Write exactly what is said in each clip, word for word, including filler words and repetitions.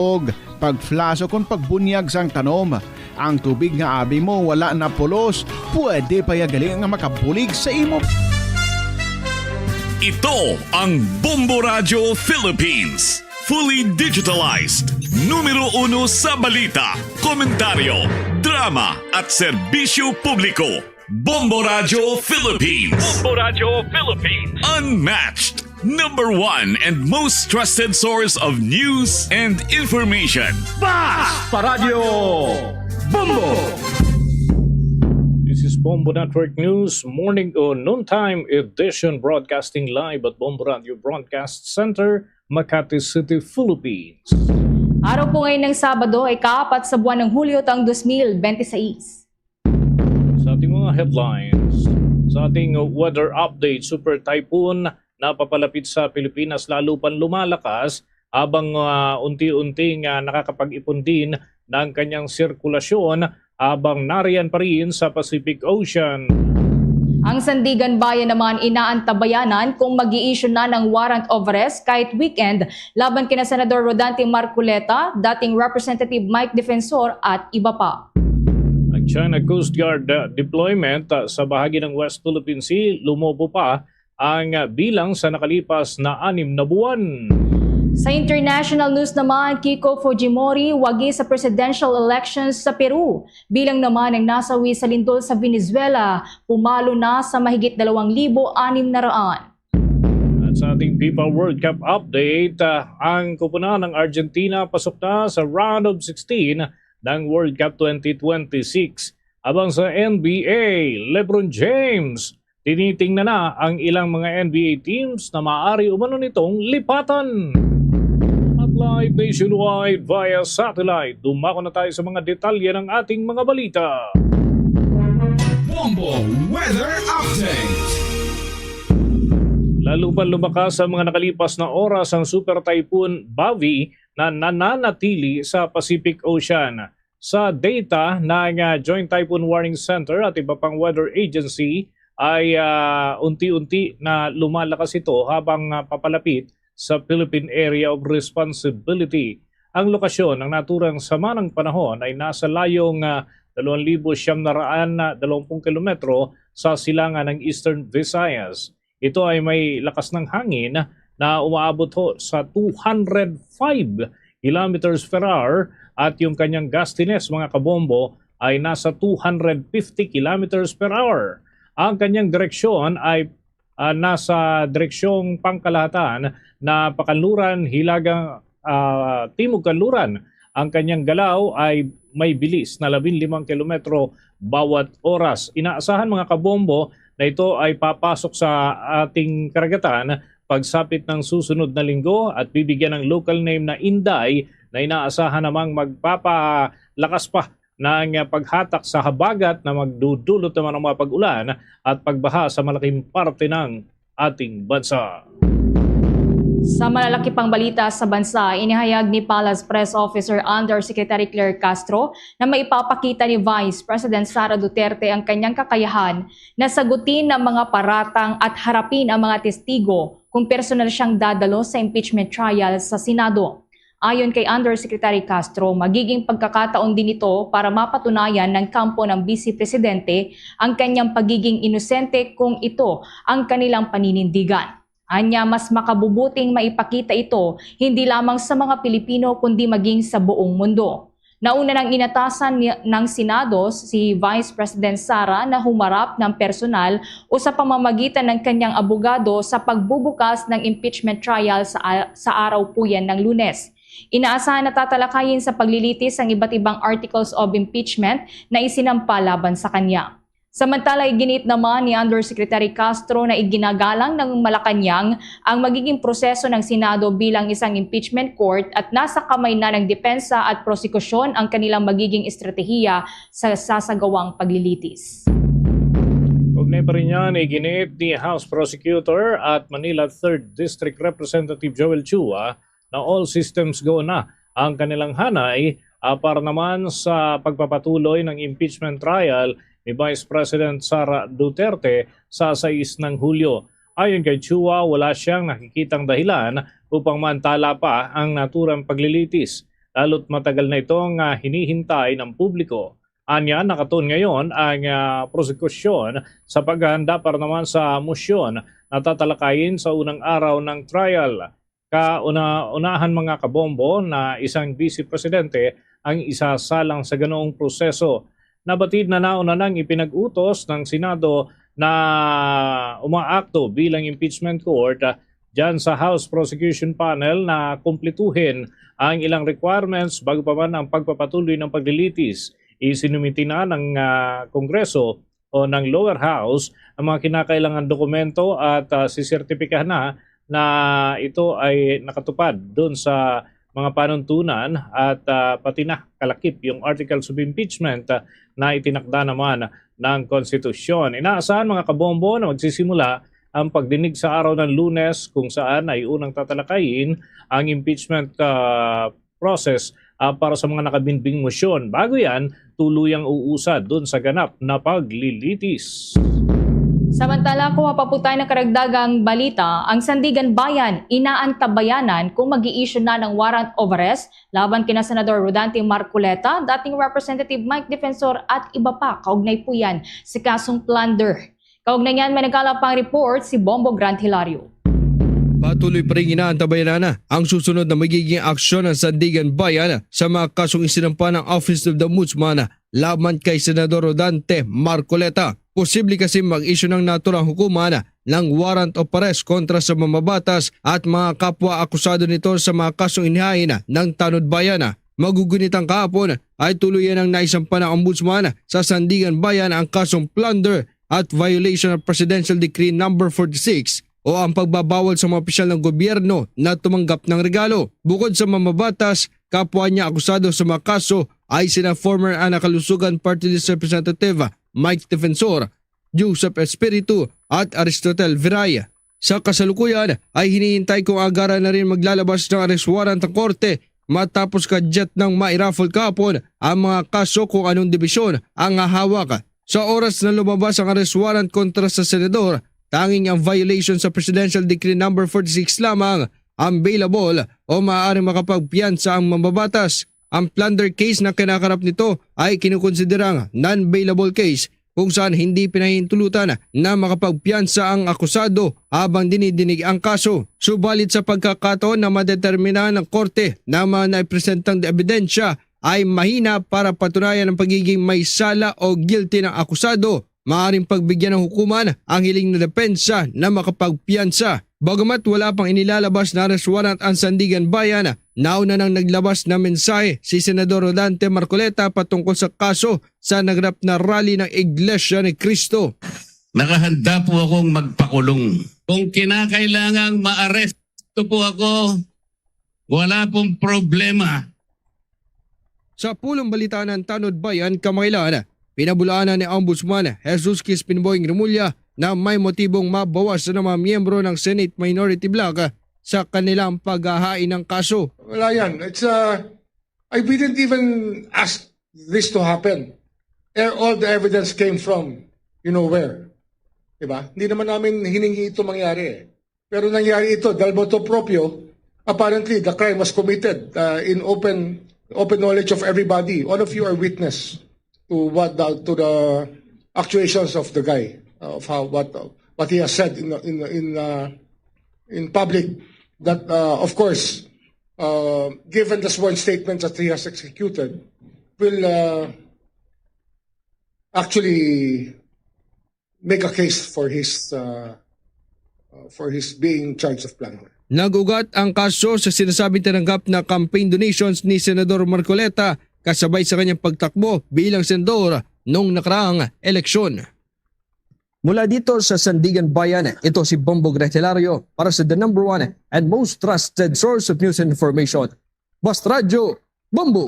og pag-flush o kon pagbunyag sang tanom. Ang tubig nga abi mo wala na pulos, pwede pa ya gali nga makabulig sa imo. Ito ang Bombo Radyo Philippines. Fully digitalized. Numero uno sa balita, komentaryo, drama, at serbisyo publiko. Bombo Radyo Philippines. Bombo Radyo Philippines. Unmatched. Number one and most trusted source of news and information. Bas pa Radyo Bombo! This is Bombo Network News, morning o noontime edition, broadcasting live at Bombo Radio Broadcast Center, Makati City, Philippines. Araw po ngayon ng Sabado, ika-apat sa buwan ng Hulyo, taong dos mil bente seis. Sa ating mga headlines, sa ating weather update, Super Typhoon napapalapit sa Pilipinas, lalo pang lumalakas habang, ah, unti-unting, ah, nakakapag-ipon din ng kanyang sirkulasyon habang nariyan pa rin sa Pacific Ocean. Ang Sandiganbayan naman inaantabayanan kung mag-i-issue na ng warrant of arrest kahit weekend laban kina Senador Rodante Marcoleta, dating Representative Mike Defensor at iba pa. Ang China Coast Guard, uh, deployment, uh, sa bahagi ng West Philippine Sea lumobo pa ang, uh, bilang sa nakalipas na anim na buwan. Sa international news naman, Kiko Fujimori wagi sa presidential elections sa Peru, bilang naman ang nasawi sa lindol sa Venezuela, pumalo na sa mahigit dalawang libo anim na raan. At sa ating FIFA World Cup update, ah, ang koponan ng Argentina pasok na sa round of sixteen ng World Cup twenty twenty-six. Habang sa N B A, LeBron James, tinitingnan na ang ilang mga N B A teams na maaari umano nitong lipatan. At live nationwide via satellite, dumako na tayo sa mga detalye ng ating mga balita. Bombo Weather Update. Lalo pa lumakas sa mga nakalipas na oras ang Super Typhoon Bavi na nananatili sa Pacific Ocean. Sa data ng, ah, Joint Typhoon Warning Center at iba pang weather agency ay, ah, unti-unti na lumalakas ito habang, ah, papalapit sa Philippine Area of Responsibility. Ang lokasyon ng naturang sama ng panahon ay nasa layong, ah, dalawang libo siyam na raan na dalawampung kilometro sa silangan ng Eastern Visayas. Ito ay may lakas ng hangin na umaabot ho sa two hundred five kilometers per hour at yung kanyang gustiness, mga kabombo, ay nasa two hundred fifty kilometers per hour. Ang kanyang direksyon ay, ah, nasa direksyong pangkalahatan na pakanluran, hilagang, ah, timog kanluran. Ang kanyang galaw ay may bilis na labing limang kilometro bawat oras. Inaasahan, mga kabombo, na ito ay papasok sa ating karagatan pagsapit ng susunod na linggo at bibigyan ng local name na Inday na inaasahan namang magpapalakas pa ng paghatak sa habagat na magdudulot naman ng mga pag-ulan at pagbaha sa malaking parte ng ating bansa. Sa malalaki pang balita sa bansa, inihayag ni Palace Press Officer Undersecretary Claire Castro na maipapakita ni Vice President Sara Duterte ang kanyang kakayahan na sagutin ang mga paratang at harapin ang mga testigo kung personal siyang dadalo sa impeachment trial sa Senado. Ayon kay Undersecretary Castro, magiging pagkakataon din ito para mapatunayan ng kampo ng Vice Presidente ang kanyang pagiging inosente kung ito ang kanilang paninindigan. Anya, mas makabubuting maipakita ito hindi lamang sa mga Pilipino kundi maging sa buong mundo. Nauna nang inatasan ni, ng Senado si Vice President Sara na humarap ng personal o sa pamamagitan ng kanyang abogado sa pagbubukas ng impeachment trial sa, sa araw po yan ng Lunes. Inaasahan na tatalakayin sa paglilitis ang iba't ibang articles of impeachment na isinampa laban sa kanya. Samantala, iginiit naman ni Undersecretary Castro na iginagalang ng Malacañang ang magiging proseso ng Senado bilang isang impeachment court at nasa kamay na ng depensa at prosekusyon ang kanilang magiging estratehiya sa sasagawang paglilitis. Kaugnay pa rin yan, iginiit ni House Prosecutor at Manila Third District Representative Joel Chua na all systems go na ang kanilang hanay, ah, para naman sa pagpapatuloy ng impeachment trial ni Vice President Sara Duterte sa sais ng Hulyo. Ayon kay Chua, wala siyang nakikitang dahilan upang maantala pa ang naturang paglilitis. lalo't matagal na ito nga hinihintay ng publiko. Anya, nakatuon ngayon ang, ah, prosekusyon sa paghahanda para naman sa mosyon na tatalakayin sa unang araw ng trial. Kauna-unahan, mga kabombo, na isang vice presidente ang isasalang sa ganoong proseso. Nabatid na nauna nang ipinag-utos ng Senado na umaakto bilang impeachment court, ah, dyan sa House Prosecution Panel na kumpletuhin ang ilang requirements bago pa man ang pagpapatuloy ng paglilitis. Isinumiti na ng, ah, Kongreso o ng lower house ang mga kinakailangan dokumento at, ah, sisertipikahan na na ito ay nakatupad dun sa mga panuntunan at, ah, pati na kalakip yung articles of impeachment, ah, na itinakda naman ng konstitusyon. Inaasahan, mga kabombo, na magsisimula ang pagdinig sa araw ng Lunes, kung saan ay unang tatalakayin ang impeachment, ah, process, ah, para sa mga nakabinbing mosyon. Bago yan, tuluyang uusad dun sa ganap na paglilitis. Samantala, kuha pa po tayo ng karagdagang balita. Ang Sandigan Bayan inaantabayanan kung mag-i-issue na ng warrant of arrest laban kina Senador Rodante Marcoleta, dating Representative Mike Defensor at iba pa. Kaugnay po yan sa kasong plunder. Kaugnay niyan, may nagkalap pang report si Bombo Grant Hilario. Patuloy pa rin inaantabayanan ang susunod na magiging aksyon ng Sandigan Bayan sa mga kasong isinampa ng Office of the Ombudsman laban kay Senador Rodante Marcoleta. Posible kasi mag-issue ng naturang hukuman ng warrant of arrest kontra sa mamabatas at mga kapwa akusado nito sa mga kasong inihain ng Tanod Bayan. Magugunit ang kahapon ay tuluyan ang naisampa ng Ombudsman sa Sandigan Bayan ang kasong plunder at violation of Presidential Decree number forty-six o ang pagbabawal sa mga opisyal ng gobyerno na tumanggap ng regalo. Bukod sa mamabatas, kapwa niya akusado sa mga kaso ay sina former Ana Kalusugan Party List Representative Mike Defensor, Joseph Espiritu at Aristotel Viray. Sa kasalukuyan ay hinihintay kung agara na rin maglalabas ng arrest warrant ang korte matapos ka-jet ng mairaffle kahapon ang mga kaso kung anong dibisyon ang hahawak. Sa oras na lumabas ang arrest warrant kontra sa senador, tanging ang violation sa Presidential Decree number forty-six lamang ang bailable o maaaring makapagpiyansa ang mambabatas. Ang plunder case na kinakarap nito ay kinukonsiderang non-bailable case kung saan hindi pinahintulutan na makapagpiyansa ang akusado habang dinidinig ang kaso. Subalit sa pagkakataon na madetermina ng korte na mga naipresentang ebidensya ay mahina para patunayan ang pagiging may sala o guilty ng akusado, maaring pagbigyan ng hukuman ang hiling na depensa na makapagpiyansa. Bagamat wala pang inilalabas na arrest warrant ang Sandigan Bayan, nauna nang naglabas na mensahe si Senador Rodante Marcoleta patungkol sa kaso sa nagrap na rally ng Iglesia ni Cristo. Nakahanda po akong magpakulong. Kung kinakailangang maaresto po ako, wala pong problema. Sa pulong balita ng Tanod Bayan kamangailan, pinabulaanan ni Ombudsman Jesus Crispin Boying Remulla na may motibong mabawas ng mga miyembro ng Senate Minority Bloc sa kanilang paghahain ng kaso. Wala yan. It's, uh, I didn't even ask this to happen. Eh, all the evidence came from, you know where. Diba? Hindi naman namin hiningi ito mangyari eh. Pero nangyari ito, dahil motu proprio, apparently the crime was committed uh, in open open knowledge of everybody. All of you are witness to what the, to the actuations of the guy, uh, of how what uh, what he has said in in in uh, in public. That uh, of course, uh, given the sworn statements that he has executed, will uh, actually make a case for his uh, uh, for his being charged of plunder. Nag-ugat ang kaso sa sinasabing tinanggap na campaign donations ni Senador Marcoleta kasabay sa kanyang pagtakbo bilang senador noong nakaraang eleksyon. Mula dito sa Sandigan Bayan, ito si Bombo Gretelario para sa the number one and most trusted source of news and information, Basta Radyo, Bombo!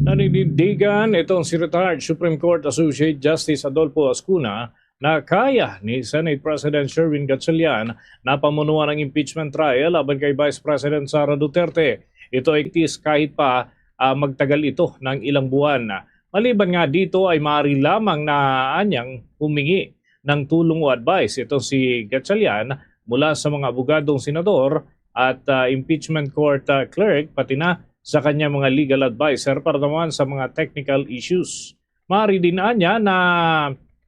Naninindigan itong si retired Supreme Court Associate Justice Adolfo Ascuna na kaya ni Senate President Sherwin Gatchalian na pamunuan ang impeachment trial laban kay Vice President Sara Duterte. Ito ay tis kahit pa ah, magtagal ito ng ilang buwan. Maliban nga dito ay maaari lamang na anyang humingi ng tulong o advice itong si Gatchalian mula sa mga abogadong senador at ah, impeachment court ah, clerk, pati na sa kanyang mga legal adviser para naman sa mga technical issues. Maaari din anya na,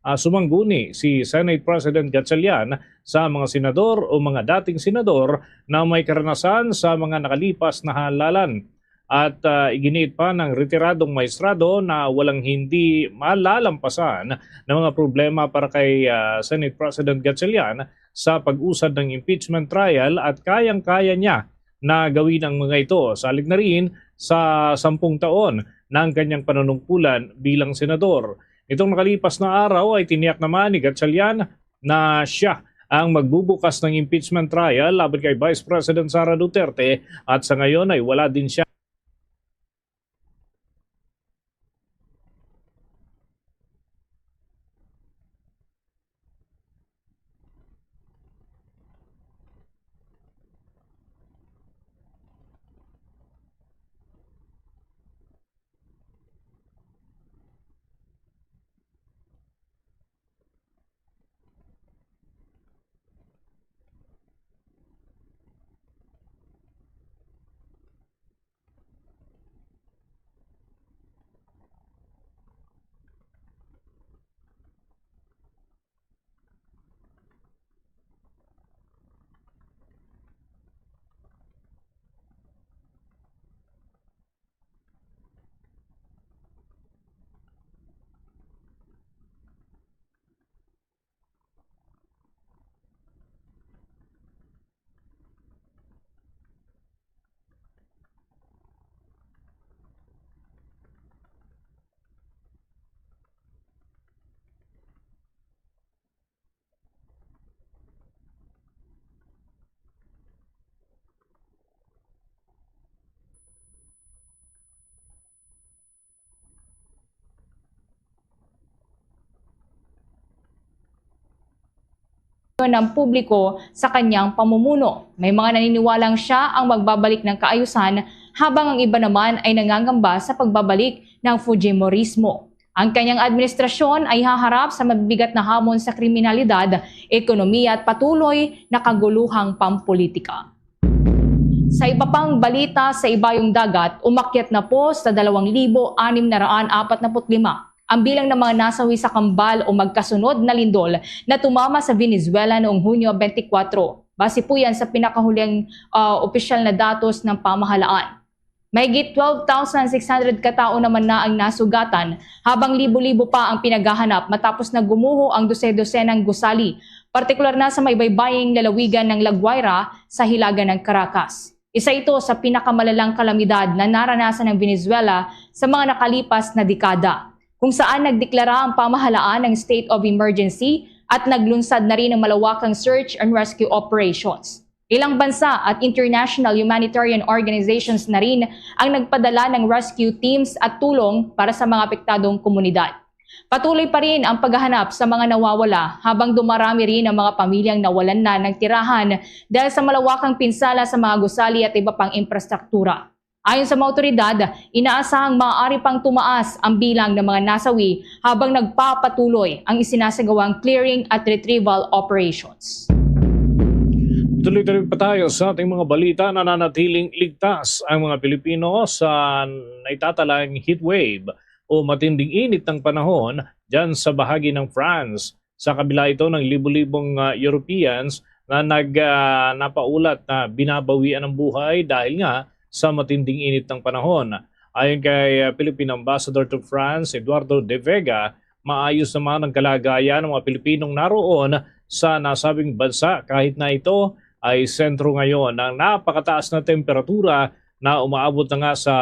ah, sumangguni si Senate President Gatchalian sa mga senador o mga dating senador na may karanasan sa mga nakalipas na halalan. At, ah, iginiit pa ng retiradong maestrado na walang hindi malalampasan na mga problema para kay, ah, Senate President Gatchalian sa pag-usad ng impeachment trial at kayang-kaya niya na gawin ang mga ito, salig na rin sa sampung taon ng kanyang panunungkulan bilang senador. Nitong nakalipas na araw ay tiniyak naman ni Gatchalian na siya ang magbubukas ng impeachment trial laban kay Vice President Sara Duterte, at sa ngayon ay wala din siya ng publiko sa kanyang pamumuno. May mga naniniwalang siya ang magbabalik ng kaayusan, habang ang iba naman ay nangangamba sa pagbabalik ng Fujimorismo. Ang kanyang administrasyon ay haharap sa mabibigat na hamon sa kriminalidad, ekonomiya at patuloy na kaguluhang pampolitika. Sa iba pang balita, sa Ibayong Dagat, umakyat na po sa dalawang libo anim na raan apat na put lima ang bilang ng mga nasawi sa kambal o magkasunod na lindol na tumama sa Venezuela noong Hunyo twenty-four. Base po yan sa pinakahuling, ah, opisyal na datos ng pamahalaan. Mahigit twelve thousand six hundred ka tawo naman na ang nasugatan, habang libo-libo pa ang pinaghahanap matapos na gumuho ang dose-dosenang gusali, partikular na sa may baybaying lalawigan ng La Guaira sa hilaga ng Caracas. Isa ito sa pinakamalalang kalamidad na naranasan ng Venezuela sa mga nakalipas na dekada, kung saan nagdeklara ang pamahalaan ng state of emergency at naglunsad na rin ng malawakang search and rescue operations. Ilang bansa at international humanitarian organizations na rin ang nagpadala ng rescue teams at tulong para sa mga apektadong komunidad. Patuloy pa rin ang paghahanap sa mga nawawala, habang dumarami rin ang mga pamilyang nawalan na ng tirahan dahil sa malawakang pinsala sa mga gusali at iba pang infrastruktura. Ayon sa mga awtoridad, inaasahang maaari pang tumaas ang bilang ng mga nasawi habang nagpapatuloy ang isinasagawang clearing at retrieval operations. Tuloy-tuloy pa tayo sa ating mga balita. Nananatiling ligtas ang mga Pilipino sa naitatalang heat wave o matinding init ng panahon dyan sa bahagi ng France. Sa kabila ito ng libo-libong, ah, Europeans na nag, ah, napaulat na binabawian ang buhay dahil nga sa matinding init ng panahon. Ayon kay, ah, Philippine Ambassador to France, Eduardo de Vega, maayos naman ang kalagayan ng mga Pilipinong naroon sa nasabing bansa, kahit na ito ay sentro ngayon ng napakataas na temperatura na umaabot na nga sa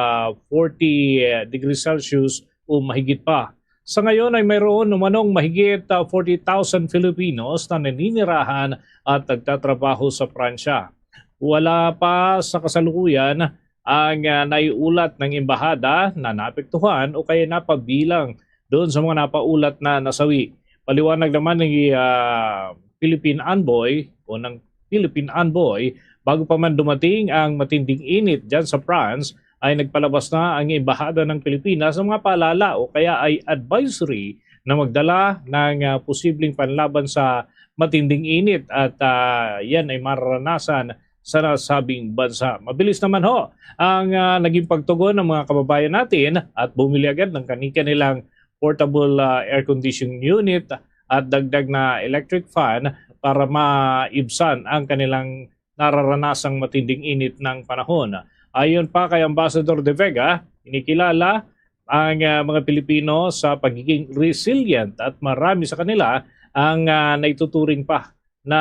forty degrees Celsius o mahigit pa. Sa ngayon ay mayroon umanong mahigit, ah, forty thousand Filipinos na naninirahan at nagtatrabaho sa Pransya. Wala pa sa kasalukuyan ang, ah, naiulat ng embahada na naapektuhan o kaya napabilang doon sa mga napaulat na nasawi. Paliwanag naman ni, ah, Philippine Envoy o ng Philippine Envoy, bago pa man dumating ang matinding init dyan sa France, ay nagpalabas na ang Embahada ng Pilipinas ng mga paalala o kaya ay advisory na magdala ng, ah, posibleng panlaban sa matinding init at, ah, yan ay maranasan sa nasabing bansa. Mabilis naman ho ang, ah, naging pagtugon ng mga kababayan natin at bumili agad ng kani-kanilang portable, ah, air conditioning unit at dagdag na electric fan para maibsan ang kanilang nararanasang matinding init ng panahon. Ayon pa kay Ambassador De Vega, kinikilala ang, ah, mga Pilipino sa pagiging resilient at marami sa kanila ang, ah, naituturing pa na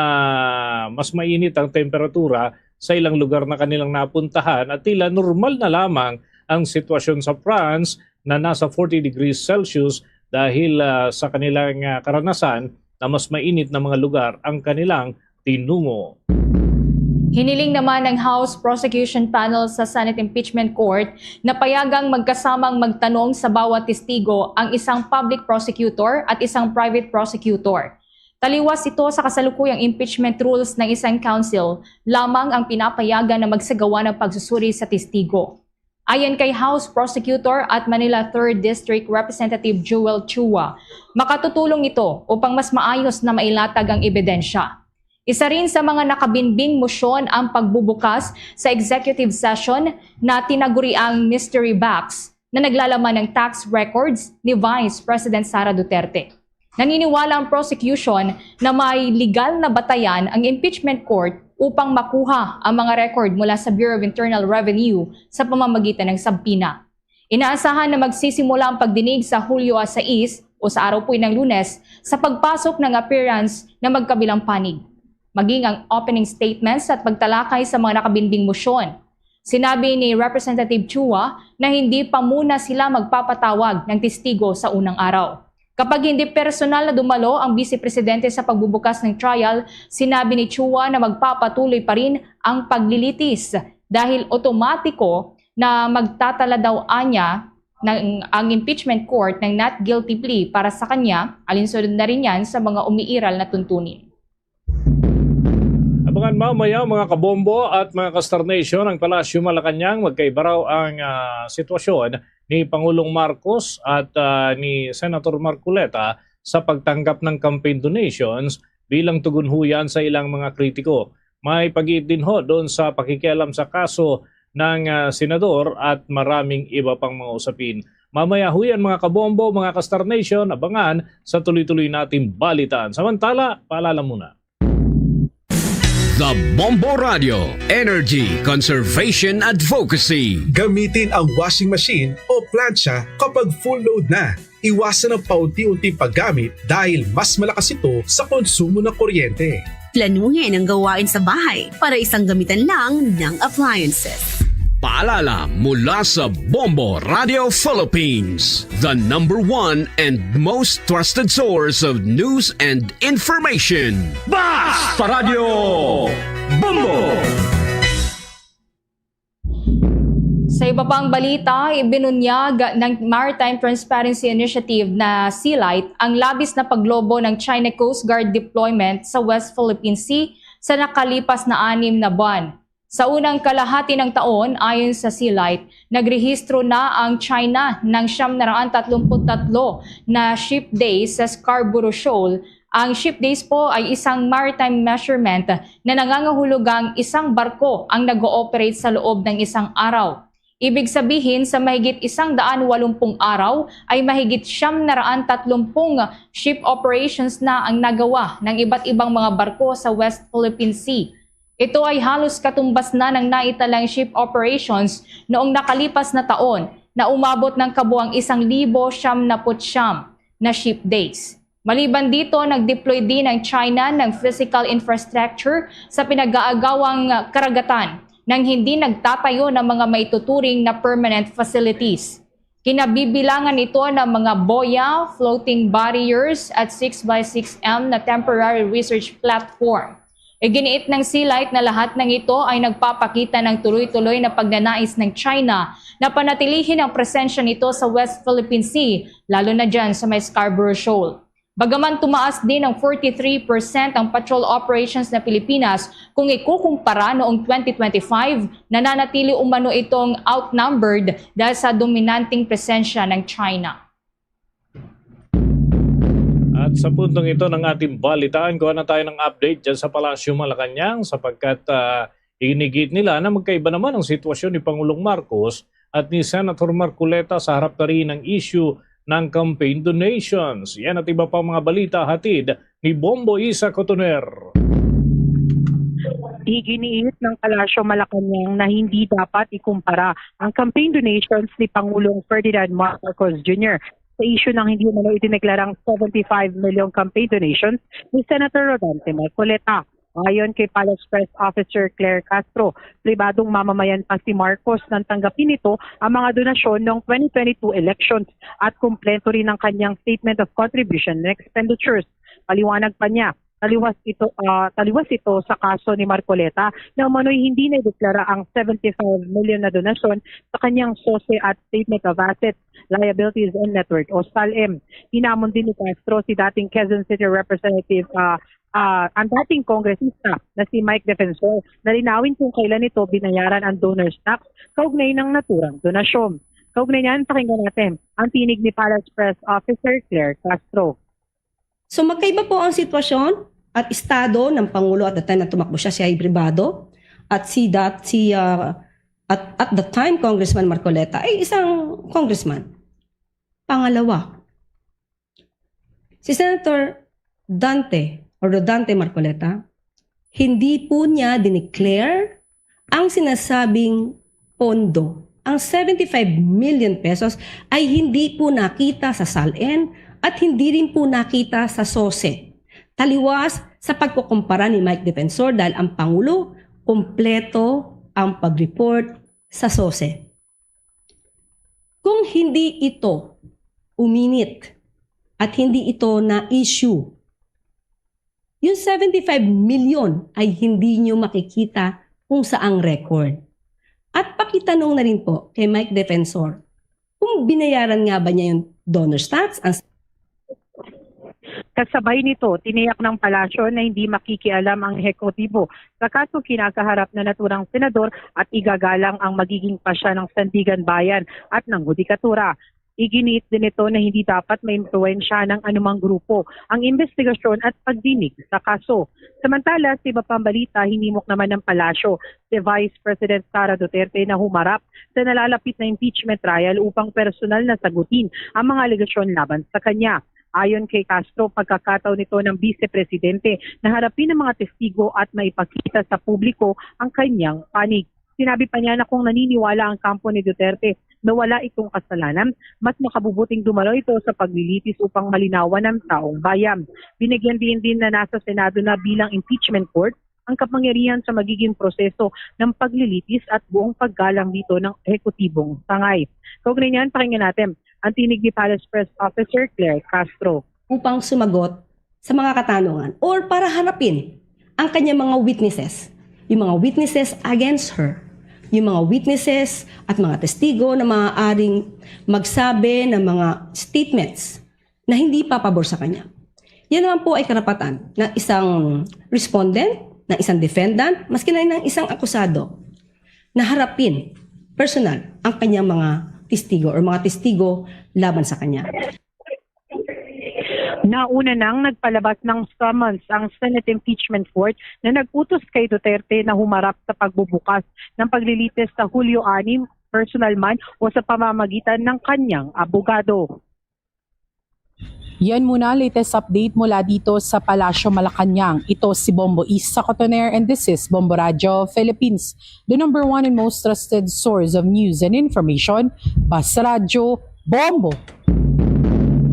mas mainit ang temperatura sa ilang lugar na kanilang napuntahan at tila normal na lamang ang sitwasyon sa France na nasa forty degrees Celsius dahil, ah, sa kanilang, ah, karanasan na mas mainit na mga lugar ang kanilang tinungo. Hiniling naman ng House Prosecution Panel sa Senate Impeachment Court na payagang magkasamang magtanong sa bawat testigo ang isang public prosecutor at isang private prosecutor. Taliwas ito sa kasalukuyang impeachment rules ng isang counsel, lamang ang pinapayagan na magsagawa ng pagsusuri sa testigo. Ayon kay House Prosecutor at Manila Third District Representative Joel Chua, makatutulong ito upang mas maayos na mailatag ang ebidensya. Isa rin sa mga nakabinbing motion ang pagbubukas sa executive session na tinaguriang mystery box na naglalaman ng tax records ni Vice President Sara Duterte. Naniniwala ang prosecution na may legal na batayan ang impeachment court upang makuha ang mga record mula sa Bureau of Internal Revenue sa pamamagitan ng subpoena. Inaasahan na magsisimula ang pagdinig sa Hulyo sais o sa araw po ng Lunes sa pagpasok ng appearance ng magkabilang panig, maging ang opening statements at pagtalakay sa mga nakabinbing motion. Sinabi ni Representative Chua na hindi pa muna sila magpapatawag ng testigo sa unang araw. Kapag hindi personal na dumalo ang Vice Presidente sa pagbubukas ng trial, sinabi ni Chua na magpapatuloy pa rin ang paglilitis dahil otomatiko na magtatala daw anya ng, ang impeachment court ng not guilty plea para sa kanya, alinsunod na rin yan sa mga umiiral na tuntunin. Abangan mamaya, mga kabombo at mga ka-Star Nation, ang Palasyo Malacañang. Magkaiba raw ang, ah, sitwasyon ni Pangulong Marcos at, ah, ni Senator Marcoleta sa pagtanggap ng campaign donations bilang tugon-huyan sa ilang mga kritiko. May pag-iit din ho doon sa pakikialam sa kaso ng, ah, senador at maraming iba pang mga usapin. Mamaya ho yan, mga kabombo, mga ka-Star Nation, abangan sa tuloy-tuloy nating balitaan. Samantala, paalala muna. The Bombo Radio, Energy Conservation Advocacy. Gamitin ang washing machine o plancha kapag full load na. Iwasan ang paunti-unting paggamit dahil mas malakas ito sa konsumo ng kuryente. Planuhin ang gawain sa bahay para isang gamitan lang ng appliances. Paalala mula sa Bombo Radio Philippines, the number one and most trusted source of news and information. Basta Radio Bombo! Sa iba pang balita, ibinunyag ng Maritime Transparency Initiative na Sealight ang labis na paglobo ng China Coast Guard deployment sa West Philippine Sea sa nakalipas na anim na buwan. Sa unang kalahati ng taon, ayon sa Sealight, nagrehistro na ang China ng siyam na raan tatlumpu't tatlo na ship days sa Scarborough Shoal. Ang ship days po ay isang maritime measurement na nangangahulugang isang barko ang nag-ooperate sa loob ng isang araw. Ibig sabihin, sa mahigit isang daan walumpung araw ay mahigit siyam na raan tatlumpung ship operations na ang nagawa ng iba't ibang mga barko sa West Philippine Sea. Ito ay halos katumbas na ng naitalang ship operations noong nakalipas na taon na umabot ng kabuang isang libo siyam naput siyam na ship days. Maliban dito, nag-deploy din ang China ng physical infrastructure sa pinag-aagawang karagatan nang hindi nagtatayo ng mga maituturing na permanent facilities. Kinabibilangan ito ng mga boya, floating barriers, at six by six M na temporary research platform. Iginiit ng Sealight na lahat ng ito ay nagpapakita ng tuloy-tuloy na pagnanais ng China na panatilihin ang presensya nito sa West Philippine Sea, lalo na dyan sa may Scarborough Shoal. Bagaman tumaas din ng forty-three percent ang patrol operations ng Pilipinas kung ikukumpara noong twenty twenty-five, nananatili umano itong outnumbered dahil sa dominanteng presensya ng China. At sa puntong ito ng ating balitaan, kuha na tayo ng update dyan sa Palasyo Malacañang sapagkat, ah, Iginigiit nila na magkaiba naman ang sitwasyon ni Pangulong Marcos at ni Senator Marcoleta sa harap na rin ng issue ng campaign donations. Yan at iba pang mga balita hatid ni Bombo Isa Cotoner. Iginiit ng Palasyo Malacañang na hindi dapat ikumpara ang campaign donations ni Pangulong Ferdinand Marcos Junior sa issue ng hindi umano idineklarang seventy-five million campaign donations ni Senator Rodante Marcoleta. Ayon kay Palace Press Officer Claire Castro, pribadong mamamayan pa si Marcos nang tanggapin nito ang mga donasyon noong twenty twenty-two elections at kumpleto rin ang kanyang Statement of Contribution and Expenditures. Paliwanag pa niya, taliwas ito, ah, taliwas ito sa kaso ni Marcoleta na umano'y hindi na ideklara ang seventy-five million na donasyon sa kanyang SOSE at Statement of Assets, Liabilities and Net Worth o SALN. Hinamon din ni Castro si dating Quezon City Representative, ah, ah, ang dating kongresista na si Mike Defensor na linawin kung kailan nito binayaran ang donor's tax kaugnay ng naturang donasyon. Kaugnay niyan, pakinggan natin ang tinig ni Palace Press Officer Claire Castro. So magkaiba po ang sitwasyon at estado ng Pangulo at the time na tumakbo siya, siya ay pribado, at si dat si ah, at, at the time Congressman Marcoleta ay isang congressman. Pangalawa, si Senator Dante or Rodante Marcoleta, hindi po niya dineclare ang sinasabing pondo. Ang seventy-five million pesos ay hindi po nakita sa SALN at hindi rin po nakita sa SOSE. Taliwas sa pagkukumpara ni Mike Defensor dahil ang Pangulo, kompleto ang pag-report sa SOSE. Kung hindi ito uminit at hindi ito na-issue, yung seventy-five million ay hindi nyo makikita kung saang record. At pakitanong na rin po kay Mike Defensor kung binayaran nga ba niya yung donor's tax, ang Kasabay nito, tiniyak ng palasyo na hindi makikialam ang ehekutibo sa kasong kinakaharap na naturang senador at igagalang ang magiging pasya ng Sandiganbayan at ng hudikatura. Iginiit din nito na hindi dapat maimpluwensya ng anumang grupo ang imbestigasyon at pagdinig sa kaso. Samantala, sa iba pang balita, hinimok naman ng palasyo si Vice President Sara Duterte na humarap sa nalalapit na impeachment trial upang personal na sagutin ang mga alegasyon laban sa kanya. Ayon kay Castro, pagkakataon ito ng Bise Presidente na harapin ang mga testigo at maipakita sa publiko ang kanyang panig. Sinabi pa niya na kung naniniwala ang kampo ni Duterte na wala itong kasalanan, mas makabubuting dumalo ito sa paglilitis upang malinawan ang taong bayan. Binigyan din din na nasa Senado na bilang impeachment court ang kapangyarihan sa magiging proseso ng paglilitis at buong paggalang dito ng ehekutibong sangay. Kaugnay niyan, pakinggan natin ang tinig ni Palace Press Officer Claire Castro. Upang sumagot sa mga katanungan or para harapin ang kanyang mga witnesses, yung mga witnesses against her, yung mga witnesses at mga testigo na maaaring magsabi ng mga statements na hindi papabor sa kanya. Yan naman po ay karapatan ng isang respondent, ng isang defendant, maski na ng isang akusado na harapin personal ang kanyang mga testigo or mga testigo laban sa kanya. Nauna nang nagpalabas ng summons ang Senate Impeachment Court na nag-utos kay Duterte na humarap sa pagbubukas ng paglilitis sa Hulyo anim, personal man o sa pamamagitan ng kanyang abogado. Yan muna latest update mula dito sa Palasyo Malacañang. Ito si Bombo Isa Cotoner and this is Bombo Radyo Philippines, the number one and most trusted source of news and information. Basta Radyo, Bombo!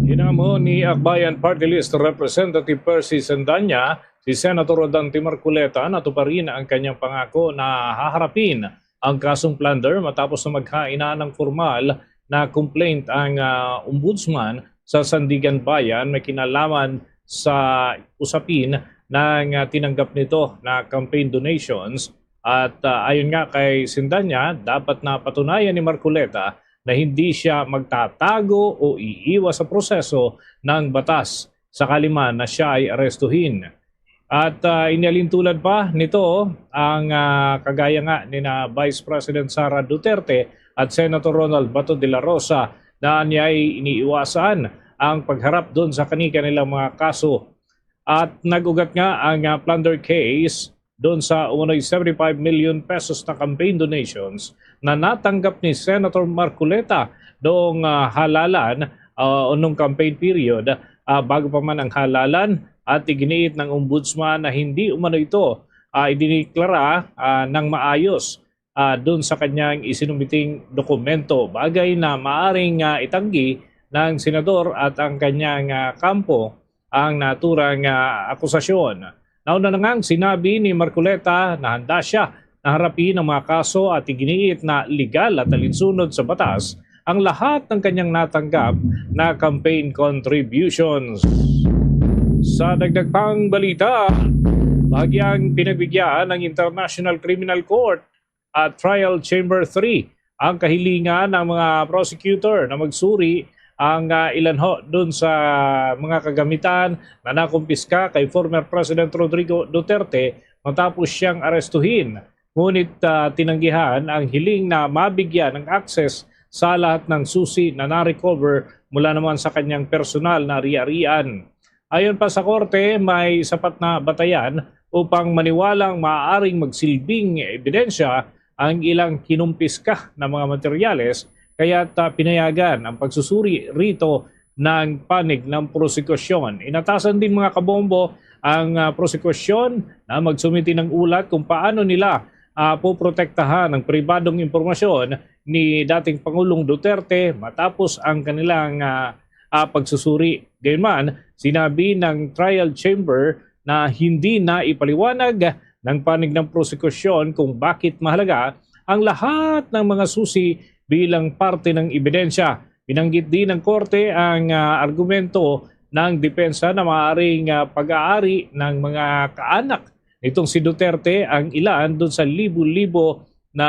Hinamon ni Akbayan Party List Representative Percy Sendanya si Senator Rodante Marcoleta na tuparin ang kanyang pangako na haharapin ang kasong plunder matapos na maghain na ng formal na complaint ang ah, ombudsman sa Sandiganbayan may kinalaman sa usapin ng ah, tinanggap nito na campaign donations. At ah, ayon nga kay Sendanya, dapat na patunayan ni Marcoleta na hindi siya magtatago o iiwas sa proseso ng batas sakali man na siya ay arestuhin. At ah, inyalintulad pa nito ang ah, kagaya nga ni na Vice President Sara Duterte at Senator Ronald Bato de la Rosa na niya'y iniiwasan ang pagharap doon sa kani-kanilang mga kaso. At nag-ugat nga ang ah, plunder case doon sa umano'y seventy-five million pesos na campaign donations na natanggap ni Senator Marcoleta noong ah, halalan ah, o nung campaign period ah, bago pa man ang halalan, at iginiit ng ombudsman na hindi umano ito ah, idineklara ah, ng maayos ah, dun sa kanyang isinumiting dokumento, bagay na maaring ah, itanggi ng senador at ang kanyang ah, kampo ang naturang ah, akusasyon. Nauna na ngang sinabi ni Marcoleta na handa siya na harapin ang mga kaso at iginiit na legal at alinsunod sa batas ang lahat ng kanyang natanggap na campaign contributions. Sa dagdag pang balita, bahagyang pinagbigyan ng International Criminal Court at Trial Chamber three ang kahilingan ng mga prosecutor na magsuri ang ah, ilan ho dun sa mga kagamitan na nakumpiska kay former President Rodrigo Duterte matapos siyang arestuhin. Ngunit ah, tinanggihan ang hiling na mabigyan ng access sa lahat ng susi na na-recover mula naman sa kanyang personal na ari-arian. Ayon pa sa korte, may sapat na batayan upang maniwalang maaaring magsilbing ebidensya ang ilang kinumpiska na mga materyales, kaya't ah, pinayagan ang pagsusuri rito ng panig ng prosekusyon. Inatasan din, mga kabombo, ang ah, prosekusyon na magsumiti ng ulat kung paano nila ah, poprotektahan ang pribadong impormasyon ni dating Pangulong Duterte matapos ang kanilang ah, ah, pagsusuri. Gayunman, sinabi ng trial chamber na hindi na ipaliwanag ng panig ng prosekusyon kung bakit mahalaga ang lahat ng mga susi bilang parte ng ebidensya. Binanggit din ng korte ang ah, argumento ng depensa na maaaring ah, pag-aari ng mga kaanak nitong si Duterte ang ilan dun sa libo-libo na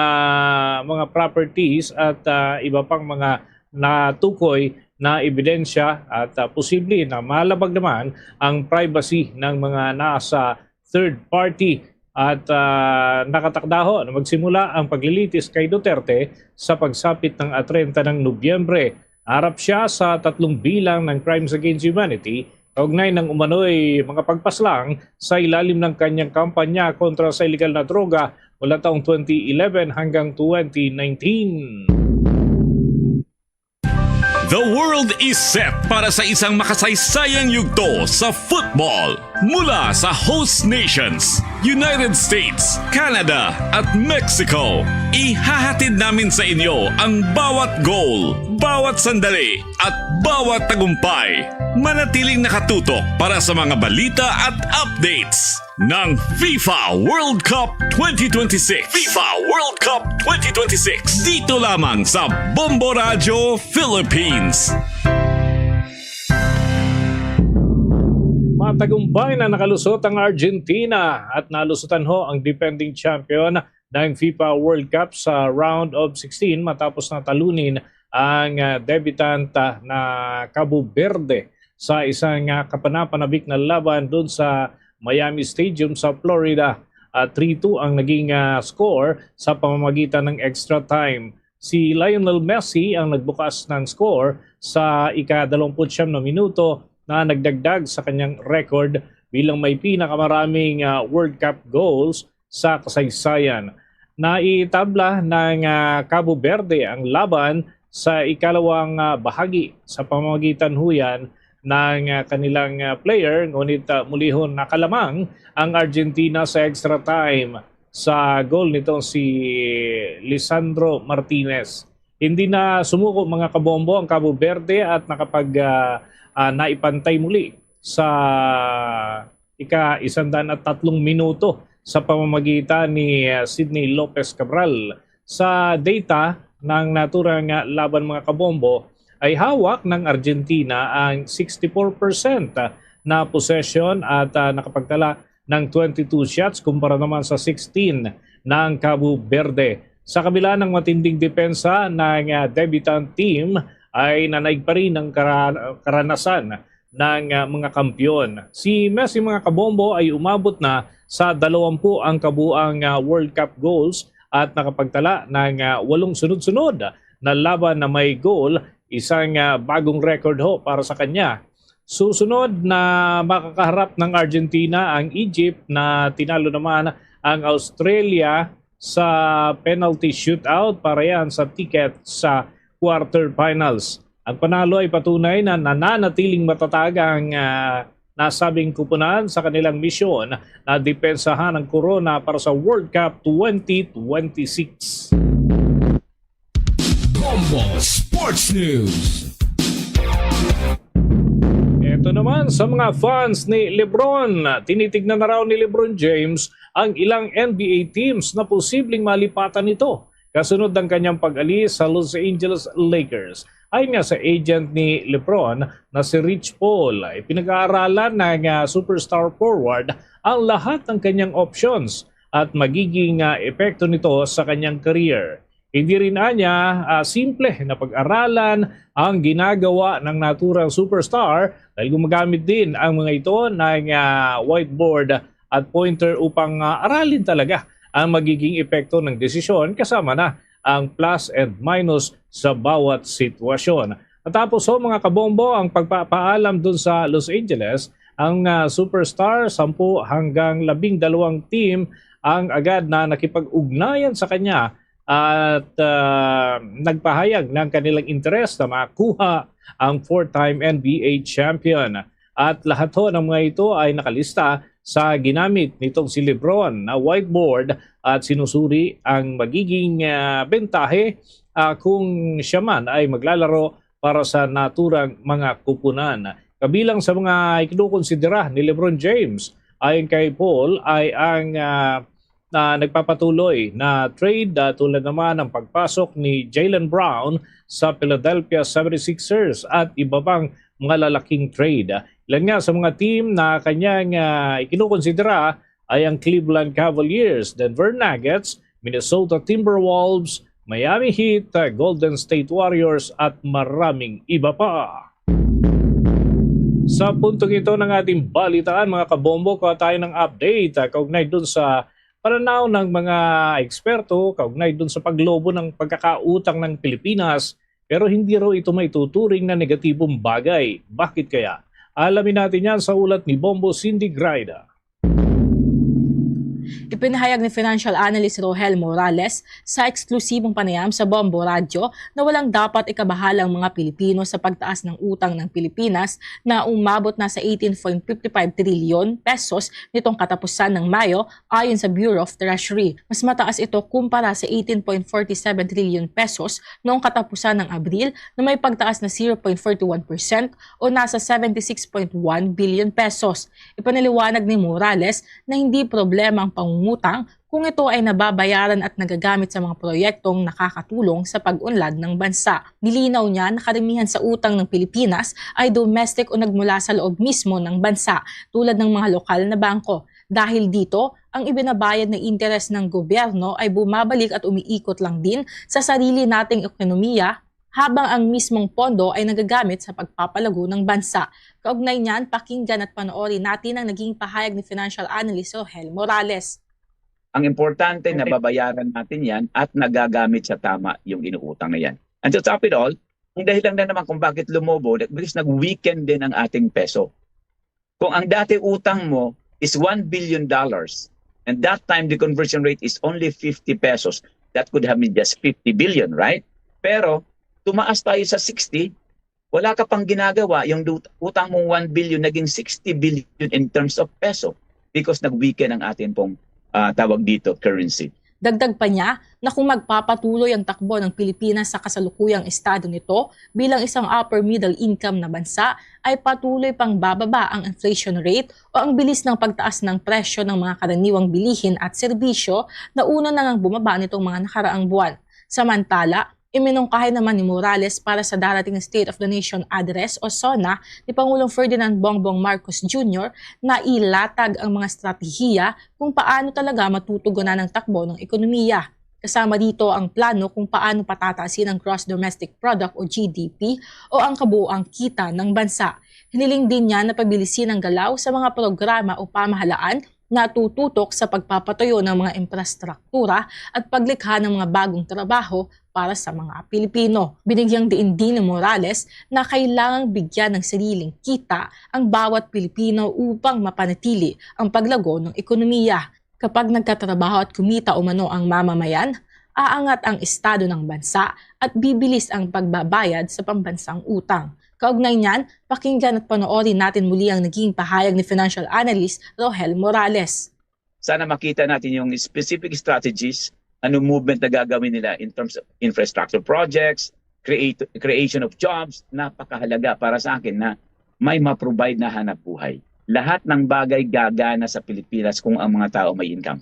mga properties at ah, iba pang mga natukoy na ebidensya at ah, posible na malabag naman ang privacy ng mga nasa third party. At ah, nakatakdaho na magsimula ang paglilitis kay Duterte sa pagsapit ng ah, treinta ng Nobyembre. Harap siya sa tatlong bilang ng crimes against humanity kaugnay ng umano'y mga pagpaslang sa ilalim ng kanyang kampanya kontra sa iligal na droga mula taong twenty eleven hanggang twenty nineteen. The world is set para sa isang makasaysayang yugto sa football. Mula sa host nations, United States, Canada, at Mexico, ihahatid namin sa inyo ang bawat goal, bawat sandali, at bawat tagumpay. Manatiling nakatutok para sa mga balita at updates ng FIFA World Cup twenty twenty-six. FIFA World Cup twenty twenty-six. Dito lamang sa Bombo Radyo Philippines. Matagumpay na nakalusot ang Argentina at nalusutan ho ang defending champion ng FIFA World Cup sa round of sixteen matapos na talunin ang ah, debutant ah, na Cabo Verde sa isang ah, kapanapanabik na laban doon sa Miami Stadium sa Florida. Ah, three two ang naging ah, score sa pamamagitan ng extra time. Si Lionel Messi ang nagbukas ng score sa ika-dalawamput-siyam na minuto na nagdagdag sa kanyang record bilang may pinakamaraming ah, World Cup goals sa kasaysayan. Naitabla ng ah, Cabo Verde ang laban sa ikalawang ah, bahagi sa pamamagitan huyan ng ah, kanilang ah, player, ngunit ah, mulihon nakalamang ang Argentina sa extra time sa goal nitong si Lisandro Martinez. Hindi na sumuko, mga kabombo, ang Cabo Verde at nakapag ah, ah, naipantay muli sa ika-isandaan at tatlong minuto sa pamamagitan ni ah, Sydney Lopez Cabral. Sa data ng naturang ah, laban, mga kabombo, ay hawak ng Argentina ang sixty-four percent na possession at ah, nakapagtala ng twenty-two shots kumpara naman sa sixteen ng Cabo Verde. Sa kabila ng matinding depensa ng ah, debutant team, ay nanaig pa rin ang kara- karanasan ng ah, mga kampiyon. Si Messi, mga kabombo, ay umabot na sa dalawampu ang kabuang ah, World Cup goals at nakapagtala ng ah, walong sunod-sunod na laban na may goal, isang ah, bagong record ho para sa kanya. Susunod na makakaharap ng Argentina ang Egypt na tinalo naman ang Australia sa penalty shootout para yan sa ticket sa quarterfinals. Ang panalo ay patunay na nananatiling matatag ang, ah, nasabing kupunan sa kanilang misyon na depensahan ang korona para sa World Cup twenty twenty-six. Bombo Sports News. Ito naman sa mga fans ni LeBron, tinitignan na raw ni LeBron James ang ilang N B A teams na posibleng malipatan nito kasunod ng kanyang pag-alis sa Los Angeles Lakers. Ayon nga sa agent ni LeBron na si Rich Paul, ay pinag-aaralan ng, ah, superstar forward ang lahat ng kanyang options at magiging, ah, epekto nito sa kanyang career. Hindi rin anya, ah, simple na pag-aralan ang ginagawa ng naturang superstar dahil gumagamit din ang mga ito ng, ah, whiteboard at pointer upang, ah, aralin talaga ang magiging epekto ng desisyon, kasama na ang plus and minus sa bawat sitwasyon. Matapos ho, mga kabombo, ang pagpapaalam dun sa Los Angeles, ang, ah, superstar, sampu hanggang labing dalawang team ang agad na nakipag-ugnayan sa kanya at, ah, nagpahayag ng kanilang interes na makuha ang four-time N B A champion. At lahat ho ng mga ito ay nakalista sa ginamit nitong si LeBron na whiteboard at sinusuri ang magiging, ah, bentahe, ah, kung siya man ay maglalaro para sa naturang mga kupunan. Kabilang sa mga ikinukonsidera ni LeBron James, ayon kay Paul, ay ang, ah, na nagpapatuloy na trade, ah, tulad naman ng pagpasok ni Jaylen Brown sa Philadelphia seventy-sixers at iba pang mga lalaking trade. Ilan nga sa mga team na kanyang, ah, ikinukonsidera ay ang Cleveland Cavaliers, Denver Nuggets, Minnesota Timberwolves, Miami Heat, ah, Golden State Warriors at maraming iba pa. Sa puntong ito ng ating balitaan, mga kabombo, kuha tayo ng update, ah, kaugnay dun sa pananaw ng mga eksperto kaugnay dun sa paglobo ng pagkakautang ng Pilipinas, pero hindi raw ito maituturing na negatibong bagay. Bakit kaya? Alamin natin yan sa ulat ni Bombo Cindy Grida. Ipinahayag ni financial analyst Rohel Morales sa eksklusibong panayam sa Bombo Radyo na walang dapat ikabahala ang mga Pilipino sa pagtaas ng utang ng Pilipinas na umabot na sa eighteen point fifty five trilyon pesos nitong katapusan ng Mayo, ayon sa Bureau of Treasury. Mas mataas ito kumpara sa eighteen point forty seven trilyon pesos noong katapusan ng Abril, na may pagtaas na zero point forty one percent o nasa seventy six point one billion pesos. Ipinaliwanag ni Morales na hindi problema ang pangungutang kung ito ay nababayaran at nagagamit sa mga proyektong nakakatulong sa pag-unlad ng bansa. Nilinaw niya na karamihan sa utang ng Pilipinas ay domestic o nagmula sa loob mismo ng bansa, tulad ng mga lokal na bangko. Dahil dito, ang ibinabayad na interes ng gobyerno ay bumabalik at umiikot lang din sa sarili nating ekonomiya, habang ang mismong pondo ay nagagamit sa pagpapalago ng bansa. Kaugnay niyan, pakinggan at panoorin natin ang naging pahayag ni financial analyst Rohel Morales. Ang importante, okay, nababayaran natin yan at nagagamit sa tama yung inuutang na yan. And to top it all, ang dahilan na naman kung bakit lumobo, because nag-weaken din ang ating peso. Kung ang dati utang mo is one billion dollars, and that time the conversion rate is only fifty pesos, that could have been just fifty billion, right? Pero tumaas tayo sa sixty, wala ka pang ginagawa, yung du-, utang mong one billion naging sixty billion in terms of peso because nag-weaken ang ating pong, ah, tawag dito, currency. Dagdag pa niya na kung magpapatuloy ang takbo ng Pilipinas sa kasalukuyang estado nito bilang isang upper middle income na bansa, ay patuloy pang bababa ang inflation rate o ang bilis ng pagtaas ng presyo ng mga karaniwang bilihin at serbisyo na una na ngang bumaba nitong mga nakaraang buwan. Samantala, iminungkahi naman ni Morales para sa darating na State of the Nation Address o SONA ni Pangulong Ferdinand Bongbong Marcos Junior na ilatag ang mga estratehiya kung paano talaga matutugunan ang takbo ng ekonomiya. Kasama dito ang plano kung paano patataasin ang gross domestic product o G D P o ang kabuoang kita ng bansa. Hiniling din niya na pabilisin ang galaw sa mga programa o pamahalaan na tututok sa pagpapatayo ng mga infrastruktura at paglikha ng mga bagong trabaho para sa mga Pilipino. Binigyang diin din ni Morales na kailangang bigyan ng sariling kita ang bawat Pilipino upang mapanatili ang paglago ng ekonomiya. Kapag nagkatrabaho at kumita umano ang mamamayan, aangat ang estado ng bansa at bibilis ang pagbabayad sa pambansang utang. Kaugnay niyan, pakinggan at panoorin natin muli ang naging pahayag ni financial analyst Rohel Morales. Sana makita natin yung specific strategies, ano movement na gagawin nila in terms of infrastructure projects, create, creation of jobs. Napakahalaga para sa akin na may ma-provide na hanap buhay. Lahat ng bagay gagana sa Pilipinas kung ang mga tao may income.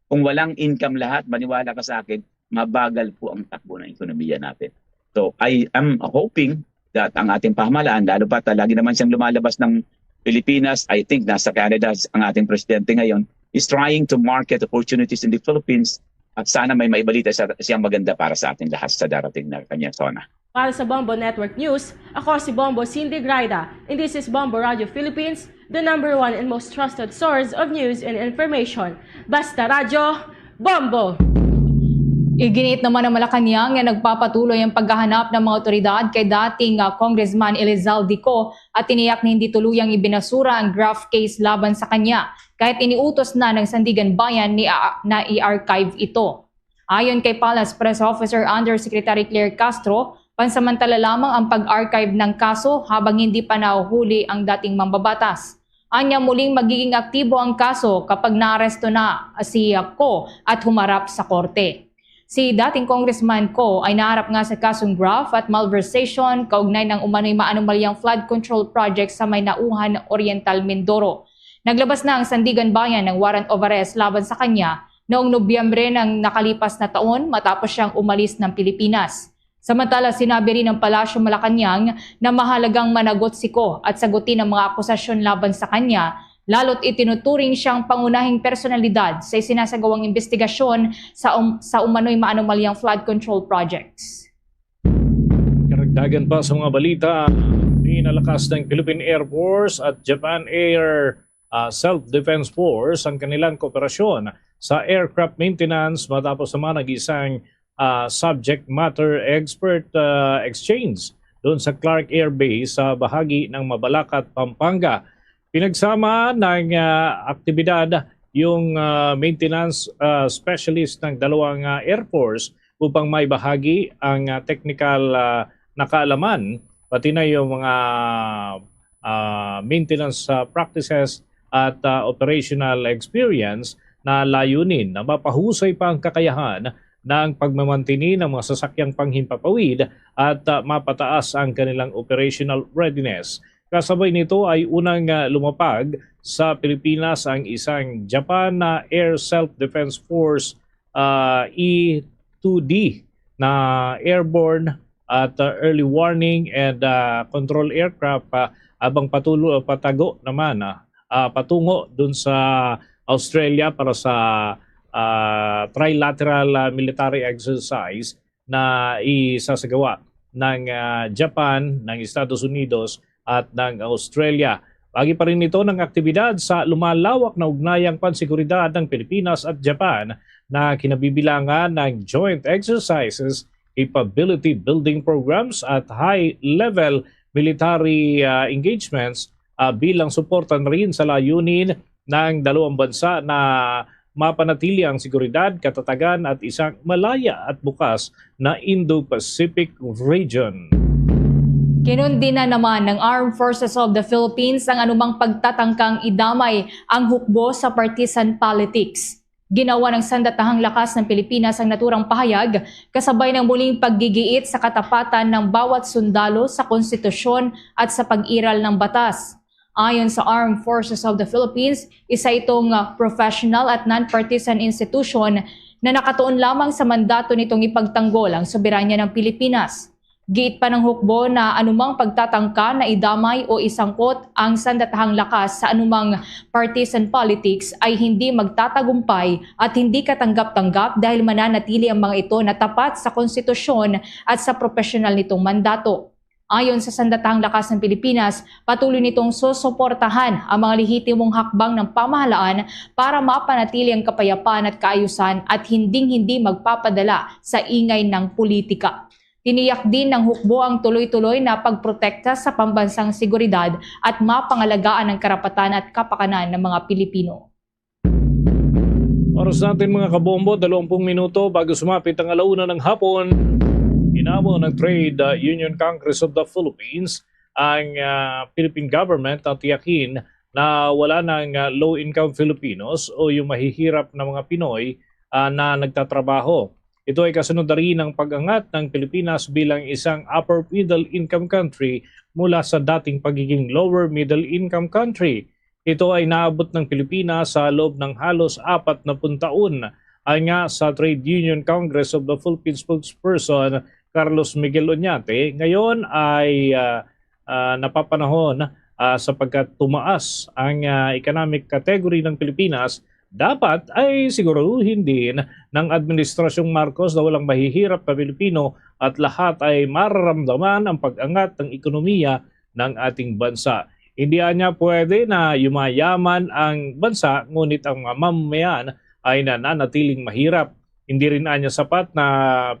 Kung walang income lahat, maniwala ka sa akin, mabagal po ang takbo ng ekonomiya natin. So I am hoping that ang ating pamahalaan, lalo pa lagi naman siyang lumalabas ng Pilipinas, I think nasa Canada ang ating presidente ngayon, is trying to market opportunities in the Philippines, at sana may maibalita siya, siyang maganda para sa ating lahat sa darating na kanyang SONA. Para sa Bombo Network News, ako si Bombo Cindy Graida, and this is Bombo Radio Philippines, the number one and most trusted source of news and information. Basta Radyo, Bombo! Iginiit naman ng Malacañang nga nagpapatuloy ang paghahanap ng mga otoridad kay dating ah, Congressman Elizalde Co at tiniyak na hindi tuluyang ibinasura ang graft case laban sa kanya kahit iniutos na ng Sandiganbayan ni ah, na i-archive ito. Ayon kay Palace Press Officer Undersecretary Claire Castro, pansamantala lamang ang pag-archive ng kaso habang hindi pa nahuhuli ang dating mambabatas. Anya muling magiging aktibo ang kaso kapag naaresto na si Co at humarap sa korte. Si dating Congressman Co ay naharap nga sa kasong graft at malversation kaugnay ng umano'y maanomalyang flood control project sa may Nauhan, Oriental Mindoro. Naglabas na ang Sandiganbayan ng warrant of arrest laban sa kanya noong Nobyembre ng nakalipas na taon matapos siyang umalis ng Pilipinas. Samantala, sinabi rin ng Palasyo Malacañang na mahalagang managot si Co at sagutin ang mga akusasyon laban sa kanya, lalo't itinuturing siyang pangunahing personalidad sa isinasagawang investigasyon sa, um, sa umano'y maanomalyang flood control projects. Karagdagan pa sa mga balita, pinalakas ng Philippine Air Force at Japan Air ah, Self-Defense Force ang kanilang kooperasyon sa aircraft maintenance matapos naman ang isang ah, subject matter expert ah, exchange doon sa Clark Air Base sa bahagi ng Mabalacat, Pampanga. Pinagsama ng ah, aktibidad yung ah, maintenance ah, specialist ng dalawang ah, Air Force upang maibahagi ang ah, technical ah, na kaalaman, pati na yung mga ah, maintenance ah, practices at ah, operational experience na layunin na mapahusay pa ang kakayahan ng pagmamantini ng mga sasakyang panghimpapawid at ah, mapataas ang kanilang operational readiness. Kasabay nito ay unang ah, lumapag sa Pilipinas ang isang Japan na Air Self-Defense Force ah, E two D na airborne at ah, early warning and ah, control aircraft ah, abang patulo patago naman ah, ah, patungo dun sa Australia para sa ah, trilateral ah, military exercise na isasagawa ng ah, Japan, ng Estados Unidos at ng Australia. Bahagi pa rin ito ng aktibidad sa lumalawak na ugnayang panseguridad ng Pilipinas at Japan na kinabibilangan ng joint exercises, capability building programs at high-level military ah, engagements ah, bilang suporta na rin sa layunin ng dalawang bansa na mapanatili ang seguridad, katatagan at isang malaya at bukas na Indo-Pacific region. Kinundina naman ng Armed Forces of the Philippines ang anumang pagtatangkang idamay ang hukbo sa partisan politics. Ginawa ng Sandatahang Lakas ng Pilipinas ang naturang pahayag kasabay ng muling paggigiit sa katapatan ng bawat sundalo sa konstitusyon at sa pag-iral ng batas. Ayon sa Armed Forces of the Philippines, isa itong ah, professional at non-partisan institution na nakatuon lamang sa mandato nitong ipagtanggol ang soberanya ng Pilipinas. Giit pa ng hukbo na anumang pagtatangka na idamay o isangkot ang Sandatahang Lakas sa anumang partisan politics ay hindi magtatagumpay at hindi katanggap-tanggap dahil mananatili ang mga ito na tapat sa konstitusyon at sa propesyonal nitong mandato. Ayon sa Sandatahang Lakas ng Pilipinas, patuloy nitong susuportahan ang mga lehitimong hakbang ng pamahalaan para mapanatili ang kapayapaan at kaayusan at hinding-hindi magpapadala sa ingay ng politika. Tiniyak din ng hukbo ang tuloy-tuloy na pagprotekta sa pambansang seguridad at mapangalagaan ang karapatan at kapakanan ng mga Pilipino. Oras natin, mga kabombo, dalawang pung minuto bago sumapit ang alauna ng hapon. Inamo ng Trade uh, Union Congress of the Philippines ang uh, Philippine government na tiyakin na wala ng uh, low-income Filipinos o yung mahihirap na mga Pinoy uh, na nagtatrabaho. Ito ay kasunod na rin ng pag-angat ng Pilipinas bilang isang upper middle income country mula sa dating pagiging lower middle income country. Ito ay naabot ng Pilipinas sa loob ng halos apat na pung taon. Ayon nga sa Trade Union Congress of the Philippines spokesperson Carlos Miguel Oñate, ngayon ay uh, uh, napapanahon uh, sapagkat tumaas ang uh, economic category ng Pilipinas, dapat ay siguraduhin din ng Administrasyong Marcos na walang mahihirap na Pilipino at lahat ay mararamdaman ang pag-angat ng ekonomiya ng ating bansa. Hindi anya pwede na yumayaman ang bansa, ngunit ang mga mamamayan ay nananatiling mahirap. Hindi rin anya sapat na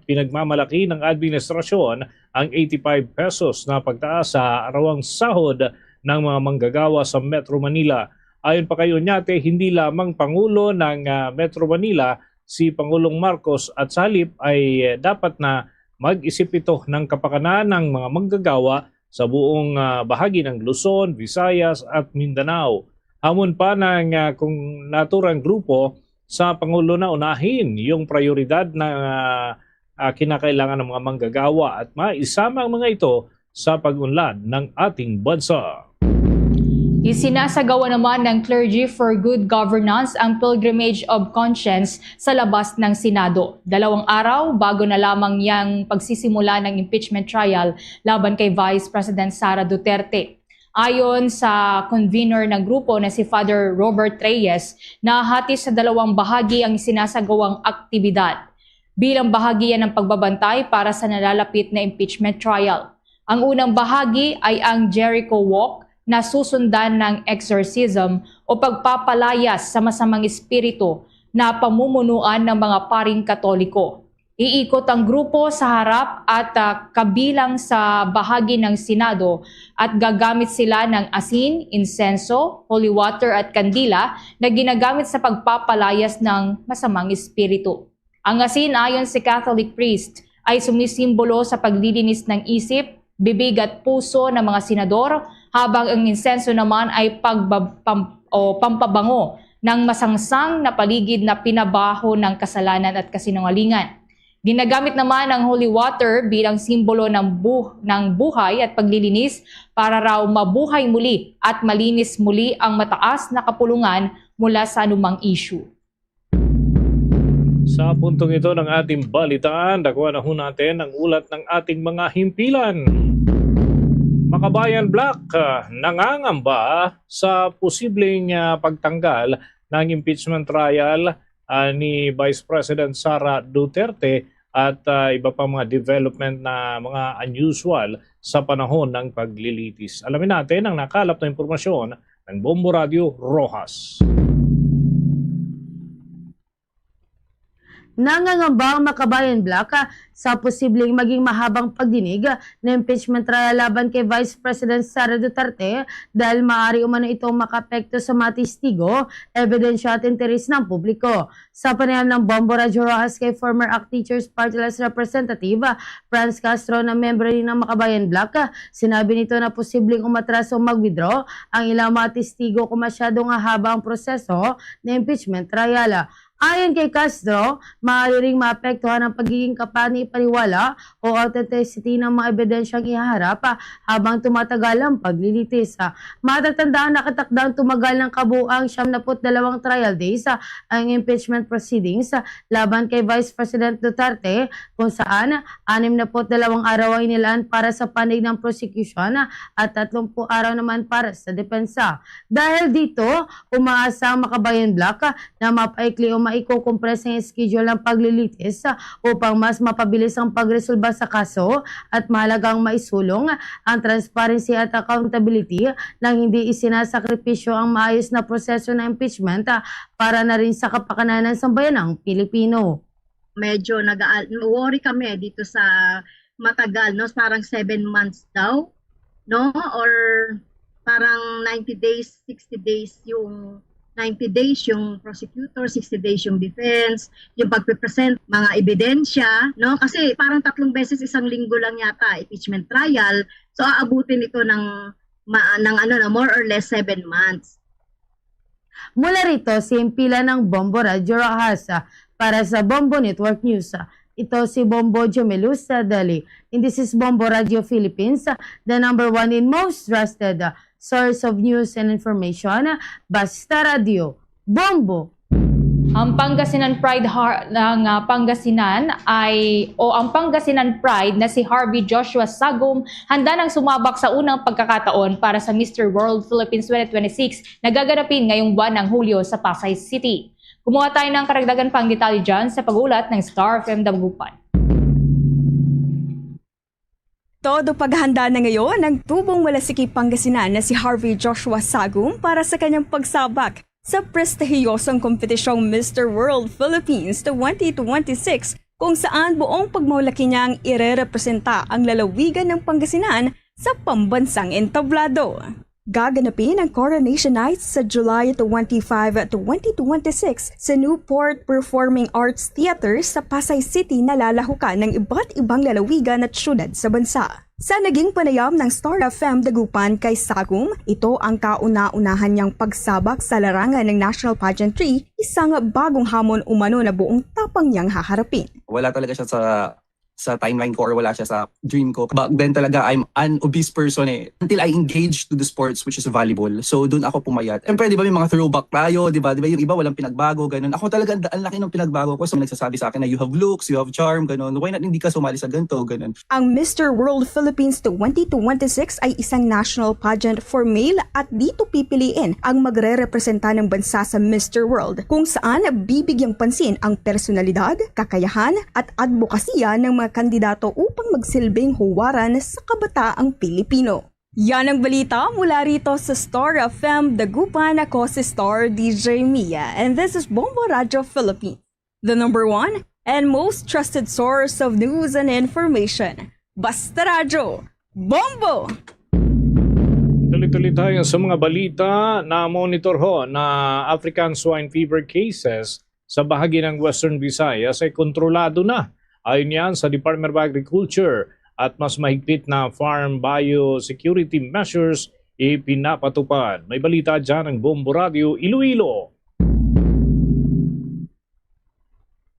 pinagmamalaki ng administrasyon ang eighty-five pesos na pagtaas sa arawang sahod ng mga manggagawa sa Metro Manila. Ayon pa kay Oñate, hindi lamang Pangulo ng uh, Metro Manila si Pangulong Marcos at sa halip ay dapat na mag-isip ito ng kapakanan ng mga manggagawa sa buong uh, bahagi ng Luzon, Visayas at Mindanao. Hamon pa ng uh, kung naturang grupo sa Pangulo na unahin yung prioridad na uh, uh, kinakailangan ng mga manggagawa at maisama ang mga ito sa pag-unlad ng ating bansa. Isinasagawa naman ng Clergy for Good Governance ang Pilgrimage of Conscience sa labas ng Senado. Dalawang araw bago na lamang yang pagsisimula ng impeachment trial laban kay Vice President Sara Duterte. Ayon sa convener ng grupo na si Father Robert Reyes, nahati sa dalawang bahagi ang sinasagawang aktibidad. Bilang bahagi yan ng pagbabantay para sa nalalapit na impeachment trial. Ang unang bahagi ay ang Jericho Walk na susundan ng exorcism o pagpapalayas sa masamang espiritu na pamumunuan ng mga paring Katoliko. Iikot ang grupo sa harap at uh, kabilang sa bahagi ng Senado at gagamit sila ng asin, insenso, holy water at kandila na ginagamit sa pagpapalayas ng masamang espiritu. Ang asin, ayon si Catholic priest, ay sumisimbolo sa paglilinis ng isip, bibig at puso ng mga senador, habang ang insenso naman ay pagbab- pam- o pampabango ng masangsang na paligid na pinabaho ng kasalanan at kasinungalingan. Ginagamit naman ang holy water bilang simbolo ng, bu- ng buhay at paglilinis para raw mabuhay muli at malinis muli ang mataas na kapulungan mula sa anumang issue. Sa puntong ito ng ating balitaan, dakwa na ho natin ang ulat ng ating mga himpilan. Makabayan Black uh, nangangamba sa posibleng uh, pagtanggal ng impeachment trial uh, ni Vice President Sara Duterte at uh, iba pa mga development na mga unusual sa panahon ng paglilitis. Alamin natin ang nakalap na impormasyon ng Bombo Radio Rojas. Nangangamba ang Makabayan Black sa posibleng maging mahabang pagdinig na impeachment trial laban kay Vice President Sara Duterte dahil maaari umano itong makapekto sa mga testigo, ebidensya at interes ng publiko. Sa panayam ng Bombo Radyo Rojas kay former ACT Teachers Party List Representative Franz Castro na miyembro rin ng Makabayan Black, sinabi nito na posibleng umatras o mag-withdraw ang ilang mga testigo kung masyado nga haba ang proseso ng impeachment trial. Ayon kay Castro, maaari ring maapektuhan ang pagiging kapani-paniwala o authenticity ng mga ebidensyang ihaharap habang tumatagal ang paglilitis. Matatandaan, nakatakdang tumagal ng kabuang siyam na put dalawang trial days ang impeachment proceedings laban kay Vice President Duterte, kung saan anim na put dalawang araw ang inilaan para sa panig ng prosecution at tatlumpu araw naman para sa depensa. Dahil dito, umaasa ang Makabayan Black na mapaikli o maikukumpres ang schedule ng paglilitis upang mas mapabilis ang pagresolba sa kaso at mahalagang maisulong ang transparency at accountability nang hindi isinasakripisyo ang maayos na proseso ng impeachment para na rin sa kapakanan ng sambayanang Pilipino. Medyo nag-worry kami dito sa matagal, no? Parang seven months daw, no? Or parang ninety days, sixty days yung ninety days yung prosecutor, sixty days yung defense, yung pagpe-present mga ebidensya, no? Kasi parang tatlong beses isang linggo lang yata, impeachment trial. So, aabutin ito ng, ma- ng ano na, more or less seven months. Mula rito, si Impila ng Bombo Radyo Rojas, ah, para sa Bombo Network News. Ah, ito si Bombo Jomelu Sadali. And this is Bombo Radio Philippines, ah, the number one in most trusted, ah, source of news and information. Ah, Basta Radio, Bombo. Ang Pangasinan Pride Har- ng ah, Pangasinan ay o ang Pangasinan Pride na si Harvey Joshua Sagum handa nang sumabak sa unang pagkakataon para sa Mister World Philippines twenty twenty-six na gaganapin ngayong buwan ng Hulyo sa Pasay City. Kumuha tayo ng karagdagan pang detalye dyan sa pag-ulat ng Star F M Dagupan. Todo paghanda na ngayon ng tubong Walasiki, Pangasinan na si Harvey Joshua Sagum para sa kanyang pagsabak sa prestihiyosong kompetisyong Mister World Philippines twenty twenty-six, kung saan buong pagmaulaki niya ang irerepresenta ang lalawigan ng Pangasinan sa pambansang entablado. Gaganapin ang Coronation Night sa July twenty-five, twenty twenty-six sa Newport Performing Arts Theater sa Pasay City, nalalahukan ng iba't ibang lalawigan at syudad sa bansa. Sa naging panayam ng Star F M Dagupan kay Sagum, ito ang kauna-unahan niyang pagsabak sa larangan ng national pageantry, isang bagong hamon umano na buong tapang niyang haharapin. Wala talaga siya sa sa timeline ko or wala siya sa dream ko. Back then talaga, I'm an obese person eh. Until I engaged to the sports, which is volleyball. So, doon ako pumayat. Siyempre, di ba, may mga throwback tayo, di ba? Di ba, yung iba walang pinagbago, ganun. Ako talaga, ang laki ng pinagbago ko. So, may nagsasabi sa akin na you have looks, you have charm, ganun. Why not hindi ka sumali sa ganito, ganun. Ang Mister World Philippines twenty twenty-six ay isang national pageant for male at dito pipiliin ang magrerepresenta ng bansa sa Mister World, kung saan bibigyang pansin ang personalidad, kakayahan at adbokasya ng mga kandidato upang magsilbing huwaran sa kabataang Pilipino. Yan ang balita mula rito sa Star F M Dagupan. Ako si Star D J Mia, and this is Bombo Radio Philippines, the number one and most trusted source of news and information. Basta Radyo, Bombo! Tuloy-tuloy tayo sa mga balita. Na-monitor ho na African swine fever cases sa bahagi ng Western Visayas ay kontrolado na. Ayon yan sa Department of Agriculture, at mas mahigpit na farm biosecurity measures ipinapatupad. May balita dyan ang Bombo Radio Iloilo.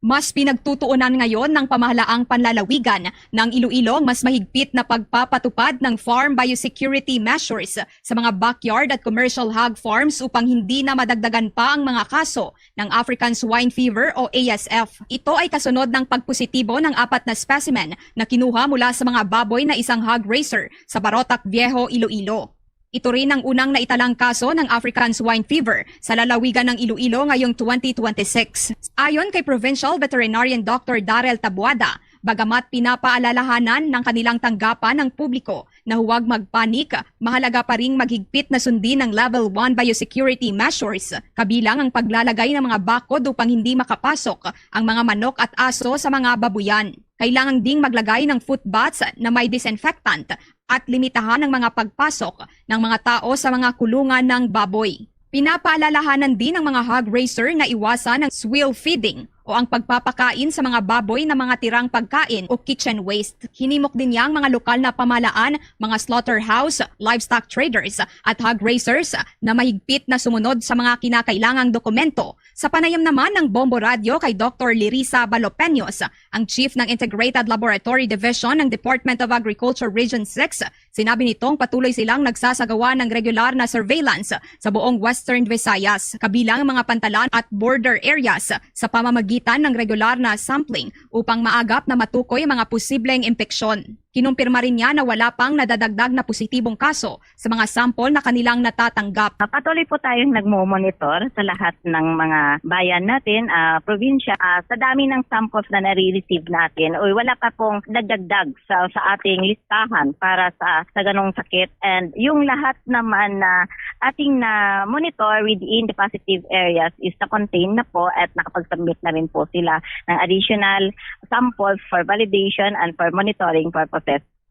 Mas pinagtutuunan ngayon ng pamahalaang panlalawigan ng Iloilo ang mas mahigpit na pagpapatupad ng farm biosecurity measures sa mga backyard at commercial hog farms upang hindi na madagdagan pa ang mga kaso ng African Swine Fever o A S F. Ito ay kasunod ng pagpositibo ng apat na specimen na kinuha mula sa mga baboy na isang hog raiser sa Barotac Viejo, Iloilo. Ito rin ang unang naitalang kaso ng African Swine Fever sa lalawigan ng Iloilo ngayong twenty twenty-six. Ayon kay Provincial Veterinarian Doctor Darrell Tabuada, bagamat pinapaalalahanan ng kanilang tanggapan ang publiko na huwag magpanik, mahalaga pa ring maghigpit na sundin ang Level one biosecurity measures, kabilang ang paglalagay ng mga bakod upang hindi makapasok ang mga manok at aso sa mga babuyan. Kailangan ding maglagay ng foot baths na may disinfectant at limitahan ang mga pagpasok ng mga tao sa mga kulungan ng baboy. Pinapaalalahanan din ang mga hog raiser na iwasan ang swill feeding o ang pagpapakain sa mga baboy ng mga tirang pagkain o kitchen waste. Hinimok din niya ang mga lokal na pamahalaan, mga slaughterhouse, livestock traders, at hog raisers na mahigpit na sumunod sa mga kinakailangang dokumento. Sa panayam naman ng Bombo Radio kay Doctor Lirisa Balopeños, ang chief ng Integrated Laboratory Division ng Department of Agriculture Region six, sinabi nitong patuloy silang nagsasagawa ng regular na surveillance sa buong Western Visayas, kabilang ang mga pantalan at border areas, sa pamamagitan ng regular na sampling upang maagap na matukoy ang mga posibleng impeksyon. Kinumpirma rin niya na wala pang nadadagdag na positibong kaso sa mga sample na kanilang natatanggap. Patuloy po tayong nagmo-monitor sa lahat ng mga bayan natin, ah, probinsya. Ah, sa dami ng samples na nare-receive natin, uy, wala pa pong nagdagdag sa, sa ating listahan para sa, sa ganong sakit. And yung lahat naman na ating na-monitor within the positive areas is na-contain na po at nakapag-submit na rin po sila ng additional samples for validation and for monitoring purposes.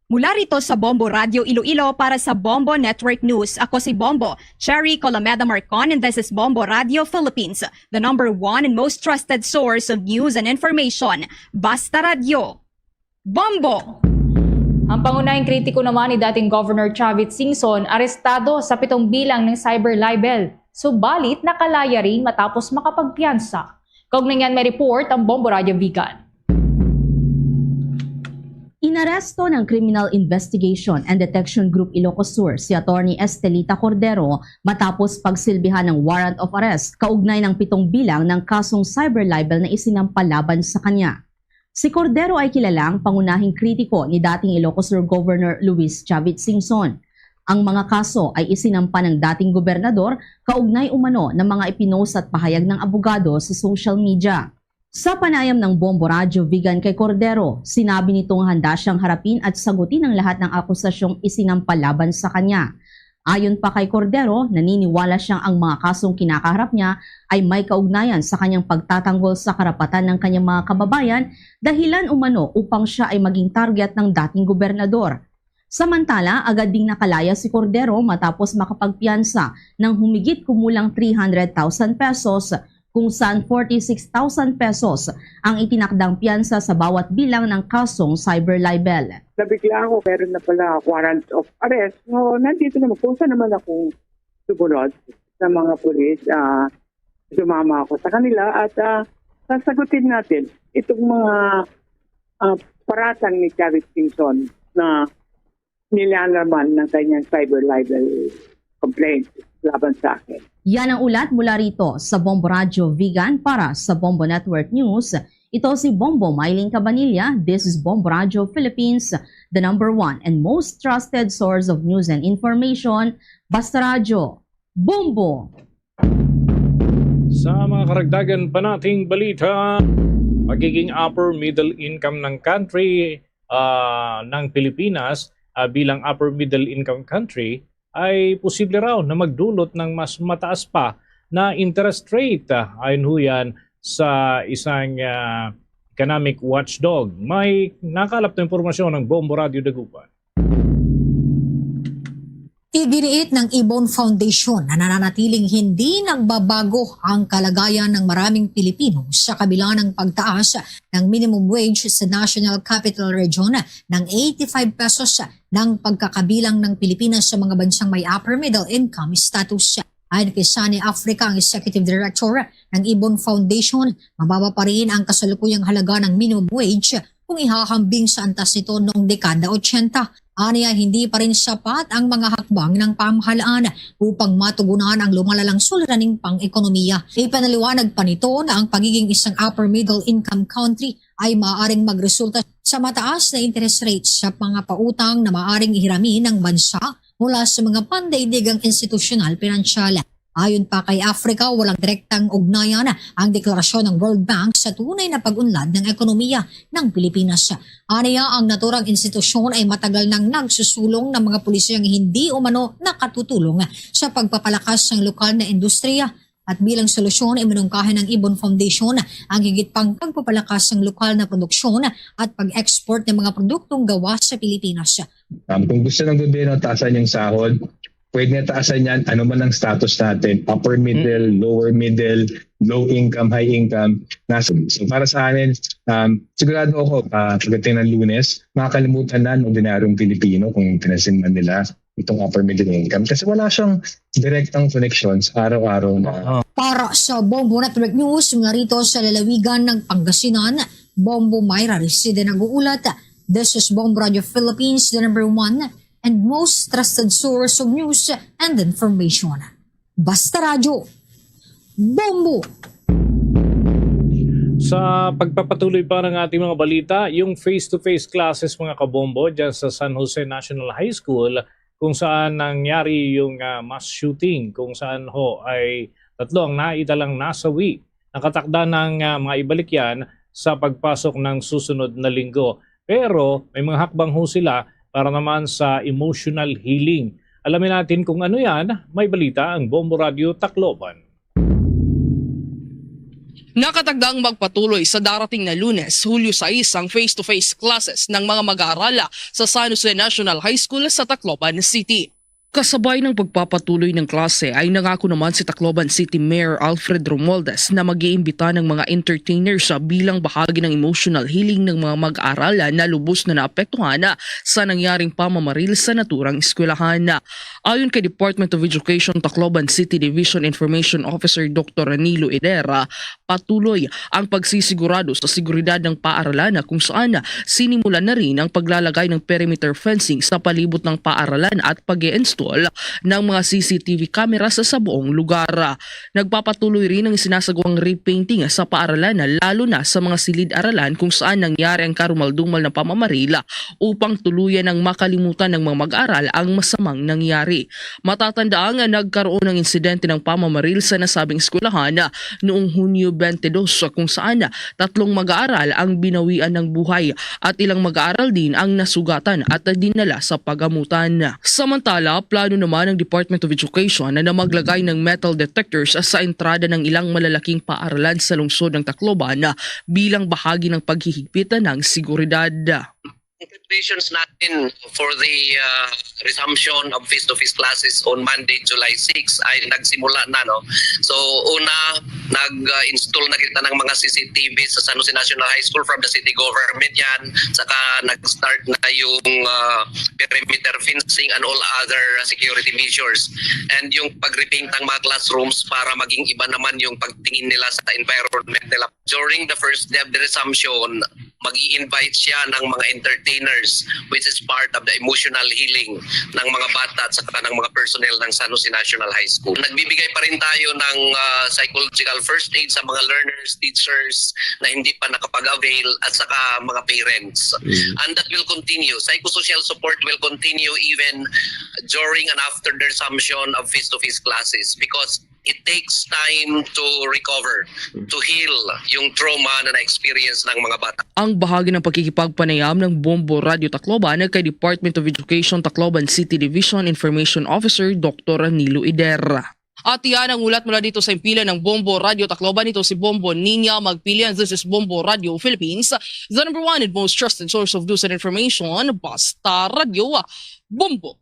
Mula rito sa Bombo Radio Iloilo para sa Bombo Network News, ako si Bombo Cherry Colomeda Marcon, and this is Bombo Radio Philippines, the number one and most trusted source of news and information. Basta Radyo. Bombo! Ang pangunahing kritiko naman ni dating Governor Chavit Singson arestado sa pitong bilang ng cyber libel. Subalit nakalaya rin matapos makapagpiyansa. Kaugnay niyan may report ang Bombo Radio Vigan. Inaresto ng Criminal Investigation and Detection Group Ilocos Sur si Attorney Estelita Cordero matapos pagsilbihan ng warrant of arrest kaugnay ng pitong bilang ng kasong cyber libel na isinampa laban sa kanya. Si Cordero ay kilalang pangunahing kritiko ni dating Ilocos Sur Governor Luis Chavit Singson. Ang mga kaso ay isinampa ng dating gobernador kaugnay umano ng mga ipinost at pahayag ng abogado sa social media. Sa panayam ng Bombo Radyo Vigan kay Cordero, sinabi nito nga handa siyang harapin at sagutin ang lahat ng akusasyong isinampa laban sa kanya. Ayon pa kay Cordero, naniniwala siyang ang mga kasong kinakaharap niya ay may kaugnayan sa kanyang pagtatanggol sa karapatan ng kanyang mga kababayan, dahilan umano upang siya ay maging target ng dating gobernador. Samantala, agad ding nakalaya si Cordero matapos makapagpiyansa ng humigit kumulang three hundred thousand pesos, kung saan forty-six thousand pesos ang itinakdang piyansa sa bawat bilang ng kasong cyber libel. Nabigla ako, meron na pala warrant of arrest. No, nandito naman, kusa naman akong sumunod sa mga pulis. Ah, sumama ako sa kanila at, ah, sasagutin natin itong mga, ah, paratang ni Chavit Singson na nilalaman ng kanyang cyber libel complaint laban sa akin. Yan ang ulat mula rito sa Bombo Radyo Vigan para sa Bombo Network News. Ito si Bombo Mylene Cabanilla. This is Bombo Radyo Philippines, the number one and most trusted source of news and information. Basta Radyo, Bombo! Sa mga karagdagan pa nating balita, pagiging upper middle income ng country, ah, ng Pilipinas, ah, bilang upper middle income country ay posible raw na magdulot ng mas mataas pa na interest rate, ah, ayon ho yan sa isang, ah, economic watchdog. May nakalap na impormasyon ng Bombo Radyo Dagupan. Iginiit ng Ibon Foundation na nananatiling hindi nagbabago ang kalagayan ng maraming Pilipino sa kabila ng pagtaas ng minimum wage sa National Capital Region ng eighty-five pesos ng pagkakabilang ng Pilipinas sa mga bansang may upper middle income status. Ayon kay Sunny Africa, ang executive director ng Ibon Foundation, mababa pa rin ang kasalukuyang halaga ng minimum wage kung ihahambing sa antas nito noong dekada ochenta. Aniya, hindi pa rin sapat ang mga hakbang ng pamahalaan upang matugunan ang lumalalang suliraning pang-ekonomiya. Ipinaliwanag pa nito na ang pagiging isang upper middle income country ay maaaring magresulta sa mataas na interest rates sa mga pautang na maaaring ihirami ng bansa mula sa mga pandaigdigang institusyonal pinansyal. Ayon pa kay Africa, walang direktang ugnayan ang deklarasyon ng World Bank sa tunay na pag-unlad ng ekonomiya ng Pilipinas. Aniya, ang naturang institusyon ay matagal nang nagsusulong ng mga polisiyang hindi umano nakatutulong sa pagpapalakas ng lokal na industriya. At bilang solusyon, iminungkahi ng Ibon Foundation ang higit pang pagpapalakas ng lokal na produksyon at pag-export ng mga produktong gawa sa Pilipinas. Um, kung gusto ng gobyerno taasan yung sahod, pwede na taasan yan, ano man ang status natin, upper middle, lower middle, low income, high income. Nasa, so para sa amin, um, sigurado ako, uh, pagdating ng Lunes, makakalimutan na ng ordinaryong Pilipino kung pinasin man nila itong upper middle income kasi wala siyang direktang connections araw-araw na. Oo. Para sa Bombo Network News, mula rito sa lalawigan ng Pangasinan, Bombo Myra Reside nag-uulat. This is Bombo Radio Philippines, the number one and most trusted source of news and information. Basta Radyo, Bombo! Sa pagpapatuloy pa ng ating mga balita, yung face-to-face classes, mga kabombo, dyan sa San Jose National High School, kung saan nangyari yung, ah, mass shooting, kung saan ho ay tatlo ang naitalang nasawi. Nakatakda ng, ah, mga ibalik yan sa pagpasok ng susunod na linggo. Pero may mga hakbang ho sila para naman sa emotional healing. Alamin natin kung ano yan. May balita ang Bombo Radio Tacloban. Nakatakdang magpatuloy sa darating na Lunes, Hulyo sais, ang face-to-face classes ng mga mag-aaral sa San Jose National High School sa Tacloban City. Kasabay ng pagpapatuloy ng klase ay nangako naman si Tacloban City Mayor Alfred Romualdez na mag-iimbita ng mga entertainers sa bilang bahagi ng emotional healing ng mga mag-aaral na lubos na naapektuhan sa nangyaring pamamaril sa naturang eskwelahan. Ayon kay Department of Education Tacloban City Division Information Officer Doktor Nilo Idera, patuloy ang pagsisigurado sa seguridad ng paaralan, na kung saan sinimulan na rin ang paglalagay ng perimeter fencing sa palibot ng paaralan at pag-i-install ng mga C C T V cameras sa buong lugar. Nagpapatuloy rin ang sinasagawang repainting sa paaralan, lalo na sa mga silid-aralan kung saan nangyari ang karumaldumal na pamamaril, upang tuluyan ng makalimutan ng mga mag-aaral ang masamang nangyari. Matatandaan nga nagkaroon ng insidente ng pamamaril sa nasabing eskwelahan noong Hunyo twenty-two, kung saan tatlong mag-aaral ang binawian ng buhay at ilang mag-aaral din ang nasugatan at dinala sa pagamutan. Samantala, plano naman ng Department of Education na maglagay ng metal detectors sa entrada ng ilang malalaking paaralan sa lungsod ng Tacloban bilang bahagi ng paghihigpit ng seguridad. Ang preparations natin for the, uh, resumption of face-to-face classes on Monday, July six, ay nagsimula na, no? So, una, nag-install na kita ng mga C C T V sa San Jose National High School from the city government yan. Saka nag-start na yung, uh, perimeter fencing and all other security measures. And yung pag-repaint ng mga classrooms para maging iba naman yung pagtingin nila sa environment nila. During the first day of the resumption, mag-i-invite siya ng mga entertainers, which is part of the emotional healing ng mga bata at saka ng mga personnel ng San Jose National High School. Nagbibigay pa rin tayo ng, ah, psychological first aid sa mga learners, teachers na hindi pa nakapag-avail, at saka mga parents. Mm. And that will continue. Psychosocial support will continue even during and after the resumption of face-to-face classes, because it takes time to recover, to heal yung trauma na na-experience ng mga bata. Ang bahagi ng pakikipagpanayam ng Bombo Radio Tacloban kay Department of Education Tacloban City Division Information Officer Doktor Nilo Ider. At yan ang ulat mula dito sa himpilan ng Bombo Radio Tacloban. Ito si Bombo Niña Magpilian. This is Bombo Radio Philippines, the number one and most trusted source of news and information. Basta Radio, Bombo.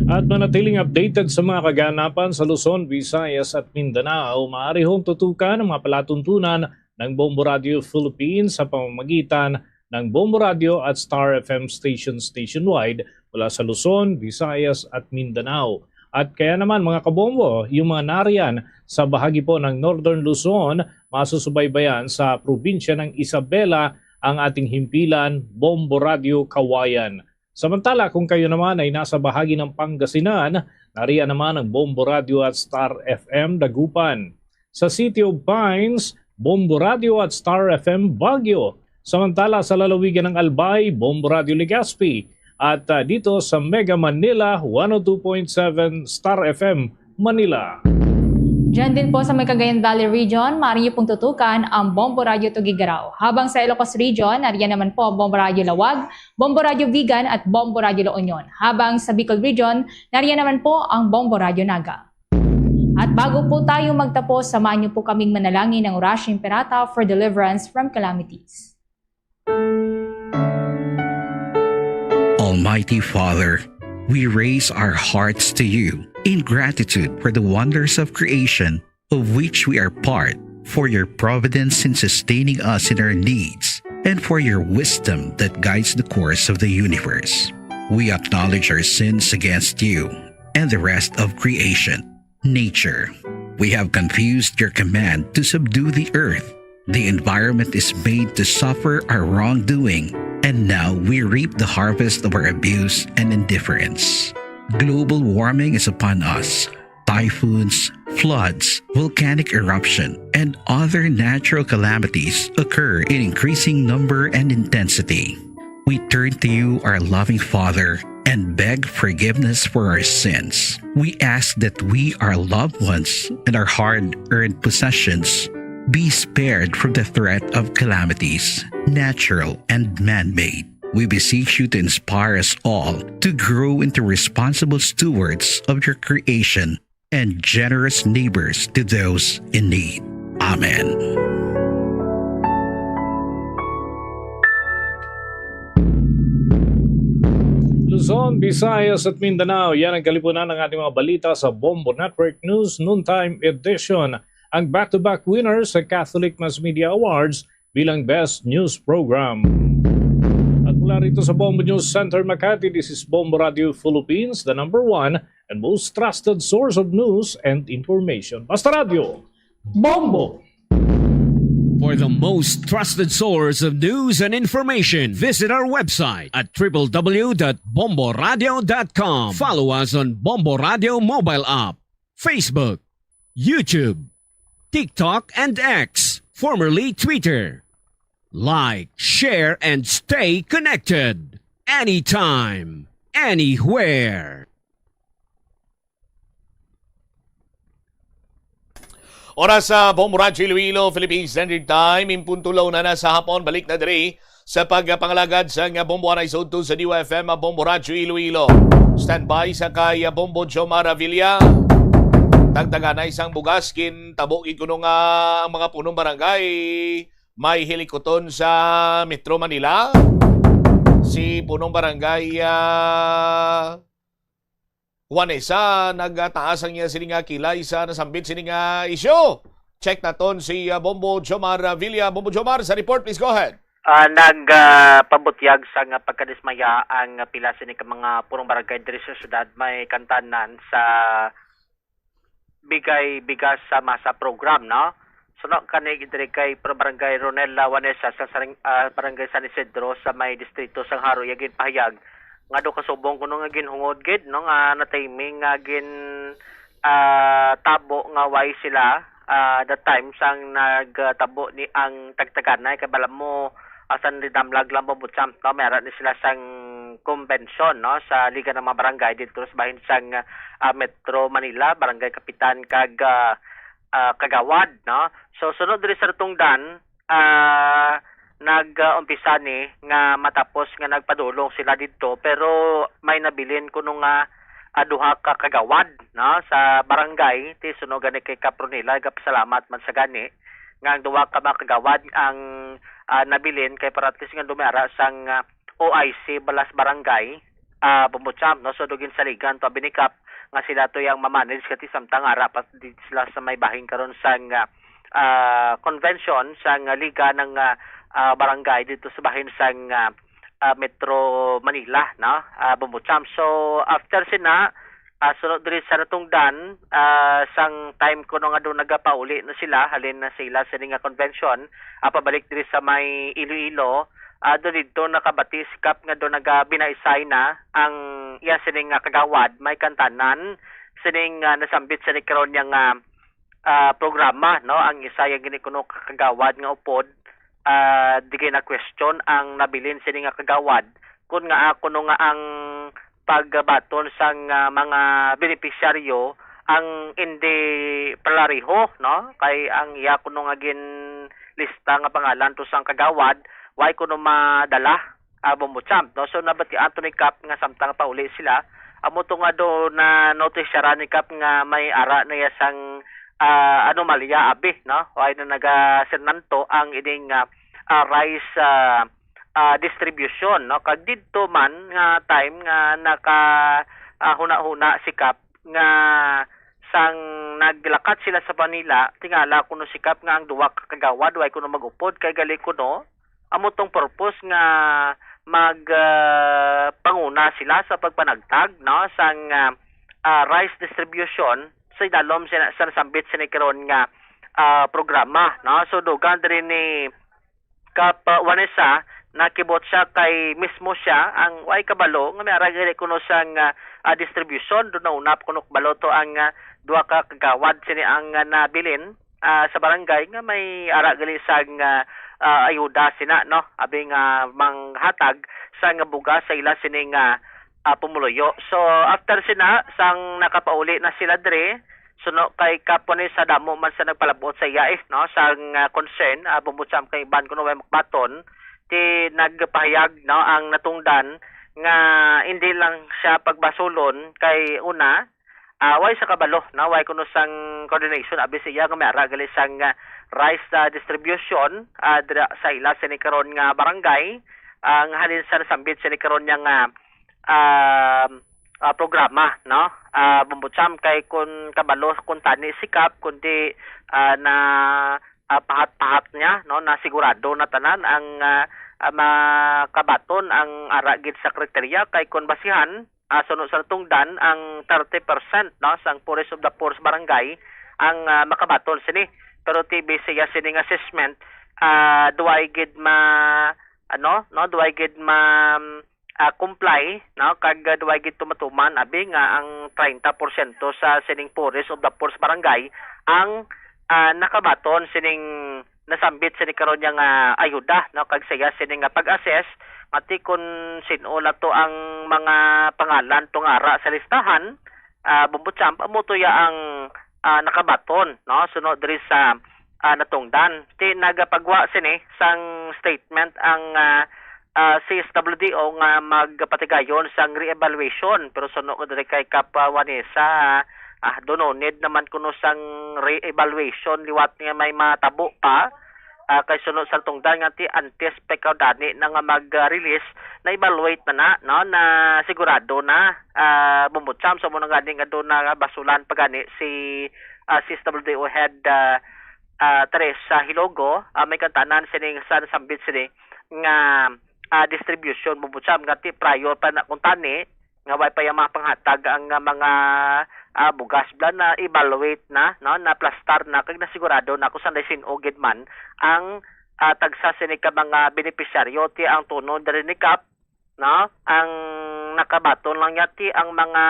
At manatiling updated sa mga kaganapan sa Luzon, Visayas at Mindanao, maaari hong tutukan ang mga palatuntunan ng Bombo Radio Philippines sa pamamagitan ng Bombo Radio at Star F M stations nationwide mula sa Luzon, Visayas at Mindanao. At kaya naman, mga kabombo, yung mga nariyan sa bahagi po ng Northern Luzon, masusubaybayan sa probinsya ng Isabela ang ating himpilan, Bombo Radio Kawayan. Samantala, kung kayo naman ay nasa bahagi ng Pangasinan, nariyan naman ang Bombo Radio at Star F M Dagupan. Sa City of Pines, Bombo Radio at Star F M Baguio. Samantala, sa lalawigan ng Albay, Bombo Radio Legazpi. At, ah, dito sa Mega Manila, one oh two point seven Star F M Manila. Diyan din po sa may Cagayan Valley Region, maaari niyo pong tutukan ang Bombo Radio Tuguegarao. Habang sa Ilocos Region, nariyan naman po ang Bombo Radio Laoag, Bombo Radio Vigan at Bombo Radio La Union. Habang sa Bicol Region, nariyan naman po ang Bombo Radio Naga. At bago po tayo magtapos, samahan niyo po kaming manalangin ng Orasyo Imperata for deliverance from calamities. Almighty Father, we raise our hearts to you in gratitude for the wonders of creation of which we are part, for your providence in sustaining us in our needs, and for your wisdom that guides the course of the universe. We acknowledge our sins against you and the rest of creation, nature. We have confused your command to subdue the earth. The environment is made to suffer our wrongdoing, and now we reap the harvest of our abuse and indifference. Global warming is upon us. Typhoons, floods, volcanic eruption, and other natural calamities occur in increasing number and intensity. We turn to you, our loving Father, and beg forgiveness for our sins. We ask that we, our loved ones, and our hard-earned possessions be spared from the threat of calamities, natural and man-made. We beseech you to inspire us all to grow into responsible stewards of your creation and generous neighbors to those in need. Amen. Luzon, Visayas at Mindanao, yan ang kalipunan ng ating mga balita sa Bombo Network News Noontime Edition. Ang back-to-back winners sa Catholic Mass Media Awards bilang Best News Program. At mula rito sa Bombo News Center Makati, this is Bombo Radio Philippines, the number one and most trusted source of news and information. Basta Radio, Bombo! For the most trusted source of news and information, visit our website at triple w dot bomboradio dot com. Follow us on Bombo Radio mobile app, Facebook, YouTube, TikTok, and X, formerly Twitter. Like, share, and stay connected. Anytime, anywhere. Oras sa Bombo Radyo Iloilo, Philippine Standard Time, impunto la una na sa hapon. Balik na diri sa pagpangalagad sa nga Bombo Aray Soto sa D Y F M, Bombo Radyo Iloilo. Standby sa kay Bombo Jomar Avila. Tagtaganay sang bugas, gintabo gid kuno nga ang mga punong barangay may hilikuton sa Metro Manila. Si punong barangay, ah, Juanesa, nagtaas ang iya sini nga kilay sa nasambit sini nga isyu. Check naton si, ah, Bombo Jomar Villa. Bombo Jomar, sa report, please go ahead. Ah, nagpabutyag sa nga pagkadismaya ang pila sini ka mga punong barangay diri sa syudad may kantanan sa bigay bigas sa masa program, no? Suno kani diri kay Pro-, Barangay Ronel Lawanesa sa Sarang-, ah, Barangay San Isidro sa may distrito sang Jaro, iya ginpahayag nga do kasubong kuno nga ginhungod gid, no, nga na-timing nga gin, ah, tabo nga way sila, ah, the time sang nagtabo ni ang tagtaganay kay bala mo asan ridamlag lang Bombo Champ, no? May ara ni sila sang convention, no, sa Liga ng mga Barangay dito sa bahin sang, ah, Metro Manila, Barangay Kapitan kag, ah, ah, Kagawad, no? So, sunod diri sa Rotungdan, ah, nag-umpisa ni nga matapos nga nagpadulong sila didto, pero may nabilin kuno nga, ah, duha ka kagawad, no, sa barangay, ti suno gani kay Kapronila, gapasalamat man sa gani nga ang duha ka mga kagawad ang, ah, nabilin kay para at least nga dumara sang, ah, O I C balas barangay, ah, Bombo Champ, no? So, dugin saligan to, binikap nga sila to yang mamanage kati samtang ara pa di sila sa may bahin karon sang, ah, ah, convention sang Liga ng, ah, ah, Barangay dito sa bahin sang, ah, ah, Metro Manila, no? Ah, Bombo Champ. So, after sina, ah, sunod diri sa Rotungdan, ah, sang time kuno nga do nagapauli na sila, halin na sila sini nga convention, ah, pabalik diri sa may Iloilo, ah, do didto nakabati si Kap nga do nagabinaisay na ang iya sini nga kagawad, may kantanan, sining, ah, nasambit sini karon niya nga, ah, programa, no? Ang isa yang gini kuno ka kagawad nga upod, ah, di kay na-question ang nabilin sini nga kagawad, kun nga, ah, kuno nga ang pagbaton sang, ah, mga benepisyaryo ang indi pareho, no? Kay ang iya kuno nga ginlista nga pangalan to sang kagawad, way kuno madala, ah, Bombo Champ, no? So, nabatian to ni Kap nga samtang pauli sila, amo to nga do na-notisyaran ni Kap nga may ara na iya sang, ah, anomalya, abi, no? Way na nagasernanto ang ining, ah, ah, rice, ah, ah, distribution, no? Kag didto man nga time nga naka, ah, huna-huna si Kap nga sang naglakat sila sa Manila, tingala kuno si Kap nga ang duha ka kagawad way kuno mag-upod kay gali kuno amo tong purpose nga mag, ah, panguna sila sa pagpanagtag, no, sang, ah, ah, rice distribution sa idalom sa, sa nasambit sini karon nga, ah, programa, no. So, dugang diri ni Kap, ah, Vanessa, nakibot siya kay mismo siya ang way kabalo nga may ara gali kuno sang, ah, ah, distribution. Do na una pa kuno kabalo to ang, ah, duha ka kagawad sini ang, ah, nabilin, ah, sa barangay nga may ara gali sang, ah, ah, ayuda sina, no? Abi nga manghatag sang bugas sa ila sini nga, ah, pumuluyo. So, after sina, sang nakapauli na sila diri, suno kay Kap Vanessa, damo man sa nagpalabot sa iya, eh, no, sang, ah, concern, ah, Bombo Champ, kay iban kuno way makbaton, ti nagpahayag, no, ang natungdan nga hindi lang siya pagbasulon kay una, ah, way sa kabalo, no, way kuno sang coordination abi sa iya nga may ara gali sang, ah, rice, ah, distribution, ah, dira sa ila sini karon nga barangay, ang halin sa nasambit sini karon nga, ah, um, ah, programa, no? Ah, Bombo Champ, kay kun kabalo kun tani si Kap, kundi, ah, na, ah, pahat-pahat niya, no, na sigurado na tanan ang, ah, ah, makabaton ang ara gid sa kriteriya, kay kun basihan, ah, suno sa natungdan ang thirty percent, no, sang poorest of the poor sa barangay ang, ah, makabaton sini. Pero T B siya sining assessment, ah, duway gid ma-, ano, no, duway gid ma-, ah, comply, no, kag, ah, duway gid tumatuman abi nga ang treinta porsyento sa sining poorest of the poorest barangay ang, ah, nakabaton sining nasambit sini karon niya nga ayuda, no, kag saya sini nga pag-assess nga ti kun sin-o na to ang mga pangalan to nga ara sa listahan, ah, Bombo Champ, amo to ya ang, ah, nakabaton, no, suno diri sa, ah, natungdan. Ti nagapagwa sini sang statement ang, ah, ah, C S W D O nga magpatigayon sang re-evaluation, pero suno ko diri kay Kap Vanessa, ah, dunonid naman kuno sang re-evaluation liwat nga may matabo pa. Ah, kay suno sa tungdan nga ti antes pa ikaw dani na nga mag-release, na-evaluate na na, no, na sigurado na, ah, Bombo Champ. So, mo na gani nga doon na basulan pa gani si, ah, C S W D O head, ah, ah, Teresa Hilogo, ah, may kantanan sining sa nasambit sini nga, ah, distribution, Bombo Champ, nga ti prior pa na kung tani, nga way pa yang mga panghatag ang, ah, mga, ah, bugas bla na evaluate na, no, na plastar na, kag nasigurado na kung sanday sin-o gid man ang, ah, tagsa sini ka mga benepisyaryo. Ti ang tunon diri ni Kap, no, ang nakabaton lang niya ti ang mga,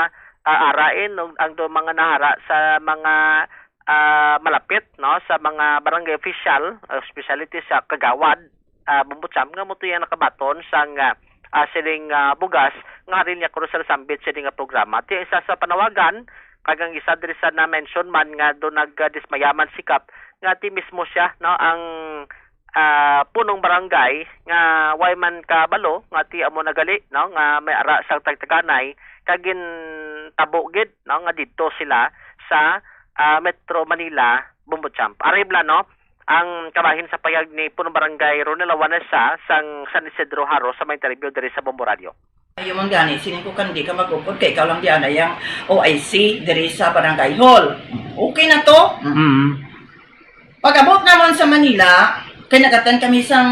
ah, arain ug ang do mga nahara sa mga, ah, malapit, no, sa mga barangay official, especially ti sa kagawad, ah, Bombo Champ, nga mo to yang nakabaton sang, ah, ah, sining, ah, bugas nga halin niya kuno sa nasambit sini nga programa. Ti isa sa panawagan, kag ang isa diri sa na-mention man nga do nagdismayaman si Kap, nga ti mismo siya, no, ang, ah, punong barangay nga way man kabalo nga ti amo na gali, no, nga may ara sang tagtaganay, kag gintabo gid, no, nga didto sila sa, ah, Metro Manila, Bombo Champ. Ari bala, no, ang kabahin sa payag ni Punong Barangay Ronel Awanesa sang San Isidro Jaro sa may interview diri sa Bombo Radio. Ayaw man gani, siling ko, "Kandi ka mag-upod kay ikaw lang di anay ang O I C diri sa barangay hall." Okay na to. Mm. Pag-abot naman sa Manila, kay nag-attend kami sang,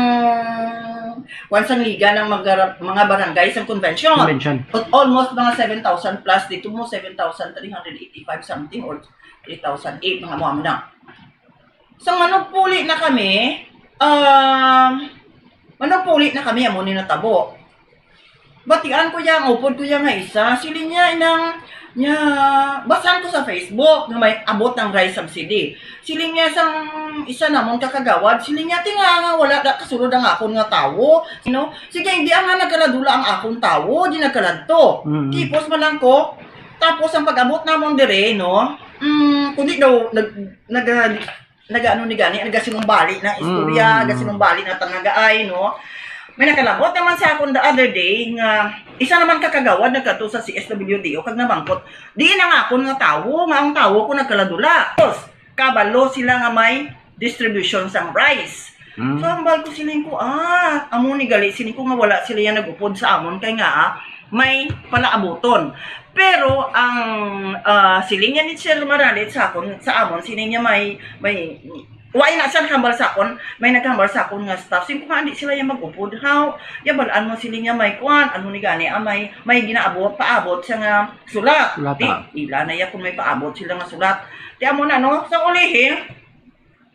kwan, sang Liga ng mga, mga Barangay, sang convention. Convention. But almost mga seven thousand plus, dito mo seven thousand three hundred eighty-five something or three thousand eight, mga mo na. Sang manugpuli na kami, um, manugpuli na kami, amo ni natabo. Batian ko yang upod ko yang nga isa. Siling niya, inang, niya, basahan ko sa Facebook nga may abot ang rice subsidy. Siling niya sang isa namon kakagawad, siling niya, "Tinga nga wala da kasulod ang akon nga tawo." You know? Sige, hindi nga nagkaladula ang akon tawo, di nagkaladto. Mm. Tipos man lang ko, tapos ang pag-abot namon dire, no? Mm, kundi daw, nag, nag, nagaano ni gani, nagasinumbali na istorya, Mm. gasinumbali na tanagaay, no? May nakalabot naman sa akon the other day nga isa naman kakagawad nagkadto sa C S W D O kag namangkot, "Di na nga akon nga tawo, nga ang tawo ko nagkaladula." Tapos, kabalo sila nga may distribution sang rice. Mm. So, hambal ko, siling ko, "Ah, amo ni gali," siling ko, "nga wala sila yang nag-upod sa amon kay nga, ah, may palaabuton." Pero ang, ah, siling niya ni Sir Maralit sa akon, sa amon, siling niya may, may, wa na siya nakahambal sa akon, may naghambal sa akon nga staff. Siling ko nga, "Hindi sila yang mag-upod." How? Ya, balaan mo, siling niya, may kwan, ano ni gani, ah, may, may ginaabot, paabot siya nga sulat. Sulat, Di, ah. Ila na ya kung may paabot sila nga sulat. Di amo na, no? Sa ulihin,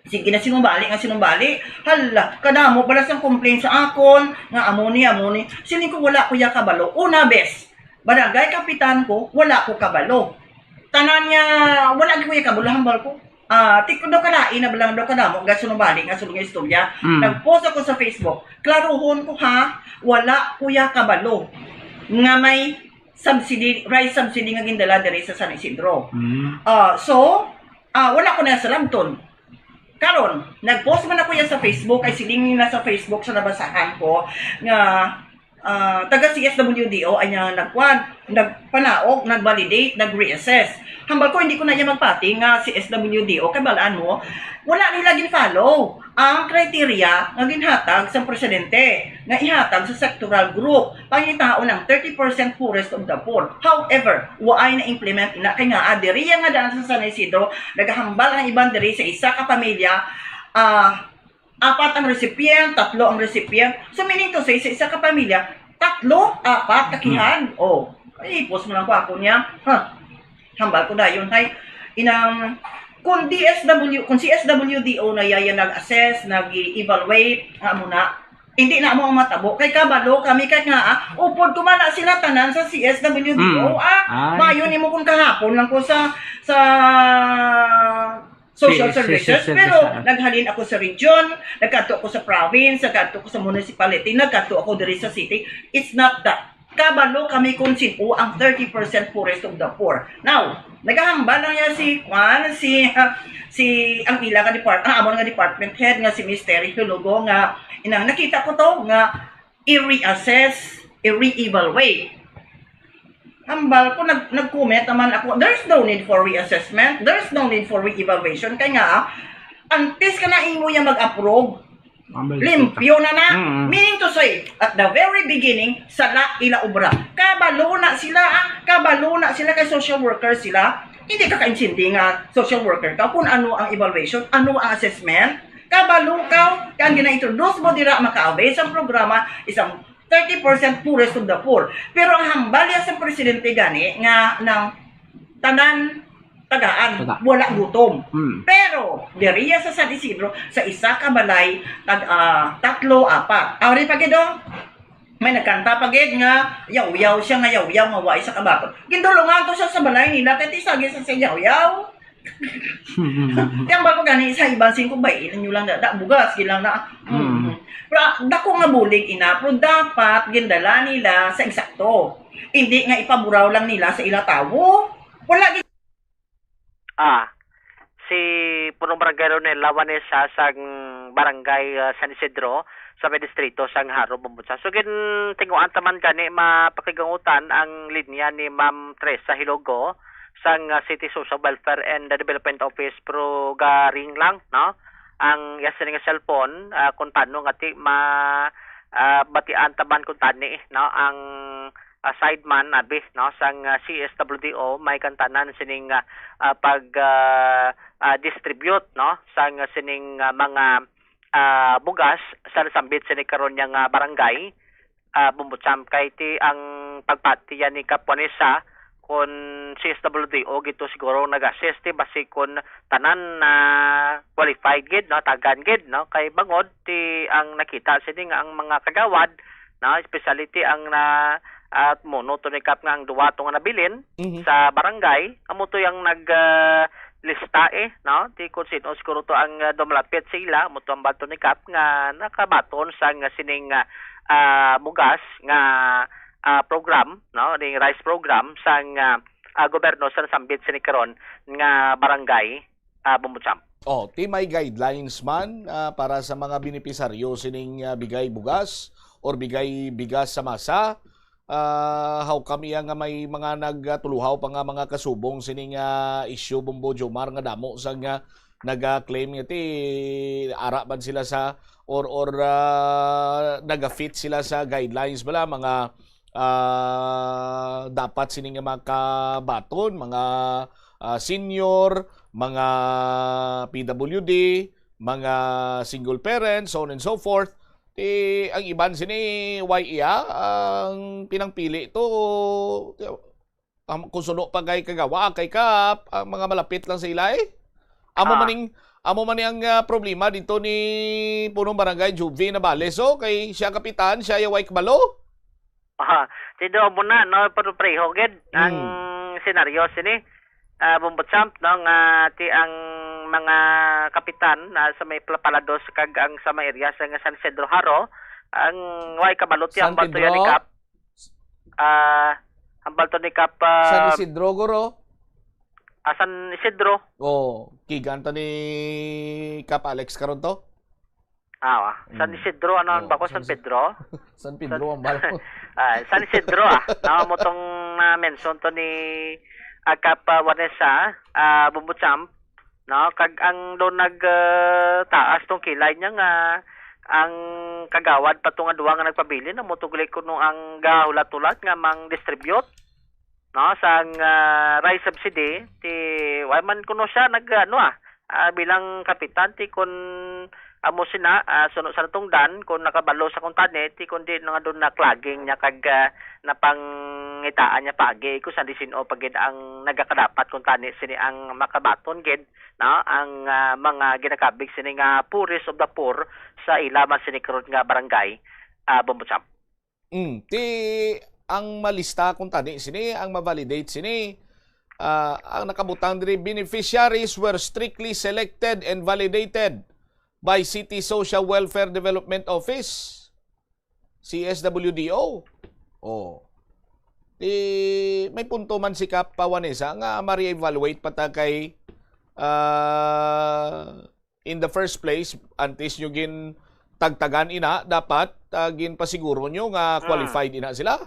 sige na sinumbali nga sinumbali. Hala, kadamo pala sang complaint sa akon, nga amo ni, amo ni. Siling ko, wala ko ya kabalo. Una, bes, barangay kapitan ko, wala ko kabalo. Tanan niya, wala ko ya kabalo, hambal ko. Ah, ti ko daw kalain na balang daw kadamo, ga sinumbali nga sulong istorya. Mm. Nag-post ako sa Facebook. Klaruhon ko ha, wala ko ya kabalo nga may subsidy, rice subsidy nga gindala diri sa San Isidro. Mm. Ah, so, ah, wala ko na sa Labton. Karon, nag-post man ako yan sa Facebook, ay siling nila sa Facebook sa nabasahan ko nga ah, taga C S W D O ay nga nagkuan, nagpanaog, nag-validate, nag-reassess. Hambal ko, hindi ko na niya magpati nga C S W D O, kay balaan mo, wala nila gin-follow ang criteria nga ginhatag sa presidente nga ihatag sa sectoral group, pangitaon ang thirty percent poorest of the poor. However, waay na-implement ina, kay nga, ah, diri nga daan sa San Isidro, nagahambal ang iban diri sa isa ka pamilya, ah, apat ang recipient, tatlo ang recipient. So, meaning to say, sa isa ka pamilya, tatlo, apat, kakihan. Oh, ay, post mo lang ko ako niya. Ha? Hambal ko dayon, hay. Inang, kung D S W, kung C S W D O na yaya nag-assess, nag-evaluate, nga mo na, hindi na mo ang matabo. Kay kabalo kami, kay nga, ah, upod ko man na sila tanan sa C S W D O, Mm. ah, Ay. Mayo nimo kung kahapon lang ko sa, sa social Si-, si-, services, si-, pero sa naghalin ako sa region, nagkadto ako sa province, nagkadto ako sa municipality, nagkadto ako diri sa city. It's not that. Kabalo kami kung sin-o ang thirty percent poorest of the poor. Now, nagahambal lang niya si, kwan, si, si, ang ila nga depart-, ang amon nga department head nga si Mister Hulugo nga, inang nakita ko to nga i-reassess, i-reevaluate. Hambal ko, nag-, nag-comment naman ako, "There's no need for reassessment. There's no need for re-evaluation." Kay nga, antes ka na imo yan mag-approve, Mabalik limpyo na na. Mm. Meaning to say, at the very beginning, sala ila obra. Kabalo na sila, ah. Kabalo na sila kay social worker sila. Hindi ka kaintindi nga social worker ka kung ano ang evaluation, ano ang assessment. Kabalo ka, kay ang gina-introduce mo dira, maka-avail sa programa, isang thirty percent poorest of the poor. Pero ang hambal ya sa presidente gani nga nang tanan tagaan, Taga. wala gutom. Hmm. Pero diriya sa San Isidro, sa isa ka balay, tag, ah, tatlo, apat. Ari pa gid, oh. May nagkanta pa gid nga yaw-yaw siya, nga yaw-yaw, nga wa isa ka baton. Gindulungan to siya sa balay nila, kay ti sagi sa siya yaw-yaw. Kaya ba ko gani sa iban singko, bay, inyo lang na, da, bugas, gilang na. Mm. Mm. Pero, ah, dako nga bulig ina, pero dapat gindala nila sa eksakto. Hindi nga ipaburaw lang nila sa ila tawo. Wala gid. Ah, si Punong Barangay Ronel Lawanesa sang Barangay, ah, San Isidro sa may distrito sang Jaro, Bombocha. So, gintinguan ta man gani mapakigangutan ang linya ni Ma'am Teresa Hilogo sang, ah, City Social Welfare and Development Office, pero garing lang, no? Ang iya sini nga cellphone, ah, kung paano nga ti ma-, ah, batian ta man kung tani, no? Ang, ah, sideman, abi, no? Sang, ah, C S W D O, may kantanan sining, ah, ah, pag, ah, ah, distribute, no? Sang, ah, sining, ah, mga, ah, bugas sa nasambit sini karon niya nga barangay, ah, Bumbutsam, kay ti ang pagpati yan ni Kap Juanesa, kun C S W D O gito siguro nag-assist, ti basi kun tanan na qualified gid, no, tagan gid, no, kay bangod ti ang nakita sini nga ang mga kagawad, no, especially ti ang na, at muno to ni Kap nga ang duwa to nga nabilin Mhm. sa barangay, amo to yang nag, ah, lista, eh, no? Ti kung sino siguro to ang, ah, dumalapit sa ila, amo to ang bato ni Kap nga nakabaton sa nga sining, ah, ah, bugas nga, ah, program, no? Ning rice program sa nga, ah, gobyerno sa nasambit sini karon nga barangay, ah, Bumbutsam. Oh, ti may guidelines man, ah, para sa mga benepisaryo sining, ah, bigay bugas or bigay bigas sa masa? Ah, how come iya nga may mga nagtuluhaw pa nga mga kasubong sini nga issue, Bombo Jomar, nga damo sa nga naga-claim nga ti ara man sila sa or, or, ah, naga-fit sila sa guidelines bala, mga, ah, dapat sini nga makabaton, mga, ah, senior, mga P W D, mga single parents, so on and so forth. Ti ang iban sini, why iya ang pinangpili to, um, kung suno pa kay kagawa, kay Kap, ang mga malapit lang sa ila, eh. Amo Ah. maning, amo man ni ang, ah, problema dito ni Punong Barangay Juvie Navales, oh, kay siya kapitan, siya ya way kabalo. Ah, ti do mo na, no, pero pareho gid ang Mm. senaryo sini. Ah, Bombo Champ, no, nga ti ang mga kapitan na sa may Pla-, Palados kag ang sa may area sa nga San Isidro Jaro, ang way kabalo ti San ang balto yan ni Pedro? Kap. Ah, ang balto ni Kap, ah, San Isidro, guro? Ah, San Isidro. Oh, kigan ta ni Kap Alex karon to? Ah, San Mm. Isidro, ano ang Oh, bako? San San Isidro. Pedro? San Pedro ang balo. Ah, San Isidro, ah. No, mo tong na-mention to ni, ah, Kap, ah, Vanessa, ah, Bumbo Champ, no? Kag ang do nag, ah, taas tong kilay niya nga ang kagawad pa to nga duha nga nagpabilin, amo to gali kuno ang gahulat-hulat nga mang-distribute, no, sang, ah, rice subsidy, ti, wa man kuno siya nag, ano, ah, ah, bilang kapitan, ti kun amo sina, ah, suno sa natungdan, kun nakabalo sa kuntani, ti kun di na nga doon na clogging niya kag, ah, napangitaan niya paagi, kung sa di sino pa gid ang nagakadapat kuntani sini ang makabaton gid, no, ang, ah, mga ginakabig sini nga poorest of the poor sa ila man sini karon nga barangay, ah, Bumbo Champ. Mm, ti ang malista kuntani sini, ang ma-validate sini, ah, ang nakabutang diri, "Beneficiaries were strictly selected and validated by City Social Welfare Development Office, C S W D O." Oh. Ti may punto man si Kap, ah, Vanessa, nga ma-reevaluate pa ta kay, ah, in the first place, antes nyo gin tagtagan ina, dapat, ah, ginpasiguro nyo nga Mm. qualified ina sila.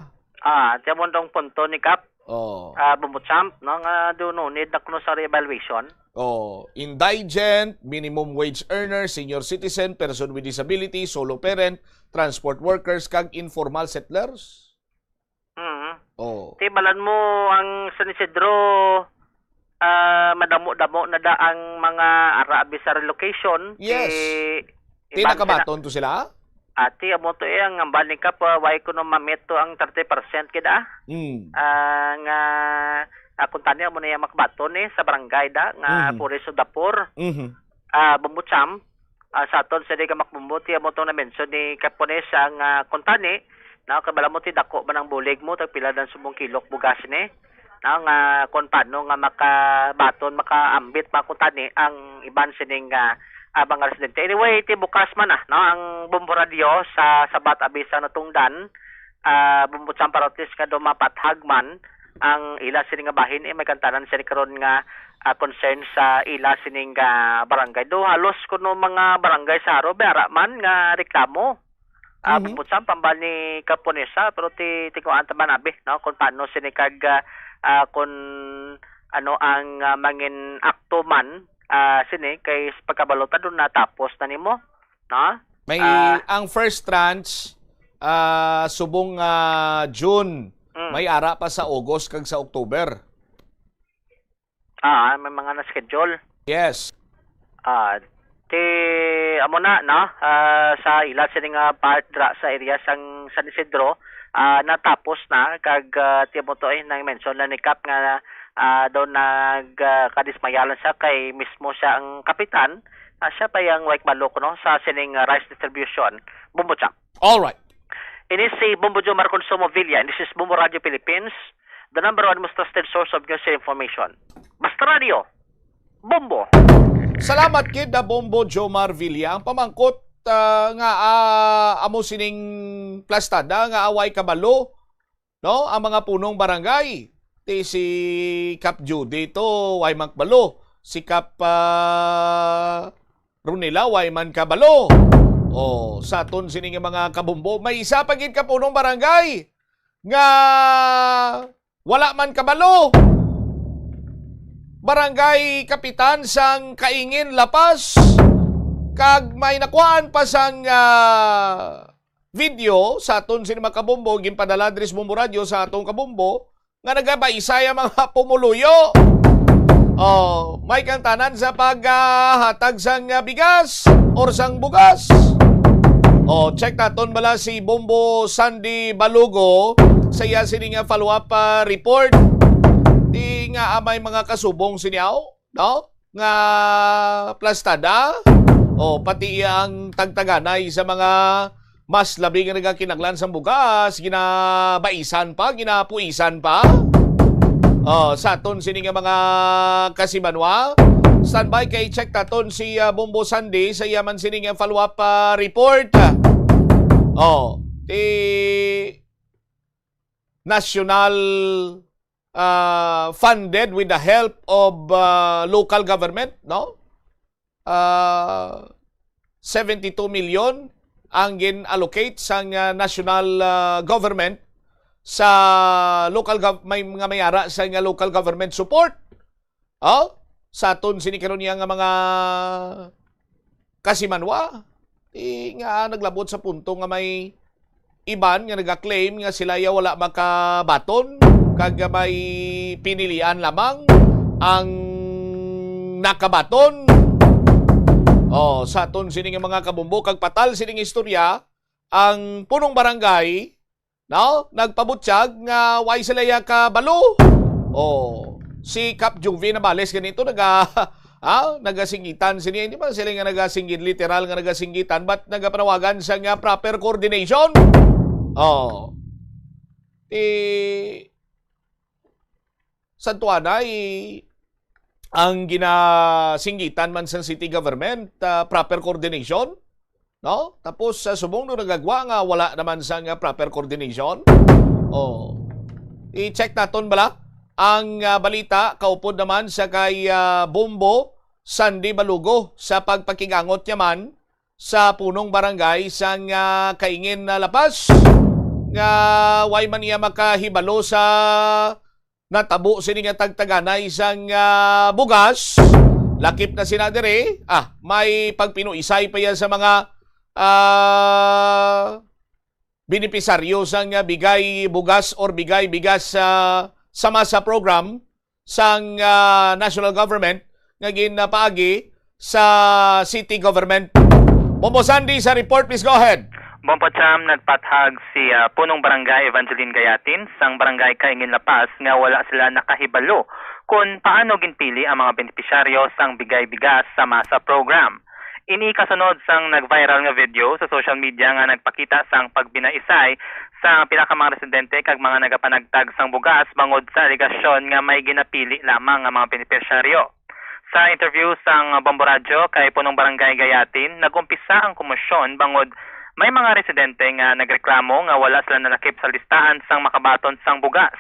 Ah, ti amo tong punto ni Kap, Oh. ah, Bumbo Champ, no, nga do no need na kuno sa re-evaluation. Oh, indigent, minimum wage earner, senior citizen, person with disability, solo parent, transport workers, kag informal settlers. Mm. Oh. Ti balan mo ang San Isidro, ah, madamo-damo na da ang mga ara abi sa relocation. Yes. Ti Ti iban sila nakabaton to sila? Ati, amo to eh, ang hambal ni Kap, ah, why kuno mamit to ang thirty percent gid, ah? Mm. Ah, nga, ah, kung tani, amo na yung makabaton eh, sa barangay da, nga Mhm. Forest of the Poor. Mhm. Ah, Bumbo Champ, ah, sa aton sa Liga Makbumbo, ti amo tong na-mention ni Kap Vanessa nga kung tani, no, kabala mo ti dako man ang bulig mo, tagpila na subong kilok bugas ni, no, nga kung paano nga makabaton, makaambit, mga kung tani, ang iban sining, ah, ah, mga residente. Anyway, ti bukas man, ah, no, ang Bumbo Radio sa Sabat abi sa natungdan, ah, Bumbo Champ Parotis nga do mapathag man ang ila sini nga bahin, eh, may kantanan sini karon nga, ah, concern sa ila sining, ah, barangay. Do halos kuno mga barangay sa Haro, may ara man nga reklamo. Ah, Mhm. Bumbo Champ, pambal ni Kap Vanessa, pero ti, ti kuan ta man abi, no, kung paano sini kag, ah, ah, kung ano ang, ah, mangin akto man, ah, sini kay s-, pagkabalo ta doon natapos na nimo, no? May, Ah. ang first tranche, ah, subong, ah, June, Mm. may ara pa sa August kag sa October. Ah, may mga na-schedule. Yes. Ah, ti, amo na, no? Ah, sa ila sini nga part dra sa area sang San Isidro, ah, natapos na kag, ah, ti amo to, eh, nang mention na ni Kap nga, ah, daw nag, ah, kadismaya lang siya kay mismo siya ang kapitan, ah, siya pa yang wake balok, no, sa sining, ah, rice distribution. Bumbo Champ. All right. Ini si Bumbo Jomar Consumo Villa, and this is Bumbo Radio Philippines, the number one most trusted source of news and information. Basta Radio, Bumbo. Salamat kid na Bumbo Jomar Villa. Ang pamangkot, ah, nga, ah, amo sining plastada nga away kabalo, no? Ang mga punong barangay. Ti si Kap Judy to, way magkabalo. Si Kap, ah, Ronila, way man kabalo. Oh, sa aton sini nga mga kabumbo, may isa pa gid ka punong barangay nga wala man kabalo. Barangay Kapitan sang Kaingin, La Paz, kag may nakuhaan pa sang, ah, video sa aton sini mga kabumbo, ginpadala diri sa Bumbo Radio sa atong kabumbo, nga nagabaisay ang mga pumuluyo. Oh, may kantanan sa paghatag sang, ah, bigas or sang bugas. Oh, check naton bala si Bombo Sandy Balugo sa iya sini nga follow-up, ah, report. Di nga, ah, may mga kasubong sini, aw, no? Nga plastada. Oh, pati iya ang tagtaganay sa mga mas labi nga nagakinahanglan sang bugas, ginabaisan pa, ginapuisan pa. Oh, sa aton sini nga mga kasimanwa, standby kay check taton si, ah, Bombo Sandy sa iya man sini nga follow-up, ah, report. Oh, ti national, ah, funded with the help of, ah, local government, no? Ah, seventy-two million ang gin-allocate sang, ah, national, ah, government sa local gov-, may mga mayara sa nga local government support. Oh, sa aton sini karon niya nga mga kasimanwa, ti nga naglabot sa punto nga may iban nga naga-claim nga sila ya wala makabaton, kag may pinilian lamang ang nakabaton. Oh, sa aton sini nga mga kabombo kag patal sining istorya, ang punong barangay, no, nagpabutyag nga way sila ya kabalo. Oh, si Kap Juvie Nabales ganito naga, ah, nagasinggitan sini, hindi man sila nga nagasinggi-, literal nga nagasinggitan, but nagapanawagan sa nga proper coordination. Oh. Ti santuanay ang ginasinggitan man sa city government, ah, proper coordination, no? Tapos, ah, subong no nagagwa nga wala naman sa nga proper coordination. Oh. I-check naton bala ang, ah, balita kaupod naman sa kay, ah, Bombo Sandy Balugo sa pagpakigangot niya man sa punong barangay sang, ah, Kaingin na La Paz nga way man niya makahibalo sa natabo sini nga tagtaganay sang, ah, bugas. Lakip na sina diri. Ah, may pagpinuisay pa yan sa mga, ah, benepisaryo sang, ah, bigay bugas or bigay bigas sa, sa masa program sang, ah, national government nga ginapaagi sa city government. Bombo Sandy sa report, please go ahead. Bombo Cham, nagpathag si, ah, Punong Barangay Evangeline Gayatin sang Barangay Kaingin La Paz nga wala sila nakahibalo kon paano ginpili ang mga benepisyaryo sang bigay bigas sa masa program. Ini kasunod sang nag-viral nga video sa social media nga nagpakita sang pagbinaisay sa pila ka mga residente kag mga nagapanagtag sang bugas bangod sa alegasyon nga may ginapili lamang nga mga benepisyaryo. Sa interview sang Bombo Radyo kay Punong Barangay Gayatin, nag-umpisa ang komosyon bangod may mga residente nga nagreklamo nga wala sila nalakip sa listahan sang makabaton sang bugas.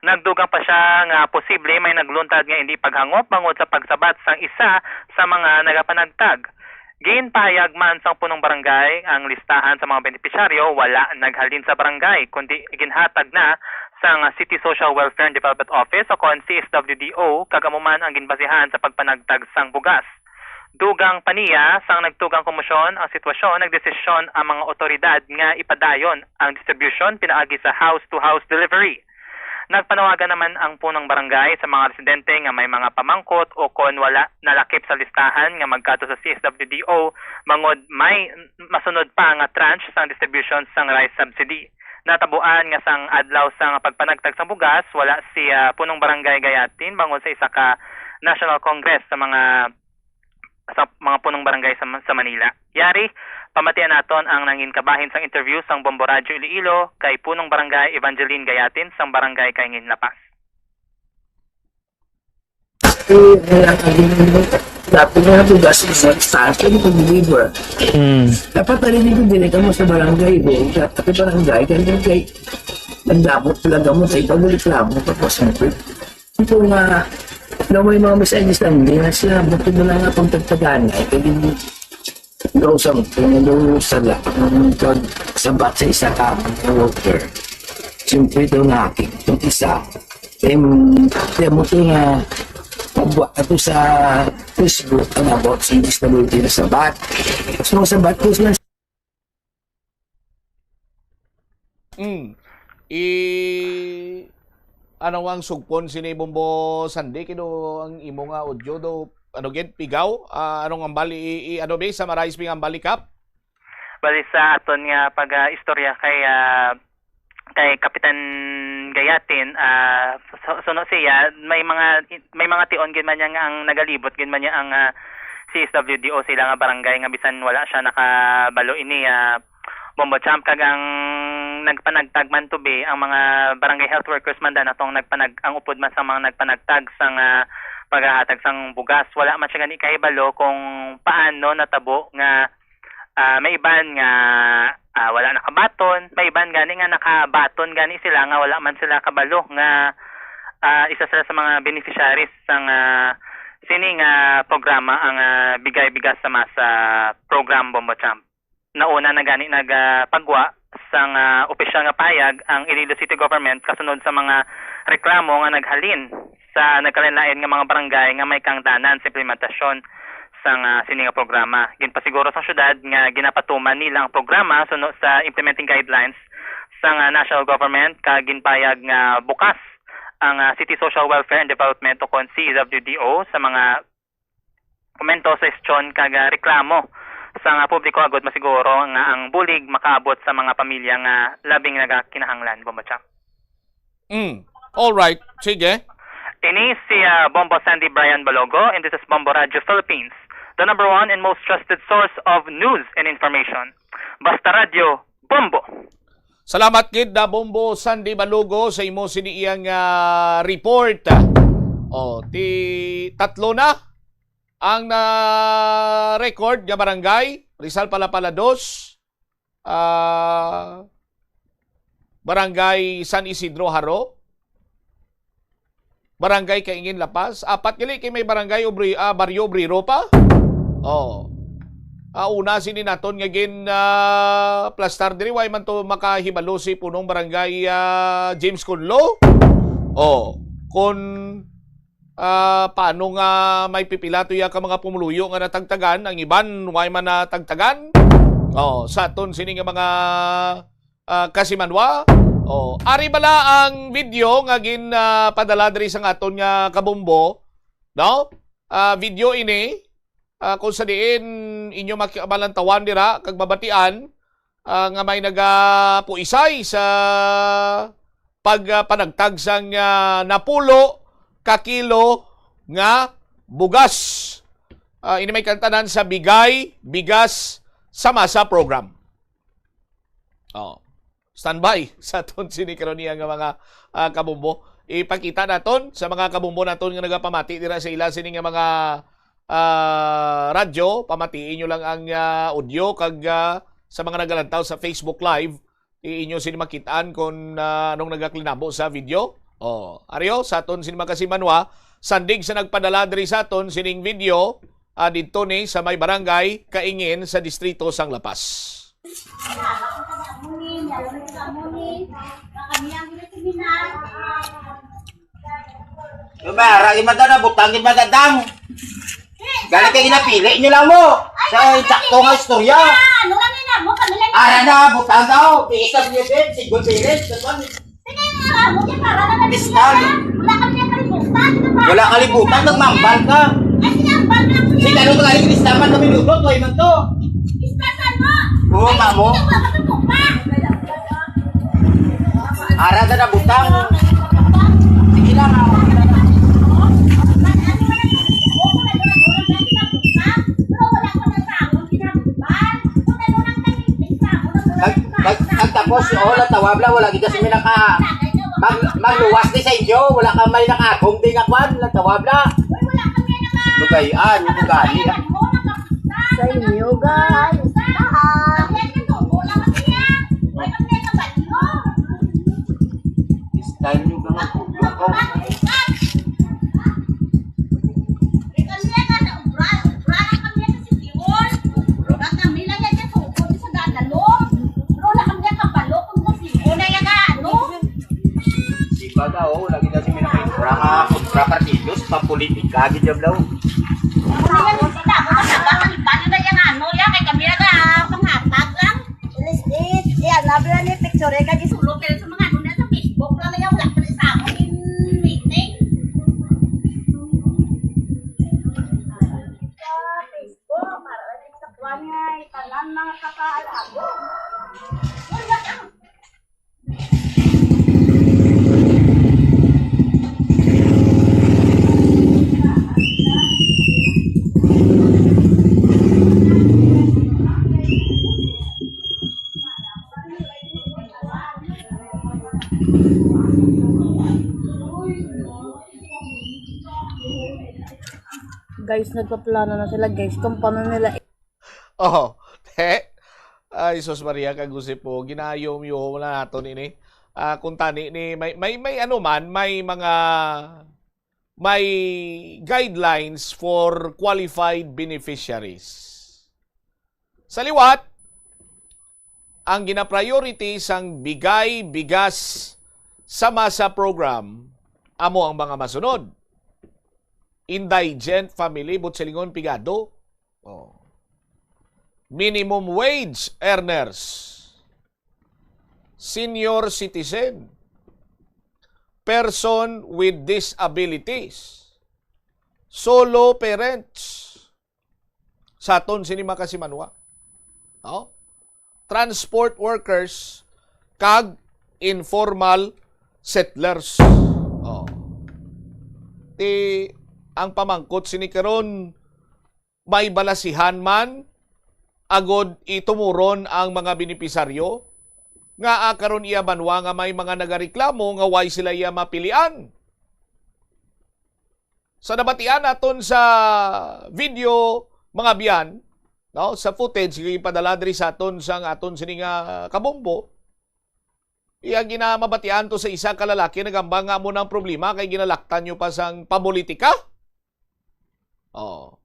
Nagdugang pa sia nga posible may nagluntad nga indi paghangop bangod sa pagsabat sang isa sa mga nagapanagtag. Ginpahayag man sang punong barangay ang listahan sa mga benepisyaryo wala naghalin sa barangay, kundi ginhatag na sang City Social Welfare and Development Office o kon C S W D O, kag amo man ang ginbasihan sa pagpanagtag sang bugas. Dugang pa niya, sang nagtugang komosyon ang sitwasyon, nagdesisyon ang mga otoridad nga ipadayon ang distribusyon pinaagi sa house-to-house delivery. Nagpanawagan naman ang punong barangay sa mga residente nga may mga pamangkot o kon wala nalakip sa listahan nga magkadto sa C S W D O bangod may masunod pa nga tranche sang distribution sang rice subsidy. Natabuan nga sang adlaw sang pagpanagtag sang bugas, wala si, ah, punong barangay Gayatin bangod sa isa ka National Congress sa mga, sa mga punong barangay sa, sa Manila. Yari, pamatian naton ang nangin kabahin sang interview sang Bombo Radyo Iloilo kay punong barangay Evangeline Gayatin sang Barangay Kaingin, La Paz. Eh, wala ka din. Dapat nga bugas mo sa listahan, pwede kong deliver. Hmm. Dapat narinig ko din mo sa barangay, eh. Sa barangay, kaya kay nagdamot talaga mo sa ikaw, reklamo, tapos mo, ito nga, na may mga misunderstanding na sila, buti mo na nga pagtagtagan, eh, pwede mo, no, something, no, sa la-, ang pagsabat sa isa ka worker. Siyempre, ito nga, itong isa, Em, kaya mo ito nga, pagbuhat ato sa Facebook, ang about sa disability na sabat. So, sabat ko sila. Mm. I, ano ang sugpon sini Bombo Sandy? Kino ang imo nga audio do, ano gid, pigaw? Ah, anong ambali, i, i, ano ba, summarize mi nga ambali, Kap? Bali sa aton nga pag, ah, istorya kay, ah, kay Kapitan Gayatin, ah, su-, suno siya, may mga, may mga tion gid man niya nga ang nagalibot gid man niya ang, ah, C S W D O sila nga barangay nga bisan wala siya nakabalo ini, ah, Bombo Champ, kag ang nagpanagtag man to be, ang mga barangay health workers man dan atong nagpanag-, ang upod man sa mga nagpanagtag sa nga paghahatag sang bugas, wala man siya gani kahibalo kung paano natabo nga ah, may iban nga, ah, wala nakabaton, may iban gani nga nakabaton gani sila nga wala man sila kabalo nga, ah, isa sila sa mga beneficiaries sang, ah, sini nga programa ang, ah, Bigay Bigas sa Masa program, Bombo Champ. Nauna na gani nagapagwa sang, ah, opisyal nga pahayag ang Iloilo City Government kasunod sa mga reklamo nga naghalin sa nagkalain-lain nga mga barangay nga may kaangtanan sa implementasyon sang, ah, sini nga programa. Ginpasiguro sa syudad nga ginapatuman nila ang programa suno sa implementing guidelines sang, ah, national government, kag ginpahayag nga bukas ang, ah, City Social Welfare and Development o kon C W D O sa mga komento, suhestyon, kag, ah, reklamo sa nga publiko agod masiguro nga ang bulig makaabot sa mga pamilya nga labing nagakinahanglan, Bombo Champ. Mm. All right. Sige. Ini si, ah, Bombo Sandy Brian Balogo, and this is Bombo Radio Philippines, the number one and most trusted source of news and information. Basta Radyo, Bombo! Salamat gid na Bombo Sandy Balogo sa imo sini iyang, ah, report. Oh, ti tatlo na ang na-record nga barangay, Rizal Palapala dos, ah, Barangay San Isidro Jaro, Barangay Kaingin La Paz, apat gali kay may Barangay Obri-, ah, Baryo Obrero pa. Oh. Ah, una sini naton nga gin, ah, plastar diri, way man to makahibalo si punong barangay, ah, James Conlo. Oh, kun, ah, paano nga may pipila to ya ka mga pumuluyo nga natagtagan, ang iban way man natagtagan. Oh, sa aton sini nga mga, ah, kasimanwa. Oh, ari bala ang video nga gin, ah, padala diri sa aton nga kabombo, no? Ah, video ini, ah, kung sa diin inyo maki-, malantawan dira kag mabatian, ah, nga may nagapuisay sa pag, ah, panagtag sang, ah, napulo ka kilo nga bugas. Ah, ini may kaangtanan sa Bigay Bigas sa Masa program. Oh. Standby sa aton sini karon niya nga mga, ah, kabombo. Ipakita naton sa mga kabombo naton nga nagapamati dira sa ila sini nga mga, ah, radyo. Pamatii nyo lang ang, ah, audio kag, ah, sa mga nagalantaw sa Facebook Live, i-, inyo sini makitaan kung, ah, anong nagaklinabo sa video. Oh, ari o, sa aton sini mga kasimanwa, sandig sa nagpadala diri sa aton sining video, ah, didto ni sa may barangay Kaingin sa distrito sang La Paz. Lumara, gid man na butang, gid man, dang. Gani kay ginapili nyo lang mo sa insakto nga istorya. Ara na, butang daw. P S W din, Sigol Village. Kristal. Wala kalibutan, nagmambal ka. Sige, ano ka, Kristal man kami luto, tuloy man to. Oo, mamo. Ara na na butang. Sige lang, ah. Nag, nag, nagtapos, oh, natawag lang, wala kita sa may naka, mag, magluwas ni sa inyo, wala ka may nakaagong din nga kwan, natawag lang. Lugayan, lugayan. Sa inyo, guys. Ah. Style nyo ka nga, lugaw. Di ba daw, lagi na si Minang Kontra nga, kontra partidos, pampolitika, gid daw. Ano yan, sila, ako, masabak, ang iba nila yan, ano, yan, kay kami na, panghatag lang. Ilis, eh, yan, nabla ni picture, eh, kag Sulo, pero sa mga ano na sa Facebook lang, yan, wala pa rin sa amon yung meeting. Sa Facebook, para lang sa kuwan nga, tanan mga kakaalago. Wala ka. Guys, nagpaplano na sila, guys, kung paano nila Oh, te. Ay, sus Maria, kag Jose po, ginayom-yom na nato nini. Ah, kung tani ni, may, may, may ano man, may mga may guidelines for qualified beneficiaries. Sa liwat, ang gina-priority sang Bigay Bigas sa Masa program amo ang mga masunod: indigent family, buot silingon pigado. Oh. Minimum wage earners, senior citizen, person with disabilities, solo parents, sa aton sini makasimanwa. No? Transport workers kag informal settlers. Oh. Ti ang pamangkot sini karon, may balasihan man agod itumuron ang mga benepisaryo nga, ah, karon iya banwa nga may mga nagareklamo nga way sila iya mapilian. Sa nabatian naton sa video, mga biyan, no, sa footage nga ipadala diri sa aton sang aton sini nga kabombo, iya ginamabatian to sa isa ka lalaki, nagamba nga amo nang problema kay ginalaktan niyo pa sang pamulitika. Oh.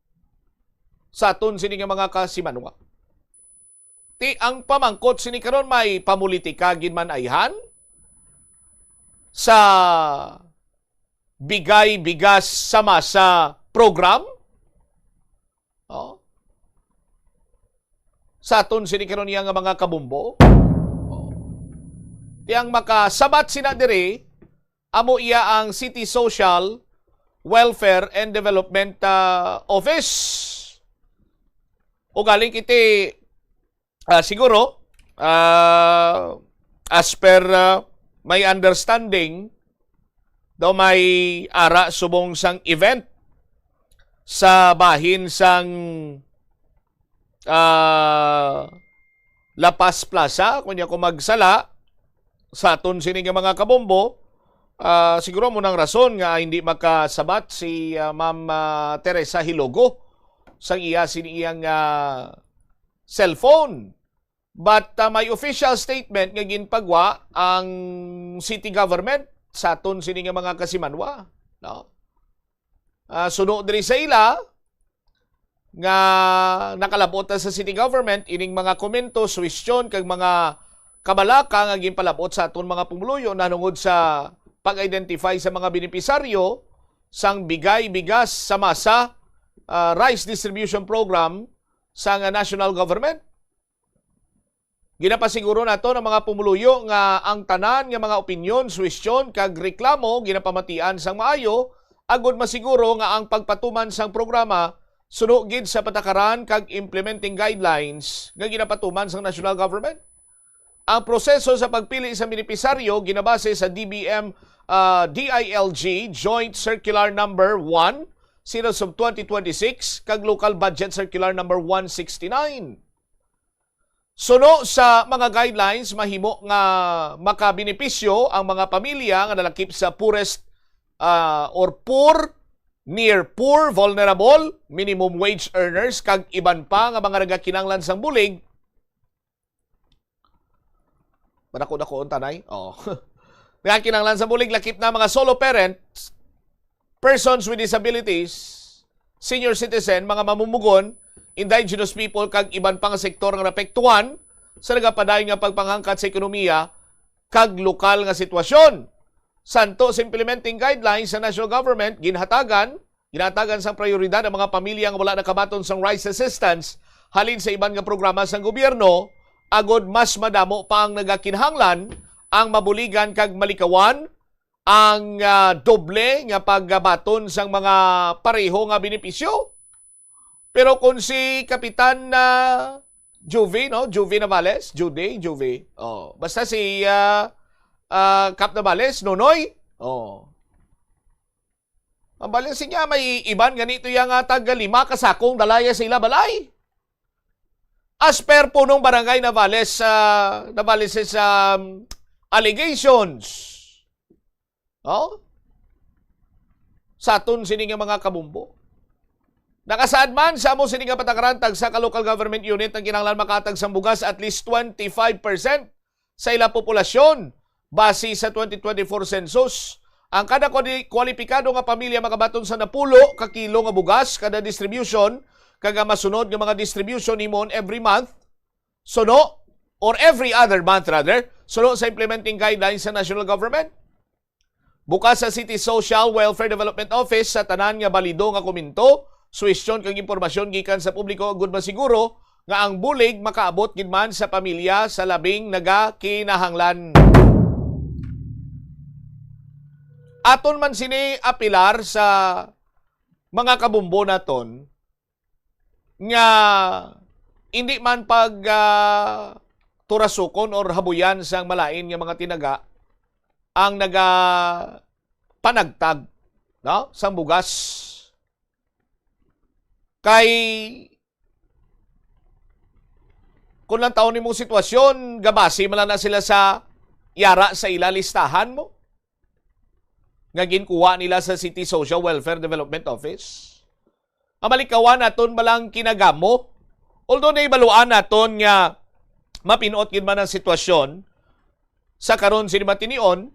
Sa aton sini nga mga kasimanwa. Ti ang pamangkot sini karon, may pamulitika gid man ayhan sa Bigay Bigas sa Masa program? Oh. Sa aton sini karon iya nga mga kabombo? Oh. Ti ang makasabat sina diri, amo iya ang City Social Welfare and Development, ah, Office. Ugaling kiti, ah, siguro, ah, as per, ah, my understanding, daw may ara subong sang event sa bahin sang, ah, La Paz Plaza, kunya ko magsala, sa aton sini nga mga kabombo, ah, siguro mo nang rason nga hindi makasabat si, ah, Ma'am, ah, Teresa Hilogo sang iya sini iyang, ah, cellphone. But, ah, may official statement nga ginpagwa ang city government sa aton sini nga mga kasimanwa, no? Ah, suno diri sa ila nga nakalabot na sa city government ining mga komento, suwestyon kag mga kabalaka nga ginpalabot sa aton mga pumuluyo nahanungod sa pag-identify sa mga benepisaryo sang Bigay Bigas sa Masa, ah, Rice Distribution Program sang national government. Ginapasiguro nato ang mga pumuluyo nga ang tanan nga mga opinyon, suwestyon, kag reklamo ginapamatian sang maayo, agud masiguro nga ang pagpatuman sang programa suno gid sa patakaran kag implementing guidelines nga ginapatuman sang national government. Ang proseso sa pagpili sa benepisaryo ginabase sa D B M, ah, D I L G Joint Circular Number One, Series of twenty twenty-six, kag Local Budget Circular Number One sixty-nine. Suno sa mga guidelines, mahimo nga makabenepisyo ang mga pamilya nga nalakip sa poorest, ah, or poor, near poor, vulnerable, minimum wage earners, kag iban pa nga mga nagakinahanglan sang bulig. Madako-dako ang tanay. Oh. Nagakinahanglan sang bulig, lakip na mga solo parents, persons with disabilities, senior citizen, mga mamumugon, indigenous people, kag iban pa nga sektor nga naapektuhan sa nagapadayon nga pagpanghangkat sa ekonomiya kag lokal nga sitwasyon. Suno sa implementing guidelines sa national government, ginhatagan, ginhatagan sang prioridad ang mga pamilya nga wala nakabaton sang rice assistance halin sa iban nga programa sang gobyerno, agod mas madamo pa ang nagakinahanglan ang mabuligan kag malikawan ang, ah, doble nga pagbaton sang mga pareho nga benepisyo. Pero kung si Kapitan, ah, Juvie, no? Juvie Navales, Judy, Juvie. Oh, basta si, ah, ah, Kap Navales, Nonoy. Oh. Ang balin siya, may iban ganito yang, ah, tag lima ka sakong dala ya sa ila balay. As per punong barangay Navales, ah, Navales' um, allegations. Oh? Sa aton sini nga mga kabombo. Nakasaad man sa amo sini nga patakaran, tagsa ka local government unit ang kinahanglan makahatag sang bugas at least twenty-five percent sa ila populasyon base sa twenty twenty-four census. Ang kada kwali-, kwalipikado nga pamilya makabaton sa napulo ka kilo nga bugas kada distribution, kag ang masunod nga mga distribution himuon every month, suno, or every other month rather, suno sa implementing guidelines sa national government. Bukas sa City Social Welfare Development Office sa tanan nga balido nga komento, suwestyon kag impormasyon gikan sa publiko agud masiguro nga ang bulig makaabot gid man sa pamilya sa labing nagakinahanglan. Aton man sini apilar sa mga kabumbo naton nga hindi man pag, ah, turasukon or habuyan sang malain nga mga tinaga ang nagapanagtag, no, sang bugas. Kay kung lang taon nimong sitwasyon, gabasi man lang na sila sa yara sa ila listahan mo nga ginkuha nila sa City Social Welfare Development Office. Ang malikawan naton balang kinagamo. Although nahibaluan naton nga mapinot gid man ang sitwasyon sa karon sini matinion,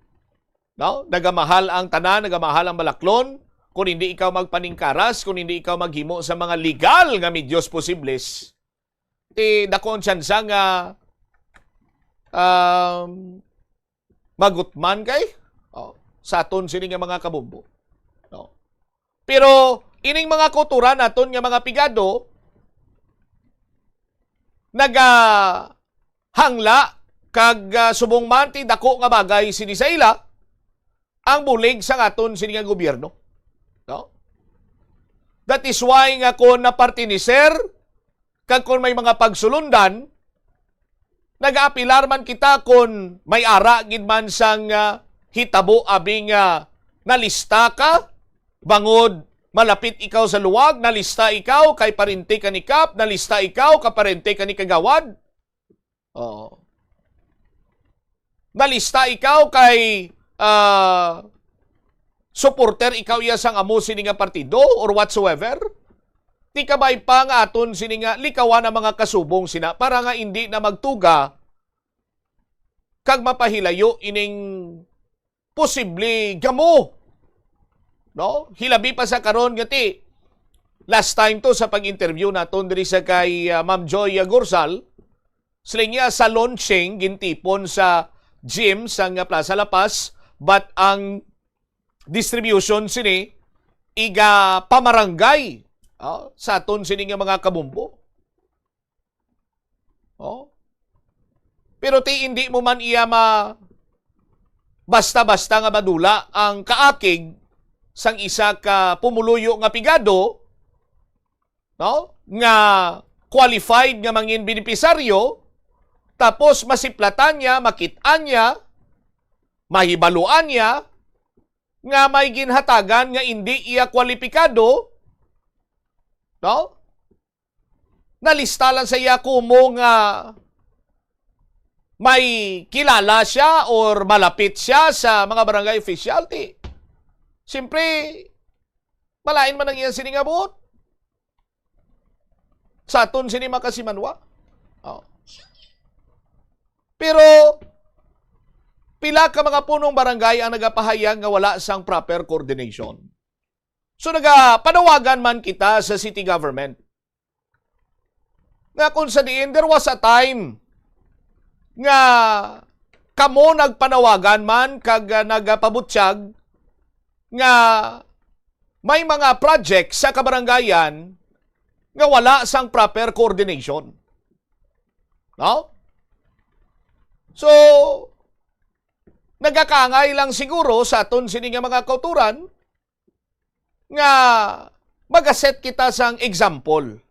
no? Nagamahal ang tanan, nagamahal ang balaklon. Kung hindi ikaw magpaningkaras, kung hindi ikaw maghimo sa mga legal nga medios posibles, ti dako ang tsansa nga, um, magutman kay, oh, sa aton sini nga mga kabumbo. No? Pero ining mga kauturan naton nga mga pigado, nagahangla kag, ah, subong man ti dako nga bagay sini sa ila ang bulig sa aton sini nga gobyerno. No? That is why nga kung napartiniser kag kung may mga pagsulundan, nagaapilar man kita kung may ara gid man sang, ah, hitabo abi nga nalista ka, bangod malapit ikaw sa luwag, nalista ikaw kay parente ka ni Kap, nalista ikaw ka parente ka ni Kagawad. Oo. Nalista ikaw kay, ah, supporter ikaw iya sang amo sini nga partido or whatsoever. Ti kabay pa nga aton sini nga likawan ang mga kasubong sina para nga indi na magtuga kag mapahilayo ining posible gamo. No? Hilabi pa sa karon nga ti last time to sa pag-interview naton diri sa kay, ah, Ma'am Joy, ah, Gorsal, siling niya sa launching gintipon sa gym sang Plaza La Paz, but ang distribution sini iga pamarangay, ah, sa aton sini nga mga kabumbo. Oh. Pero ti hindi mo man iya ma basta-basta nga madula ang kaakig sang isa ka pumuluyo nga pigado, no? Nga qualified nga mangin benepisaryo, tapos masiplatan niya, makit-an niya, mahibaluan niya nga may ginhatagan nga indi iya kwalipikado, no? Nalista lang sa iya kumo nga may kilala siya or malapit siya sa mga barangay official, ti, siyempre, malain man ang iya sini nga buot. Sa aton sini makasimanwa. Oh. Pero, pila ka mga punong barangay ang nagapahayag nga wala sang proper coordination. So, nagapanawagan man kita sa city government nga kung sa diin, there was a time nga kamo nagpanawagan man kag, ah, nagapabutyag nga may mga project sa kabarangayan nga wala sang proper coordination. No? So, nagakaangay lang siguro sa aton sini nga mga kauturan nga magaset kita sang example.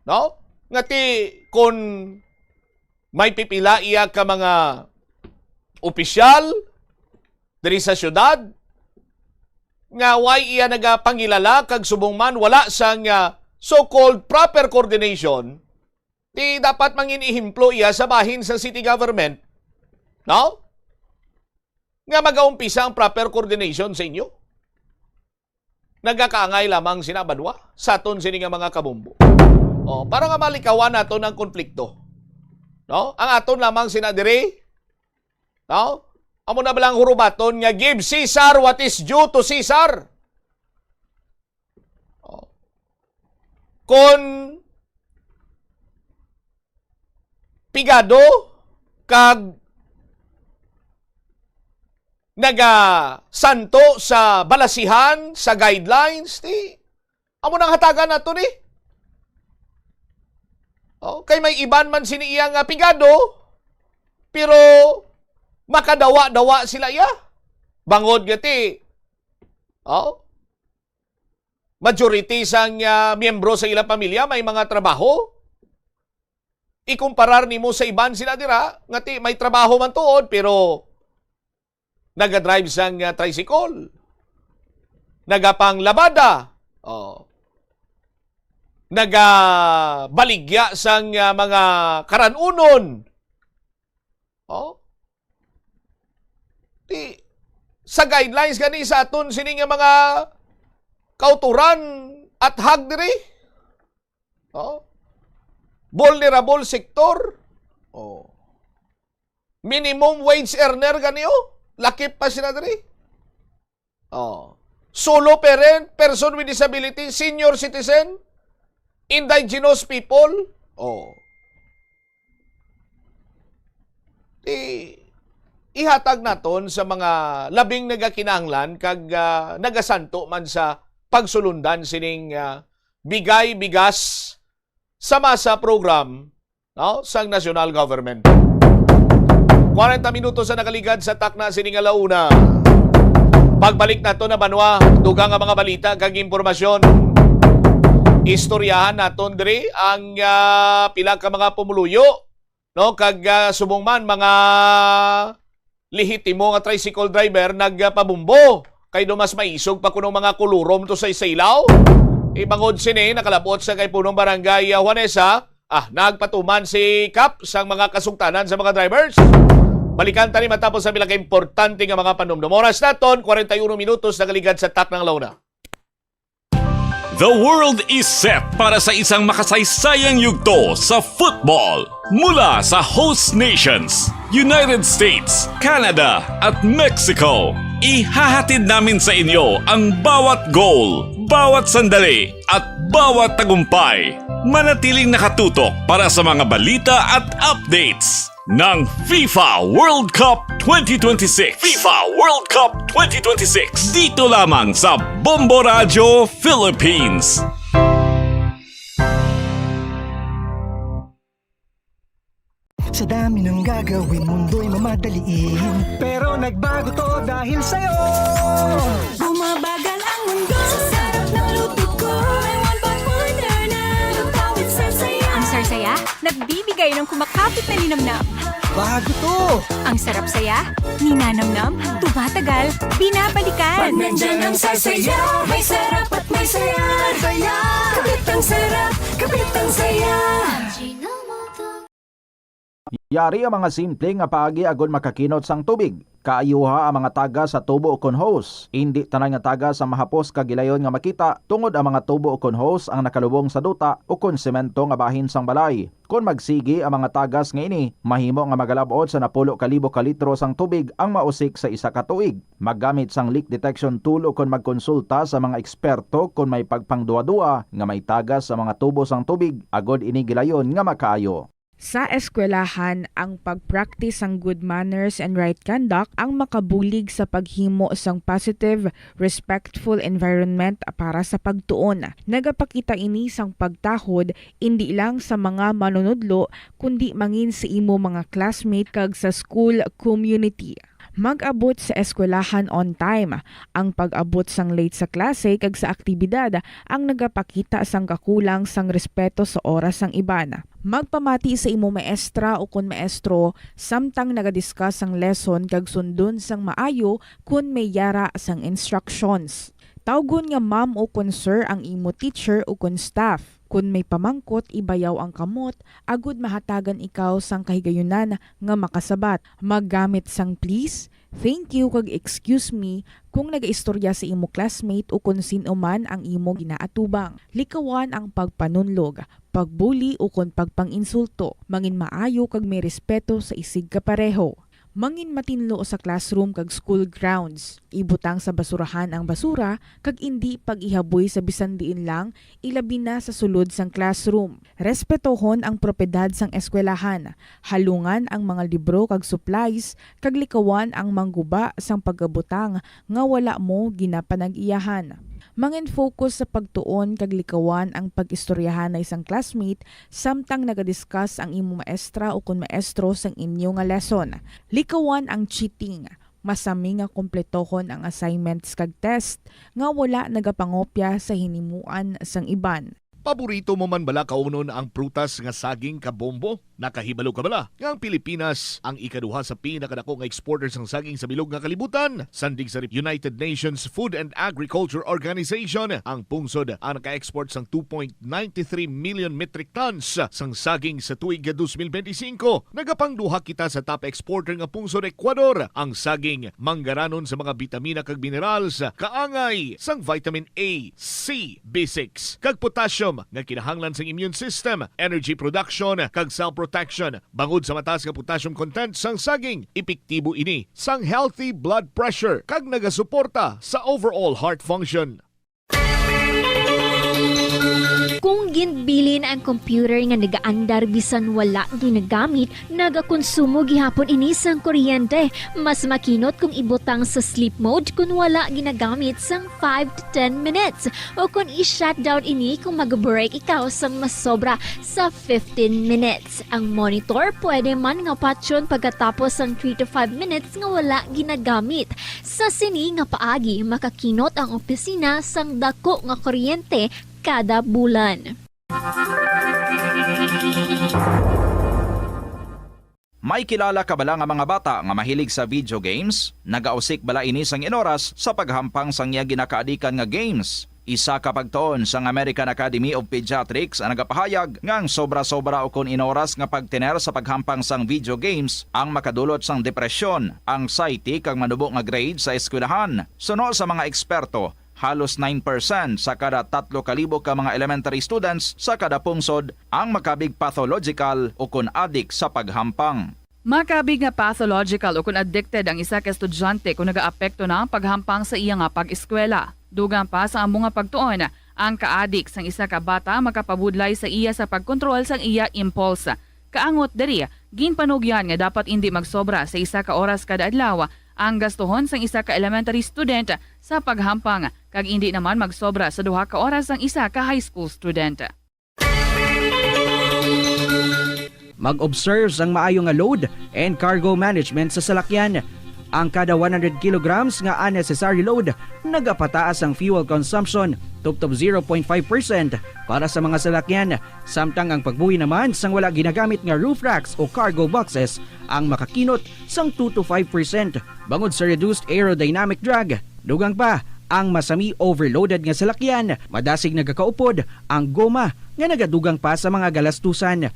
No? Nga ti, kun may pipila iya ka mga opisyal diri sa syudad nga way iya nagapangilala kag subong man wala sang, ah, so-called proper coordination, ti dapat mangin ehemplo iya sa bahin sa city government, no? Nga magaumpisa ang proper coordination sa inyo. Nagakaangay lamang sina banwa sa aton sini nga mga kabumbo. Oh, para nga malikawan naton ang konflikto. No? Ang aton lamang sina diri, no? Amo na ba lang hurubaton nga, "Give Cesar what is due to Cesar"? Oh. Kon pigado kag nagasanto sa balasihan, sa guidelines, di amo nang hatagan nato ni. Oh, kay may iban man sini iya nga pigado, pero makadawa-dawa sila iya. Bangod nga ti, oh, majority sang, ah, miyembro sa ilang pamilya may mga trabaho. Ikumparar nimo sa iban sila dira, nga ti may trabaho man tuod, pero nagadrive sang, ah, tricycle, nagapanglabada, oh, nagabaligya sang, ah, mga karanunon. Oh. Di, sa guidelines gani sa aton sini nga mga kauturan at hag diri, oh, vulnerable sector, oh, minimum wage earner gani, oh, lakip pa sila diri. Oh. Solo parent, person with disability, senior citizen, indigenous people. Oh. Di, ihatag naton sa mga labing nagakinahanglan kag, ah, nagasanto man sa pagsulundan sining, ah, bigay bigas sa masa program, no, sang national government. Kwarenta minutos ang nakaligad sa takna sini nga launa. Pagbalik nato na banwa, dugang nga mga balita kag impormasyon. Istoryahan naton diri ang, ah, pila ka mga pumuluyo, no, kag, ah, subong man mga lehitimo nga tricycle driver nagpabumbo, kay do mas maisog pa kuno mga kulurom to sa isailaw. Ibangod sini, nakalabot sa kay punong barangay, ah, Juanesa, ah, nagpatuman si Kap sang mga kasugtanan sa mga drivers. Balikan tani matapos ang pila ka importante nga mga panumdom. Oras naton, kwarenta y uno minutos nagaligad sa taknang launa. The world is set para sa isang makasaysayang yugto sa football. Mula sa host nations, United States, Canada, at Mexico, ihahatid namin sa inyo ang bawat goal, bawat sandali, at bawat tagumpay. Manatiling nakatutok para sa mga balita at updates ng FIFA World Cup twenty twenty-six. FIFA World Cup twenty twenty-six. Dito lamang sa Bombo Radyo Philippines. Sa dami ng gagawin, mundo'y mamadaliin. Pero nagbago to dahil sa'yo. Bumabagal ang mundo sa sarap ng luto ko. May one pot order na, lutawit sa saya. Ang Sarsaya, nagbibigay ng kumakapit na linamnam. Bago to! Ang sarap saya, ninanamnam, tumatagal, binabalikan. Pag nandyan ang Sarsaya, may sarap at may saya. Saya! Kapit ang sarap, kapit ang saya. Yari ang mga simple nga paagi agod makakinot sang tubig. Kaayuha ang mga tagas sa tubo ukon hose. Indi tanan nga tagas ang mahapos kag gilayon nga makita, tungod ang mga tubo ukon hose ang nakalubong sa duta ukon semento nga bahin sang balay. Kon magsigi ang mga tagas nga ini, mahimo nga magalab-ot sa napulo ka libo ka litro sang tubig ang mausik sa isa ka tuig. Maggamit sang leak detection tool ukon magkonsulta sa mga eksperto kon may pagpangduwa-duwa nga may tagas sa mga tubo sang tubig, agod ini gilayon nga makaayo. Sa eskwelahan, ang pag-practice sang good manners and right conduct ang makabulig sa paghimo sang positive, respectful environment para sa pagtuon. Nagapakita ini sang pagtahod indi lang sa mga manunudlo, kundi mangin sa imo mga classmate kag sa school community. Mag-abot sa eskwelahan on time. Ang pag-abot sang late sa klase kag sa aktibidad ang nagapakita sang kakulang sang respeto sa oras sang iban. Magpamati sa imo maestra ukon maestro samtang naga-discuss ang lesson kag sundon sang maayo kon may yara sang instructions. Tawgon nga ma'am ukon sir ang imo teacher ukon staff. Kon may pamangkot, ibayaw ang kamot agod mahatagan ikaw sang kahigayunan nga makasabat. Maggamit sang please, thank you, kag excuse me kon nagaistorya sa imo classmate ukon sin-o man ang imo ginaatubang. Likawan ang pagpanunlog, pagbuli, ukon pagpang-insulto. Mangin maayo kag may respeto sa isigkapareho. Mangin matinlo sa classroom kag school grounds. Ibutang sa basurahan ang basura kag indi pag-ihaboy sa bisan diin lang, ilabi na sa sulod sang classroom. Respetohon ang propiedad sang eskwelahan. Halungan ang mga libro kag supplies, kag likawan ang mangguba sang pagabutang nga wala mo ginapanag-iyahan. Mangin-focus sa pagtuon kag likawan ang pag-istoryahanay sang classmate samtang nagadiscuss ang imo maestra ukon maestro sang inyo nga lesson. Likawan ang cheating. Masami nga kompletohon ang assignments kag test nga wala nagapangopya sa hinimuan sang iban. Paborito mo man bala kaunon ang prutas nga saging, kabombo? Nakahibalo ka bala nga ang Pilipinas ang ikaduha sa pinakadako nga exporter sang saging sa bilog nga kalibutan? Sandig sa United Nations Food and Agriculture Organization, ang pungsod ang naka-export sang two point nine three million metric tons sang saging sa tuig nga twenty twenty-five. Nagapangduha kita sa top exporter nga pungsod, Ecuador. Ang saging manggaranon sa mga bitamina kag minerals, kaangay sang vitamin A, C, B six, kag potassium nga kinahanglan sang immune system, energy production, kag cell protection. Bangod sa mataas nga potassium content sang saging, epektibo ini sang healthy blood pressure kag nagasuporta sa overall heart function. Kung ginbilin ang computer nga nagaandar bisan wala ginagamit, nagakonsumo gihapon ini sang kuryente. Mas makinot kung ibutang sa sleep mode kung wala ginagamit sang five to ten minutes, o kung i-shutdown ini kung mag-break ikaw sang masobra sa fifteen minutes. Ang monitor pwede man nga patyon pagkatapos sang three to five minutes nga wala ginagamit. Sa sini nga paagi, makakinot ang opisina sang dako nga kuryente kada bulan. May kilala ka bala nga mga bata nga mahilig sa video games? Nagausik bala ini sang inoras sa paghampang sang iya ginakaadikan nga games? Isa ka pagtuon sang American Academy of Pediatrics ang nagapahayag nga ang sobra-sobra ukon inoras nga pagtener sa paghampang sang video games ang makadulot sang depresyon, anxiety, kag manubo nga grade sa eskwelahan. Suno sa mga eksperto, halos nine percent sa kada tatlo ka libo ka mga elementary students sa kada pungsod ang makabig pathological ukon adik sa paghampang. Makabig nga pathological ukon addicted ang isa ka estudyante kon nagaapekto na ang paghampang sa iya nga pag-eskwela. Dugang pa sa amo nga pagtuon, ang kaadik sang isa ka bata makapabudlay sa iya sa pagkontrol sang iya impulse. Kaangot diri, ginpanugyan nga dapat indi magsobra sa isa ka oras kada adlaw ang gastuhon sang isa ka elementary student sa paghampang, kag indi naman magsobra sa duha ka oras ang isa ka high school student. Mag-observe sang maayo nga load and cargo management sa salakyan. Ang kada one hundred kilograms nga unnecessary load nagapataas ang fuel consumption tubtob zero point five percent para sa mga salakyan, samtang ang pagbuhi naman sang wala ginagamit nga roof racks o cargo boxes ang makakinot sang two to five percent bangod sa reduced aerodynamic drag. Dugang pa, ang masami overloaded nga salakyan, madasig nagakaupod ang goma nga nagadugang pa sa mga galastusan.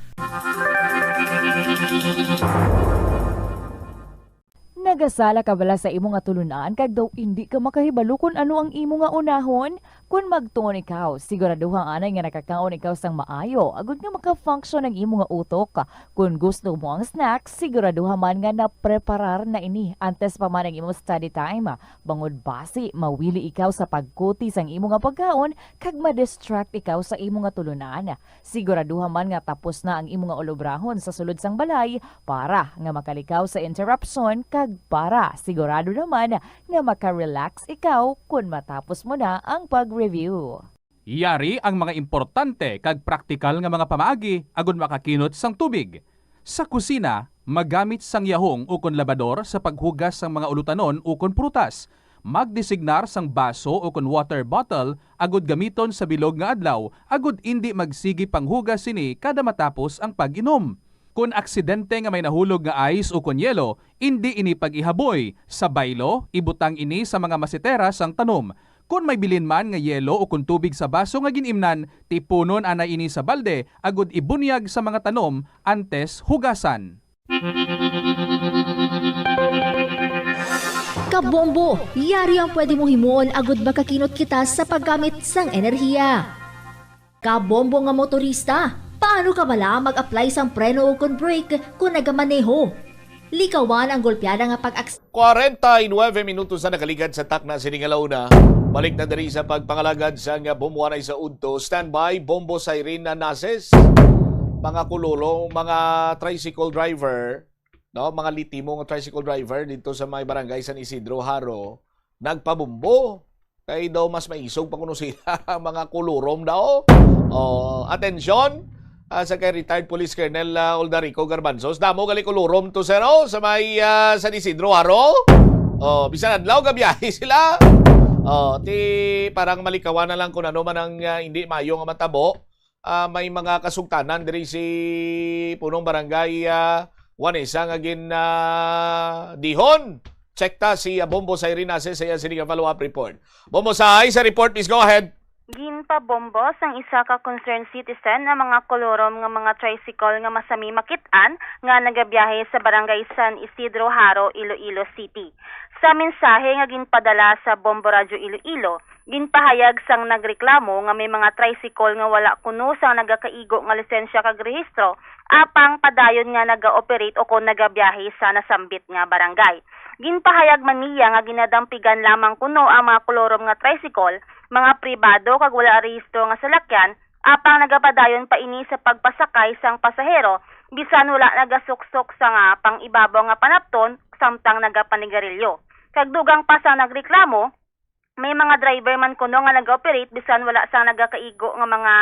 Nagasala ka bala sa imo nga tulunan kag daw indi ka makahibalo kon ano ang imo nga unahon? Kon magtuon ikaw, siguraduha anay nga nakakaon ikaw sang maayo agud nga maka-function ang imo nga utok. Kon gusto mo ang snack, siguraduha man nga napreparar na ini antes pa man ang imo study time. Bangod basi mawili ikaw sa pagkuti sang imo nga pagkaon kag ma-distract ikaw sa imo nga tulunan. Siguraduha man nga tapos na ang imo nga ulobrahon sa sulod sang balay para nga makalikaw sa interruption kag para sigurado naman nga maka-relax ikaw kon matapos mo na ang pag-review. Yari ang mga importante kag praktikal nga mga pamaagi agud makakinot sang tubig. Sa kusina, magamit sang yahong ukon labador sa paghugas sang mga ulutanon ukon prutas. Magdesignar sang baso ukon water bottle agud gamiton sa bilog nga adlaw agud indi magsigi panghugas sini kada matapos ang pag-inom. Kon aksidente nga may nahulog nga ice ukon yelo, indi ini pag-ihaboy. Sa baylo, ibutang ini sa mga masetera sang tanom. Kon may bilin man nga yelo ukon tubig sa baso nga gin-imnan, tipunon anay ini sa balde agud ibunyag sa mga tanom antes hugasan. Kabombo, yari ang pwede mong himuon agud makakinot kita sa paggamit sang enerhiya. Kabombo nga motorista, paano ka bala mag-apply sang preno ukon brake kon nagamaneho? Likawan ang golpeada nga pag-aks- Kwarenta y nuebe minutos na nakaligad sa takna sini nga launa. Balik na diri sa pagpangalagad sa nga bumuanay sa udto. Standby, bombo siren na nases. Mga kuluro, mga tricycle driver, no, mga litimo nga tricycle driver dito sa may barangay San Isidro, Jaro, nagpabombo. Kay daw mas maisog pa kuno sila ang mga kulurom daw. Oh, atensyon, ah, sa kay retired Police Colonel, ah, Oldarico Garbanzos. Damo gali kulurom to, sir, oh, sa may, ah, San Isidro, Jaro. Oh, bisan adlaw gabiyahe sila. Oh, ti parang malikawan na lang kung ano man ang, ah, hindi mayo nga matabo. Ah, may mga kasugtanan diri si Punong Barangay, ah, Juanesa nga gin, ah, dihon. Check ta si, ah, Bombo Siren Nases sa iya sini nga follow-up report. Bombo Say, sa report, please go ahead. Ginpabombo sang isa ka concerned citizen ang mga kulurom nga mga tricycle nga masami makit-an nga nagabiyahe sa Barangay San Isidro, Jaro, Iloilo City. Sa mensahe nga ginpadala sa Bombo Radyo Iloilo, ginpahayag sang nagreklamo nga may mga tricycle nga wala kuno sang nagakaigo nga lisensya kag rehistro, apang padayon nga naga-operate o kon nagabiyahe sa nasambit nga barangay. Ginpahayag man niya nga ginadampigan lamang kuno ang mga kolorom nga tricycle, mga pribado kag wala rehistro nga salakyan, apang nagapadayon pa ini sa pagpasakay sang pasahero, bisan wala nagasuksok sa nga pang-ibabaw nga panapton samtang nagapanigarilyo. Kag dugang pa sang nagreklamo, may mga driver man kuno nga nag-operate bisan wala sang nagakaigo nga mga,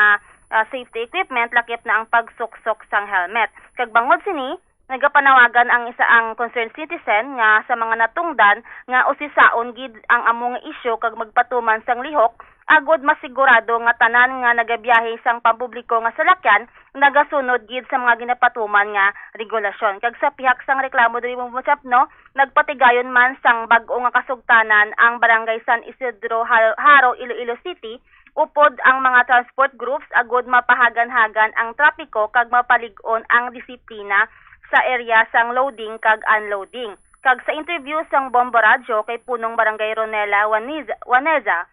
ah, safety equipment, lakip na ang pagsuksok sang helmet. Kag bangod sini, nagapanawagan ang isa ang concerned citizen nga sa mga natungdan nga usisaon gid ang amo nga isyu kag magpatuman sang lihok agod masigurado nga tanan nga nagabiyahe sang pampubliko nga salakyan nagasunod gid sa mga ginapatuman nga regulasyon. Kag sa pihak sang reklamo diri mo, nagpatigayon man sang bag-o nga kasugtanan ang Barangay San Isidro, Har-, Jaro, Iloilo City, upod ang mga transport groups agud mapahagan-hagan ang trapiko kag mapalig-on ang disiplina sa area sang loading kag unloading. Kag sa interview sang Bombo Radyo kay Punong Barangay Ronela Wanez-, Waneza,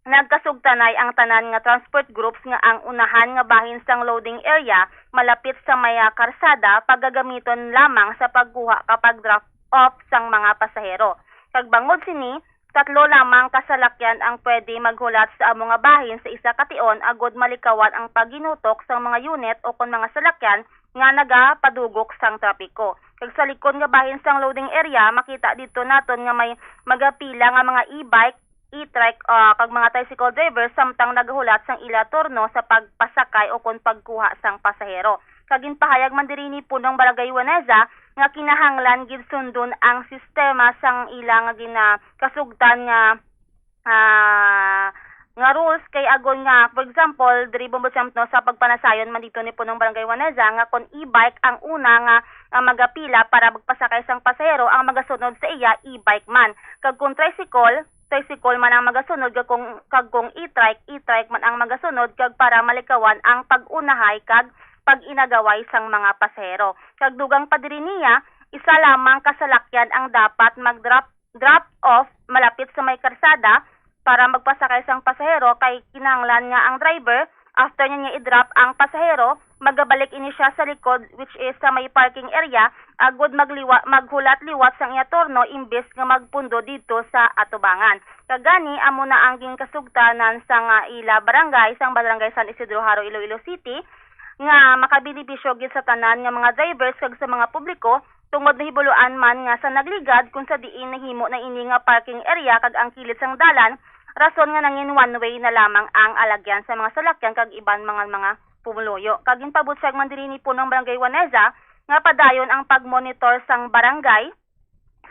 nagkasugtanay ang tanan nga transport groups nga ang unahan nga bahin sang loading area malapit sa may, ah, karsada pagagamiton lamang sa pagkuha kag pag-drop off sang mga pasahero. Kag bangod sini, tatlo lamang ka salakyan ang pwede maghulat sa amo nga bahin sa isa ka tion agud malikawan ang paghinutok sang mga unit o kon mga salakyan nga nagapadugok sang trapiko. Kag sa likod nga bahin sang loading area, makita didto naton nga may magapila nga mga e-bike, e-trike, ah, kag mga tricycle driver samtang nagahulat sang ila turno sa pagpasakay o kon pagkuha sang pasahero. Kag ginpahayag man diri ni Punong Barangay Waneza nga kinahanglan gid sundon ang sistema sang ila nga ginakasugtan nga, ah, nga rules kay agud nga, for example, diri Bombo Champ, no, sa pagpanasayon man dito ni Punong Barangay Waneza nga kon e-bike ang una nga, nga magapila para magpasakay sang pasahero, ang magasunod sa iya e-bike man. Kag kon tricycle, tricycle man ang magasunod, kag kung, kag kung e-trike, e-trike man ang magasunod, kag para malikawan ang pag-unahay kag pag-inagaway sang mga pasahero. Kag dugang pa diri niya, isa lamang ka salakyan ang dapat mag-drop, drop off malapit sa may karsada para magpasakay sang pasahero, kay kinahanglan nga ang driver, after niya, niya i-drop ang pasahero, magabalik ini siya sa likod, which is sa may parking area, agud magliwa-, maghulat liwat sang iya turno imbes nga magpundo didto sa atubangan. Kag gani, amo na ang ginkasugtanan sang ila barangay, sang Barangay San Isidro Jaro, Iloilo City, nga makabenepisyo gid sa tanan nga mga drivers kag sa mga publiko, tungod nahibaluan man nga sa nagligad kon sa diin nahimo na ini nga parking area kag ang kilid sang dalan, rason nga nangin one way na lamang ang alagyan sa mga salakyan kag iban mga, mga pumuluyo. Kag ginpabutyag man diri ni Punong Barangay Waneza nga padayon ang pag-monitor sang barangay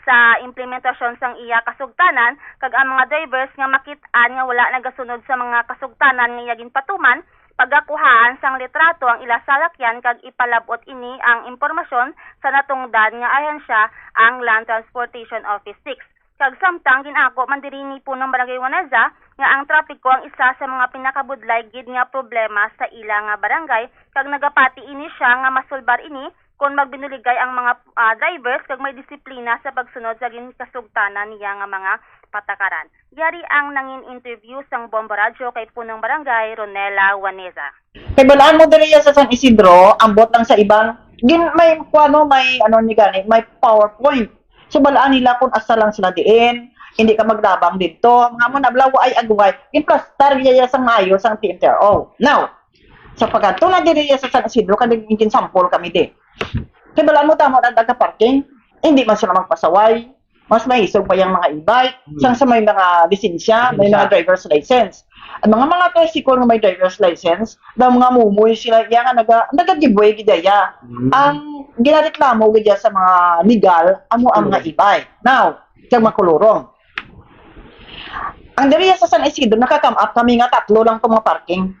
sa implementasyon sang iya kasugtanan, kag ang mga drivers nga makit-an nga wala nagasunod sa mga kasugtanan nga iya ginpatuman, pagakuhaan sang litrato ang ila salakyan kag ipalab-ot ini ang impormasyon sa natungdan nga ahensya, ang Land Transportation Office six. Kag samtang gin-ako man diri ni Punong Barangay Waneza nga ang trapiko ang isa sa mga pinakabudlay gid nga problema sa ila nga barangay, kag nagapati ini siya nga masulbar ini kon magbinuligay ang mga, ah, drivers kag may disiplina sa pagsunod sa ginkasugtanan niya nga mga patakaran. Yari ang nangin interview sang Bombo Radyo kay Punong Barangay Ronela Waneza. Kay balaan mo diri sa San Isidro, ambot lang sa iban, Gin, may, kuano, may, ano ni gani, may PowerPoint. So, balaan nila kung asa lang sila diin. Hindi ka maglabang dito. Mga mo na, bala, waay agway. Gin-plaster niya sang maayo sang T M T R O. Now, sa pagkadto na diri sa San Isidro, kay gin-sample kami di. Kay balaan mo tamo na nagka-parking. Hindi man sila magpasaway. Mas maisog pa yung mga e-bike. Hmm. Sang sa may mga lisensya, may mga Lisensya. driver's license. Ang mga, mga tricycle nga may driver's license, daw mga mumoy sila, iya nga naga-, nagagiveaway gid iya. Hmm. Ang ginareklamo gid iya sa mga legal, amo ang mga Hmm. e-bike. Now, sa mga kulurong. Ang diri sa San Isidro, naka-come up kami nga tatlo lang to mga parking.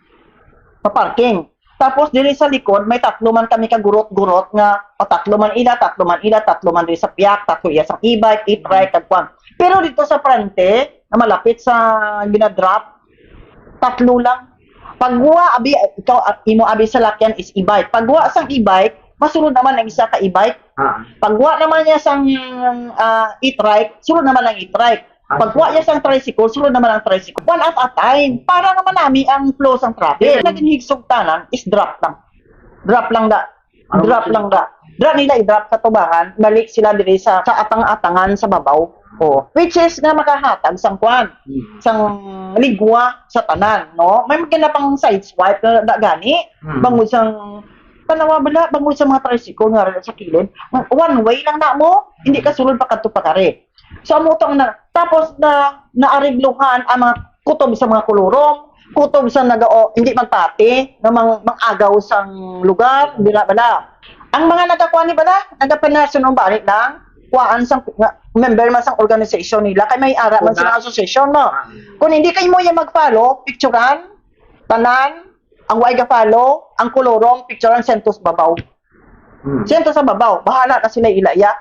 Pa-parking. Tapos diri sa likod, may tatlo man kami ka gurot-gurot nga, o tatlo man ila, tatlo man ila, tatlo man diri sa piyak, tatlo iya sang e-bike, e-trike, kag kwan. Pero dito sa frente, na malapit sa ginadrop, tatlo lang. Pagwa, abi, ikaw, at imo abi sa lakyan is e-bike. Pagwa sang e-bike, masulod naman ang isa ka e-bike. Ah. Pagwa naman niya sang, ah, e-trike, sulod naman ang e-trike. Ah, Pagwa sige. niya sang tricycle, sulod naman ang tricycle. One at a time. Para naman nami ang flow sang traffic. Sige. Naging higsog tanan is drop lang. Drop lang da. Ano Drop ba lang da. Dra nila i-drop sa tubangan, balik sila diri sa, sa atang-atangan sa babaw. Oh, which is nga makahatag sang kwan, Hmm. sang ligwa sa tanan, no? May magkana pang side swipe na da gani, Hmm. bangod sang, tanawa bala, bangod sa mga tricycle nga sa kilid. One way lang na mo, hindi ka sulod pa kadto pa kari. So, amo to ang na, tapos na, naarigluhan ang mga kutob sa mga kulurong, kutob sa naga, o, hindi magpati, nga mang, mang-agaw sang lugar, dira bala. Ang mga nagakuan ni bala, nagapanasunong balik lang, kuan sang, nga, member man sang organization nila, kay may ara man Una. silang association, no? Ah. Kung hindi kayo mo yung mag-follow, picturan, tanan, ang way ga-follow, ang kulurong, picturan, sentos babaw. Hmm. Siya to sa babaw, bahala na sila ila iya.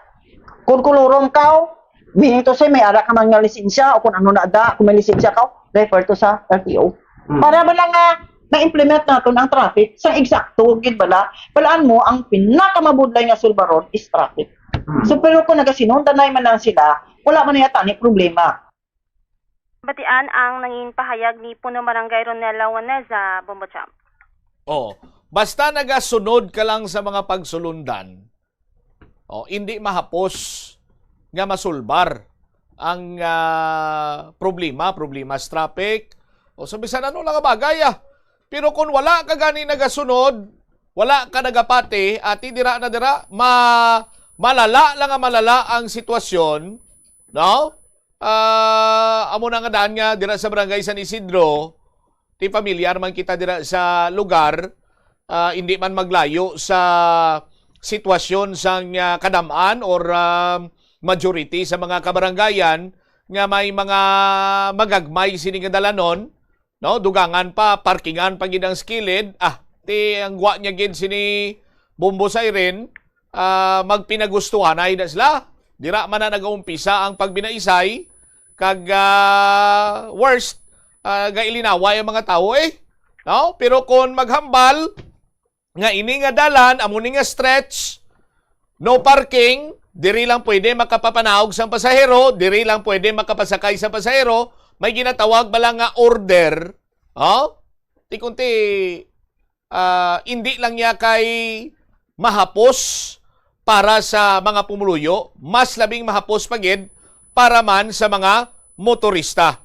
Kung kulurom ka, meaning to say, may ara ka man nga lisensya o kung ano na da, kung may lisensya ka, refer to sa L T O. Hmm. Para ba lang nga na-implement naton ang traffic sa eksakto, gid bala? Balaan mo, ang pinakamabudlay nga sulbaron is traffic. Hmm. So, pero kung nagasinundanay man lang sila, wala man niya tani problema. Batian ang nangin pahayag ni Puno Barangay Ronel Lawaneza, Bombo Champ. Oh, basta nagasunod ka lang sa mga pagsulundan, oh, hindi mahapos nga masulbar ang, ah, problema, problema sa traffic, o sa bisan ano lang nga bagay, ah. Pero kung wala ka gani nagasunod, wala ka nagapati, ati dira na dira, ma-, malala lang nga malala ang sitwasyon, no? Ah, amo na nga daan nga dira sa Barangay San Isidro, ti pamilyar man kita dira sa lugar, ah, hindi man maglayo sa sitwasyon sang, ah, kadam-an or, ah, majority sa mga kabarangayan nga may mga magagmay sini nga dalanon, no? Dugangan pa, parkingan pa gid ang sa kilid. Ah, ti ang gwa niya gid sini Bombo Siren, ah, magpinagustuhanay na sila. Dira man na nagaumpisa ang pagbinaisay, kag, ah, worst, ah, gailinaway ang mga tawo, eh. No? Pero kung maghambal nga ini nga dalan, amo ni nga stretch, no parking, diri lang pwede makapapanaog sang pasahero, diri lang pwede makapasakay sa pasahero, may ginatawag bala nga order, oh? Ti kunti, ah, hindi lang niya kay mahapos para sa mga pumuluyo, mas labing mahapos pa gid para man sa mga motorista.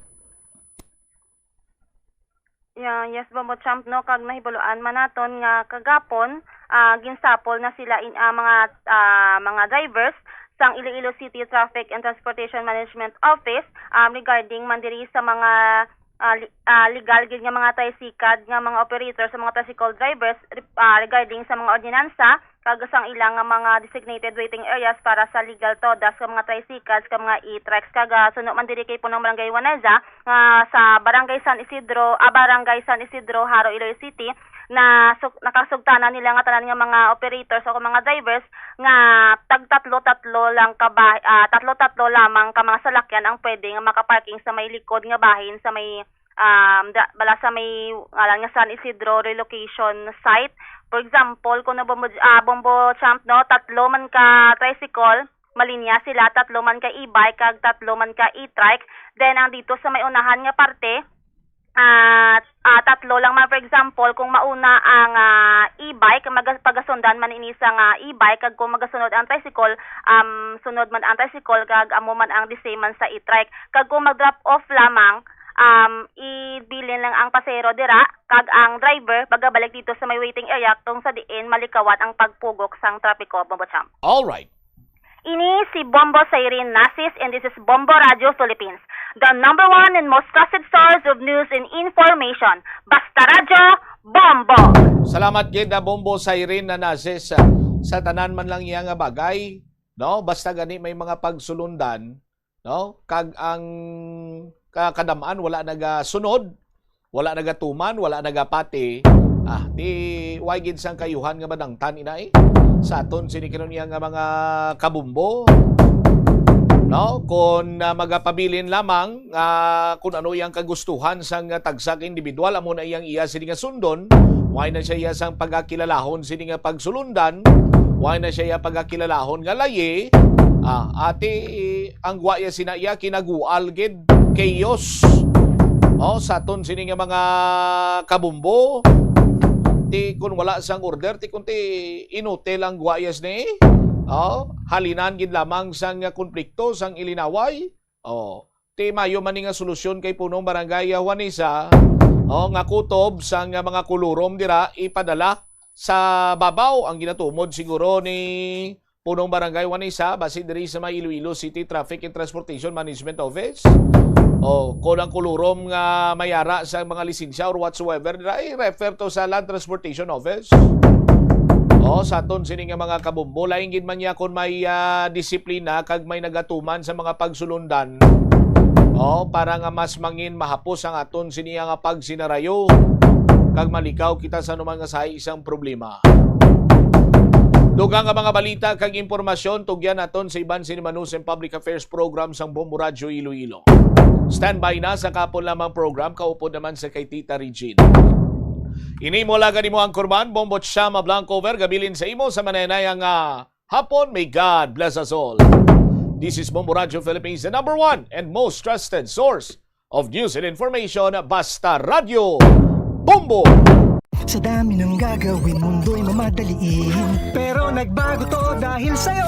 Yeah, yes, Bombo Champ, no, kag nahibaluan man naton nga kagapon, ah, ginsapol na sila in, ah, mga, ah, mga drivers sang Iloilo City Traffic and Transportation Management Office, um, regarding man diri sa mga, ah, li-, ah, legal gid nga mga tricycad nga mga operator sa mga tricycle drivers, re-, ah, regarding sa mga ordinansa kag sang ilang nga mga designated waiting areas para sa legal todas sa mga tricycles kag mga e-trikes. Kag, ah, suno man diri kay Punong Barangay Waneza, nga sa Barangay San Isidro, ah, Barangay San Isidro, Jaro, Iloilo City, na su-, nakasugtanan nila nga tanan nga mga operators o mga drivers nga tag tatlo-tatlo lang ka ba-, ah, tatlo-tatlo lamang ka mga salakyan ang pwede nga makaparking sa may likod nga bahin sa may, um, da-, bala sa may ngalan nga San Isidro relocation site. For example, kung Bombo, ah, Bombo Champ, no, tatlo man ka tricycle, malinya sila, tatlo man ka e-bike, kag tatlo man ka e-trike. Then, ang dito sa may unahan nga parte, ah, ah, Tatlo lang man, for example, kung mauna ang, ah, e-bike, maga-, pagasundan man ini sa nga e-bike, kag kung magasunod ang tricycle, um, sunod man ang tricycle, kag amo man ang the same man sa e-trike. Kag kung mag-drop off lamang, um, ibilin lang ang pasahero dira, kag ang driver pagabalik dito sa may waiting area kung sa diin malikawat ang pagpugok sang trapiko, Bombo Champ. Alright. Ini si Bombo Siren Nasis, and this is Bombo Radio Philippines, the number one and most trusted source of news and information. Basta Radyo, Bombo! Salamat gid na Bombo Siren na nasis sa, sa tanan man lang iya nga bagay, no? Basta gani may mga pagsulundan, no? Kag ang ka- kadam-an wala nagasunod, wala nagatuman, wala nagapati. Ah, di way gid sang kayuhan nga madangtan ina eh. Sa aton sini karon iya nga mga kabumbo, no? Kung ah, magapabilin lamang ah, kung ano iyang kagustuhan sang tagsa ka individual, amo na iyang iya sini nga sundon. Way na siya iya sang pagakilalahon sini nga pagsulundan. Way na siya iya pagakilalahon nga layi. Ah, ati ang gwa iya sina iya kinagual gid, chaos. Oh, sa aton sini nga mga kabumbo, ti kun wala sang order, ti kun ti inutil ang gwa iya sini. Oh, halinan gid lamang sang konflikto, sang ilinaway. Oh, ti mayo man ni nga solusyon kay punong barangay, ah, Juanisa, oh, nga kutob sang, ah, mga kulurom dira ipadala sa babaw ang ginatumod siguro ni punong barangay Juanisa, basi diri sa may Iloilo City Traffic and Transportation Management Office. Oh, kung ang kulurom nga mayara sa mga lisensya or whatsoever, dira i-refer to sa Land Transportation Office. Oh, sa aton sini nga mga kabumbo, lain gid man niya kung may ah, disiplina kag may nagatuman sa mga pagsulundan. Oh, para nga mas mangin mahapos ang aton sini nga pagsinarayo kag malikaw kita sa anuman nga sahi sang problema. Dugang nga mga balita kag impormasyon tugyan naton sa iban sini Manus and Public Affairs Program sang Bombo Radyo Iloilo. Standby na sa kapon lamang program, kaupod naman sa kay Tita Regine. Ini mo laga nimo ang kurban, Bombo Chama Blanco Over, gabilin sa imo sa mananayang nga hapon. May God bless us all. This is Bombo Radyo Philippines, the number one and most trusted source of news and information, Basta Radyo Bombo. Sa dami ng gagawin, mundo'y mamadaliin. Pero nagbago to dahil sa'yo.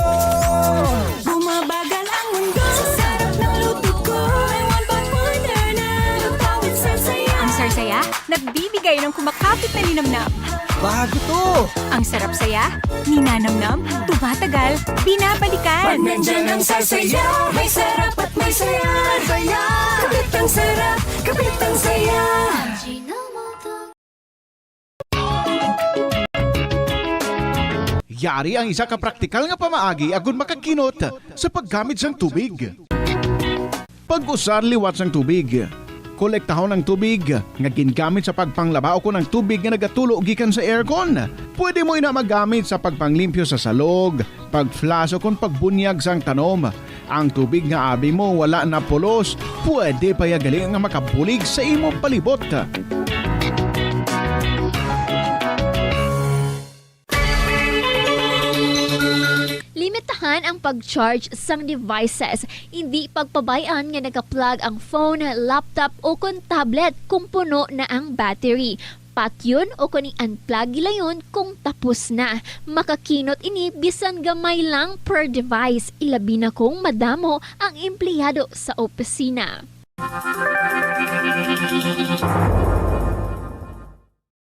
Bumabagal ang mundo sa sarap ng luto ko. I want but wonder na lutawin sa saya. Ang sarsaya, nagbibigay ng kumakapit na linamnam. Bago to! Ang sarap saya, ninanamnam, tumatagal, binabalikan. Pag nandyan ang sarsaya, may sarap at may saya. Saya! Kapit ang sarap, kapit ang saya. Yari ang isa ka praktikal nga pamaagi agud makakinot sa paggamit sang tubig. Pag-usar liwat sang tubig. Kolektahon ang tubig nga gingamit sa pagpanglaba ukon ang tubig nga nagatulo gikan sa aircon. Pwede mo ina magamit sa pagpanglimpyo sa salog, pag-flush ukon pagbunyag sang tanom. Ang tubig nga abi mo wala na pulos, pwede pa ya gali nga makabulig sa imo palibot. Limitahan ang pag-charge sang devices. Indi pagpabay-an nga naka-plug ang phone, laptop, o kon tablet kung puno na ang battery. Patyon o kon i-unplug gilayon kung tapos na. Makakinot ini bisan gamay lang per device, ilabi na kung madamo ang empleyado sa opisina.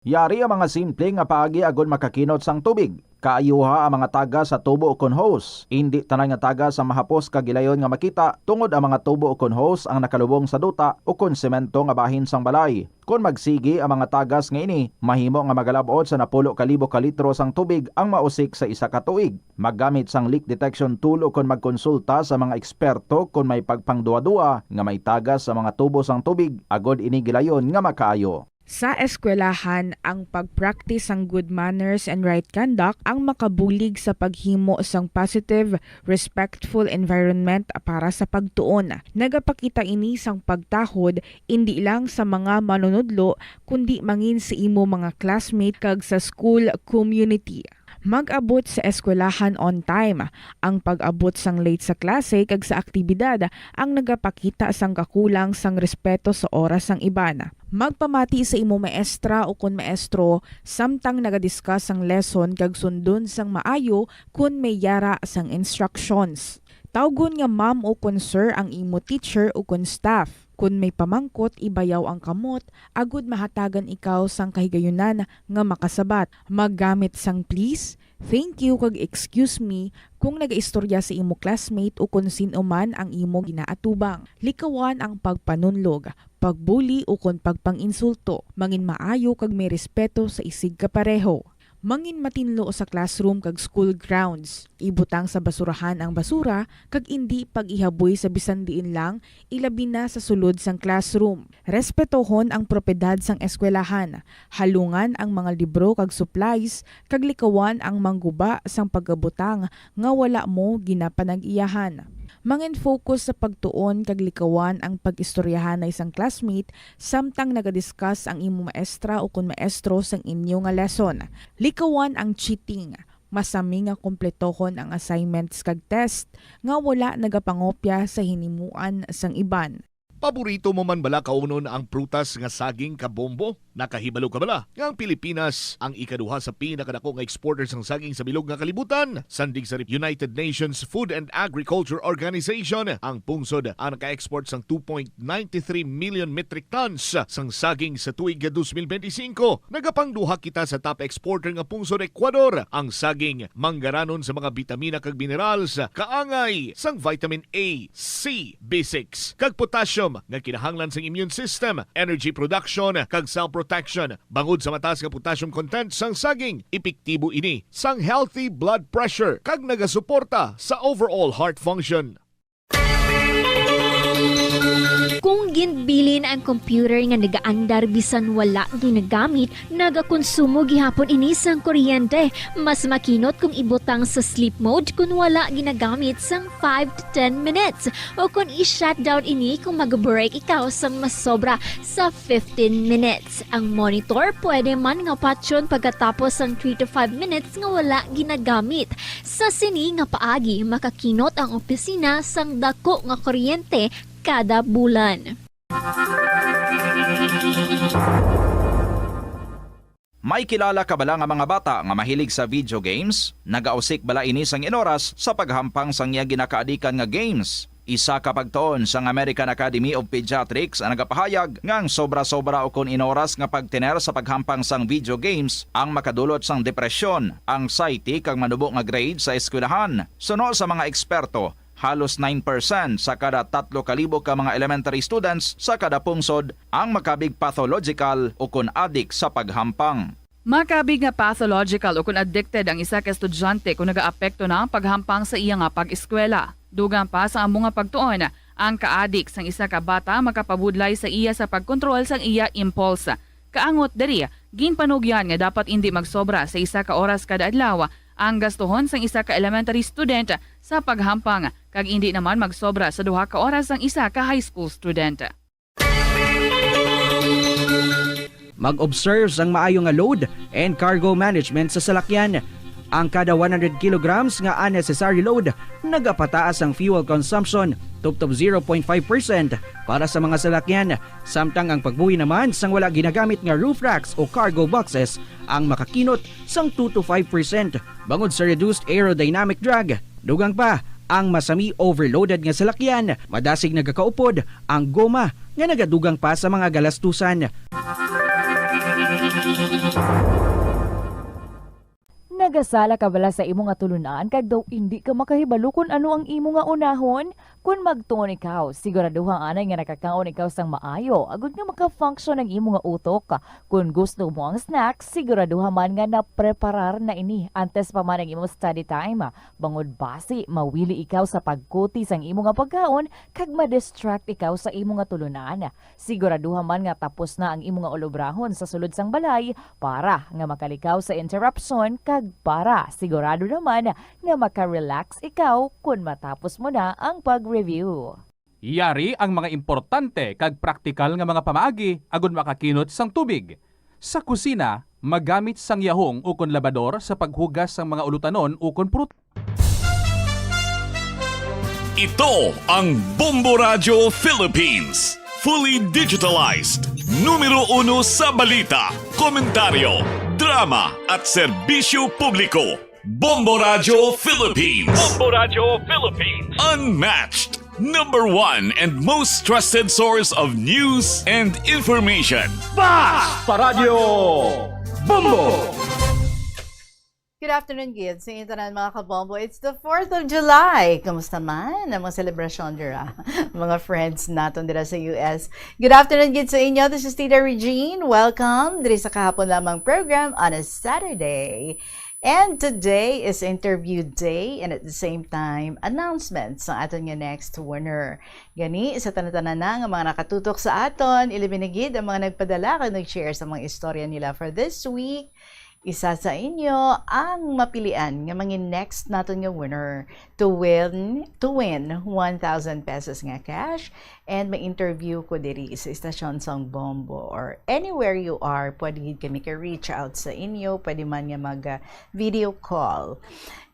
Yari ang mga simple nga paagi agod makakinot sang tubig. Kaayuha ang mga tagas sa tubo ukon hose. Indi tanan nga tagas ang mahapos kag gilayon nga makita, tungod ang mga tubo ukon hose ang nakalubong sa duta ukon semento nga bahin sang balay. Kon magsigi ang mga tagas nga ini, mahimo nga magalab-ot sa napulo ka libo ka litro sang tubig ang mausik sa isa ka tuig. Maggamit sang leak detection tool ukon magkonsulta sa mga eksperto kon may pagpangduwa-duwa nga may tagas sa mga tubo sang tubig, agod ini gilayon nga makaayo. Sa eskwelahan, ang pag-practice sang good manners and right conduct ang makabulig sa paghimo sang positive, respectful environment para sa pagtuon. Nagapakita ini sang pagtahod indi lang sa mga manunudlo, kundi mangin sa imo mga classmate kag sa school community. Mag-abot sa eskwelahan on time. Ang pag-abot sang late sa klase kag sa aktibidad ang nagapakita sang kakulang sang respeto sa oras sang iban. Magpamati sa imo maestra o kon maestro samtang nagadiscuss ang lesson kag sundon sang maayo kon may yara sang instructions. Tawgon nga ma'am o kon sir ang imo teacher o kon staff. Kon may pamangkot, ibayaw ang kamot agud mahatagan ikaw sang kahigayunan nga makasabat. Maggamit sang please, thank you, kag excuse me kung nagaistorya sa imo classmate o kon sin-o man ang imo ginaatubang. Likawan ang pagpanunlog, pagbuli, o kon pagpang-insulto. Mangin maayo kag may respeto sa isigkapareho. Mangin matinlo sa classroom kag school grounds. Ibutang sa basurahan ang basura kag indi pag-ihaboy sa bisan diin lang, ilabi na sa sulod sang classroom. Respetohon ang propiedad sang eskwelahan. Halungan ang mga libro kag supplies, kag likawan ang mangguba sang pagabutang nga wala mo ginapanag-iyahan. Mangin-focus sa pagtuon kag likawan ang pag-istoryahanay sang classmate samtang nagadiscuss ang imo maestra o kon maestro sang inyo nga lesson. Likawan ang cheating. Masami nga kompletohon ang assignments kag test nga wala nagapangopya sa hinimuan sang iban. Paborito mo man bala kaunon ang prutas nga saging, Kabombo? Nakahibalo ka bala nga ang Pilipinas ang ikaduha sa pinakadako nga exporter sang saging sa bilog nga kalibutan? Sandig sa United Nations Food and Agriculture Organization, ang pungsod ang naka-export sang two point nine three million metric tons sang saging sa tuig nga twenty twenty-five. Nagapangduha kita sa top exporter nga pungsod, Ecuador. Ang saging manggaranon sa mga bitamina kag minerals, kaangay sang vitamin A, C, B six, kag potassium nga kinahanglan sang immune system, energy production, kag cell protection. Bangod sa mataas nga potassium content sang saging, epektibo ini sang healthy blood pressure kag nagasuporta sa overall heart function. Kung ginbilin ang computer nga nagaandar bisan wala ginagamit, nagakonsumo gihapon ini sang kuryente. Mas makinot kung ibutang sa sleep mode kon wala ginagamit sang five to ten minutes, o kon i-shutdown ini kung mag-break ikaw sang masobra sa fifteen minutes. Ang monitor pwede man nga patyon pagkatapos sang three to five minutes nga wala ginagamit. Sa sini nga paagi, makakinot ang opisina sang dako nga kuryente kada bulan. May kilala ka bala nga mga bata nga mahilig sa video games? Nagausik bala ini sang inoras sa paghampang sang iya ginakaadikan nga games? Isa ka pagtuon sang American Academy of Pediatrics ang nagapahayag nga ang sobra-sobra ukon inoras nga pagtener sa paghampang sang video games ang makadulot sang depresyon, anxiety, kag manubo nga grade sa eskwelahan. Suno sa mga eksperto, halos nine percent sa kada tatlo ka libo ka mga elementary students sa kada pungsod ang makabig pathological ukon adik sa paghampang. Makabig nga pathological ukon addicted ang isa ka estudyante kon nagaapekto na ang paghampang sa iya nga pag-eskwela. Dugang pa sa amo nga pagtuon, ang kaadik sang isa ka bata makapabudlay sa iya sa pagkontrol sang iya impulse. Kaangot diri, ginpanugyan nga dapat indi magsobra sa isa ka oras kada adlaw ang gastuhon sang isa ka elementary student sa paghampang, kag indi naman magsobra sa duha ka oras ang isa ka high school student. Mag-observe sang maayo nga load and cargo management sa salakyan. Ang kada one hundred kilograms nga unnecessary load nagapataas ang fuel consumption tubtob zero point five percent para sa mga salakyan, samtang ang pagbuhi naman sang wala ginagamit nga roof racks o cargo boxes ang makakinot sang two to five percent bangod sa reduced aerodynamic drag. Dugang pa, ang masami overloaded nga salakyan, madasig nagakaupod ang goma nga nagadugang pa sa mga galastusan. Nagasala ka bala sa imo nga tulunan kag daw indi ka makahibalo kon ano ang imo nga unahon? Kon magtuon ikaw, siguraduha anay nga nakakaon ikaw sang maayo agod nga maka-function ang imo nga utok. Kon gusto mo ang snacks, siguraduha man nga napreparar na ini antes pa man ang imo study time. Bangod basi mawili ikaw sa pagkuti sang imo nga pagkaon kag ma-distract ikaw sa imo nga tulunan. Siguraduha man nga tapos na ang imo nga ulobrahon sa sulod sang balay para nga makalikaw sa interruption kag para sigurado naman nga maka-relax ikaw kon matapos mo na ang pag-review. Yari ang mga importante kag praktikal nga mga pamaagi agud makakinot sang tubig. Sa kusina, magamit sang yahong ukon labador sa paghugas sang mga ulutanon ukon prutas. Ito ang Bombo Radyo Philippines, fully digitalized. Numero uno sa balita, komentaryo, drama at serbisyo publiko. Bombo Radyo Philippines. Bombo Radyo Philippines. Unmatched. Number one and most trusted source of news and information. Bas Paradyo Bombo! Good afternoon, gid, sa inyo tanan, mga kabombo. It's the fourth of July. Kamusta man ang mga selebrasyon dira? Mga friends naton dira sa U S. Good afternoon, gid, sa inyo. This is Tita Regine. Welcome diri sa Kahapon Lamang program on a Saturday. And today is interview day and at the same time, announcements sa aton nga next winner. Gani, sa tanan-tanan na nga mga nakatutok sa aton, ilabi na gid ang mga nagpadala kag nag-share sa mga istorya nila for this week. Isa sa inyo ang mapilian nga mangin next naton nga winner to win, to win one thousand pesos nga cash. And may interview ko diri sa istasyon sang Bombo or anywhere you are, pwede gid kami ka-reach out sa inyo, pwede man nga mag, ah, video call.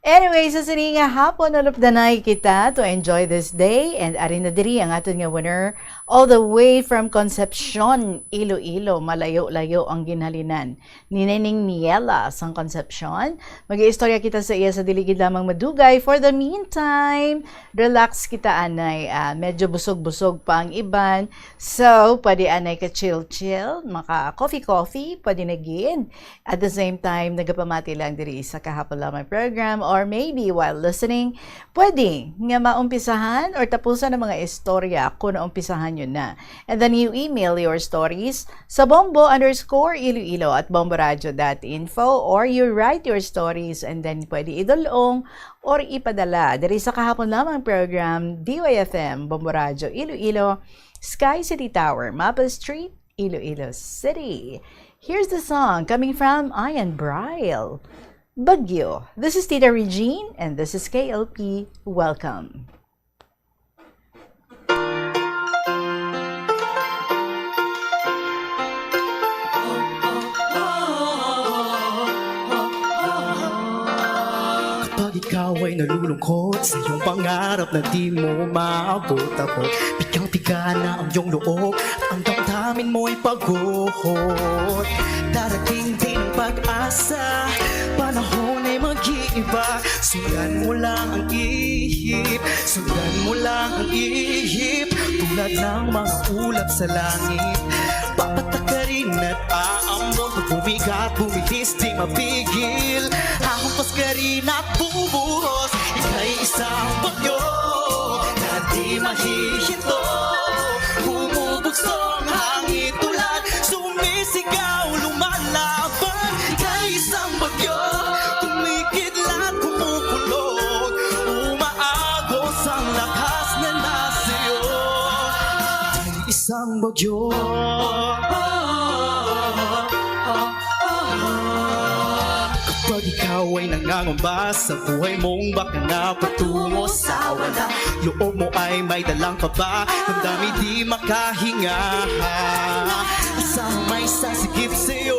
Anyway, sa sini nga hapon, nalupdanay kita to enjoy this day. And ari na diri ang aton nga winner, all the way from Concepcion, Iloilo. Malayo-layo ang ginhalinan ni Neneng Niela sang Concepcion. Mag-iistorya kita sa iya sa dili gid lamang madugay. For the meantime, relax kita, anay. Ah, medyo busog-busog pa ang iban. So, pwede anay ka chill-chill, maka coffee-coffee, pwede na gid. At the same time, nagapamati lang diri sa Kahapon Lamang program, or maybe while listening, pwede nga maumpisahan or tapusan ang mga istorya kung naumpisahan nyo na. And then you email your stories sa bombo underscore iloilo at bomboradio dot info, or you write your stories and then pwede idulong or ipadala diri sa Kahapon Lamang program, D Y F M, Bombo Radyo Iloilo, Sky City Tower, Maple Street, Iloilo City. Here's the song coming from Ian Bryle, Bagyo. This is Tita Regine, and this is K L P. Welcome. Kapag ikaw ay nalulungkot sa iyong pangarap na di mo maabot-abot, pigang-piga na ang iyong loob at ang damdamin mo'y pagod. Darating din ang pag-asa, panahon ay mag-iiba. Sundan mo lang ang ihip, sundan mo lang ang ihip. Tulad ng mga ulap sa langit, papatakarin at aambon. Pag bumigat, bumilis, di mapigil. Hahampas ka rin at bubuhos. Ika'y isang bagyo na di mahihinto. Bumubugso ang hangin, tulad sumisigaw, lumalaban. Ika'y isang bagyo, kumikidlat, kumukulog. Umaagos ang lakas na nasa iyo. Ika'y isang bagyo. Kapag ikaw ay nangangamba sa buhay mong baka na patungo sa wala, loob mo ay may dalang kaba, damdamin di makahinga. Isang may sasigip sa'yo,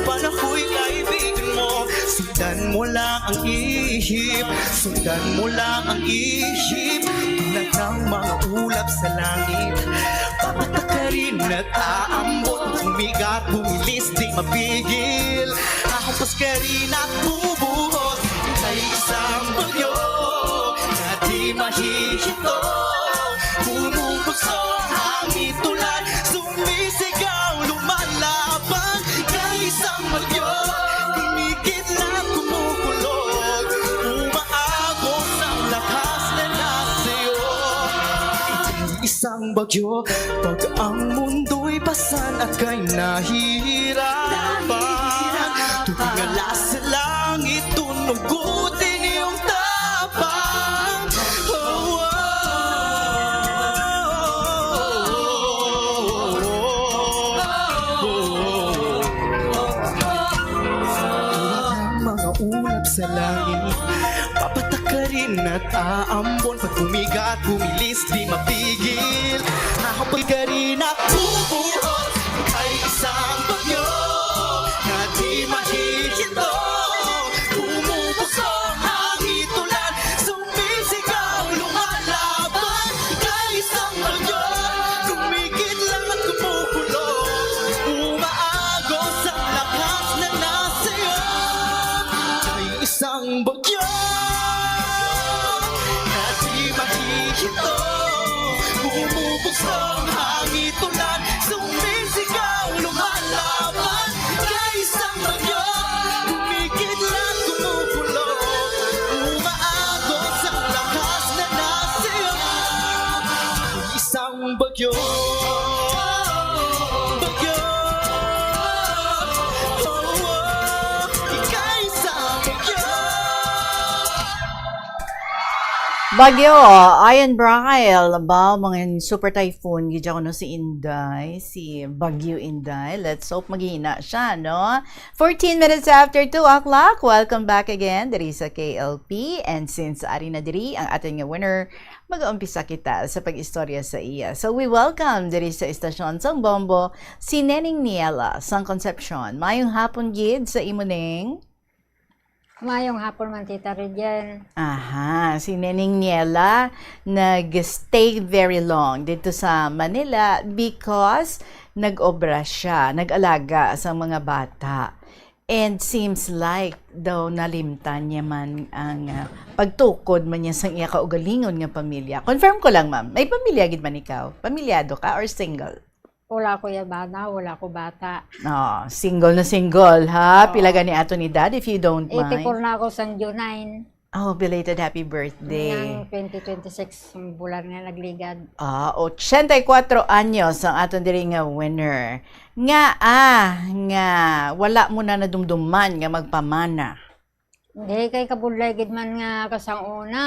panahoy kaibigan mo. Sundan mo lang ang ihip, sundan mo lang ang ihip. Tulad ng mga ulap sa langit, papatakarin at aambon. Bumigat, bumilis, di mapigil. Hahampas ka rin at bubuhos. Ika'y isang bagyo na di mahihinto. Bumubugso ang hangin, tulad sumisigaw, lumalaban. Ika'y isang bagyo, kumikidlat, kumukulog. Umaagos ang lakas na nasa iyo. Isang bagyo, pag ang mundo'y pasan at ka'y nahihirapan. Tubig nga sa langit, tunugutin iyong tapang. Oh, oh, oh, oh, oh. Tulad ng mga ulap sa langit, papatakarin at aambon. Pag bumigat, bumilis, di mapigil. Hahampas ka rin at bubuhos. Ika'y isang bagyo na di mahihinto. Bumubugso ang hangin, tulad sumisigaw, lumalaban. Ika'y isang bagyo, kumikidlat, kumukulog. Bagyo, Ian Bryle, ba, mga super typhoon, gid ako, no, si Inday, si Bagyo Inday. Let's hope maghina siya, no? Fourteen minutes after two o'clock, welcome back again, diri sa K L P. And since ari na diri ang aton nga winner, mag-umpisa kita sa pag-istorya sa iya. So, we welcome diri sa Estasyon sang Bombo si Neneng Niela sang Concepcion. Mayong hapon gid sa imo, Neng. Mayong hapon man, Tita Regine. Aha, si Neneng Niela nag-stay very long dito sa Manila because nag-obra siya, nag-alaga sa mga bata. And seems like daw nalimtan niya man ang, ah, pagtukod man niya sa iya kaugalingon nga pamilya. Confirm ko lang, ma'am. May pamilya gid man ikaw? Pamilyado ka or single? Wala ko yabana, wala ko bata. Oh, single na single, ha? Oo. Pila gani ato ni Dad, if you don't mind? Eighty-four na ako sang June nine. Oh, belated happy birthday. Ng twenty twenty-six, ang bulan nga nagligad. Ah, ochenta y cuatro anyos ang aton diri nga winner. Nga, ah, nga wala mo na nadumduman nga magpamana. Hindi, kay kabudlay gid man nga kasang una,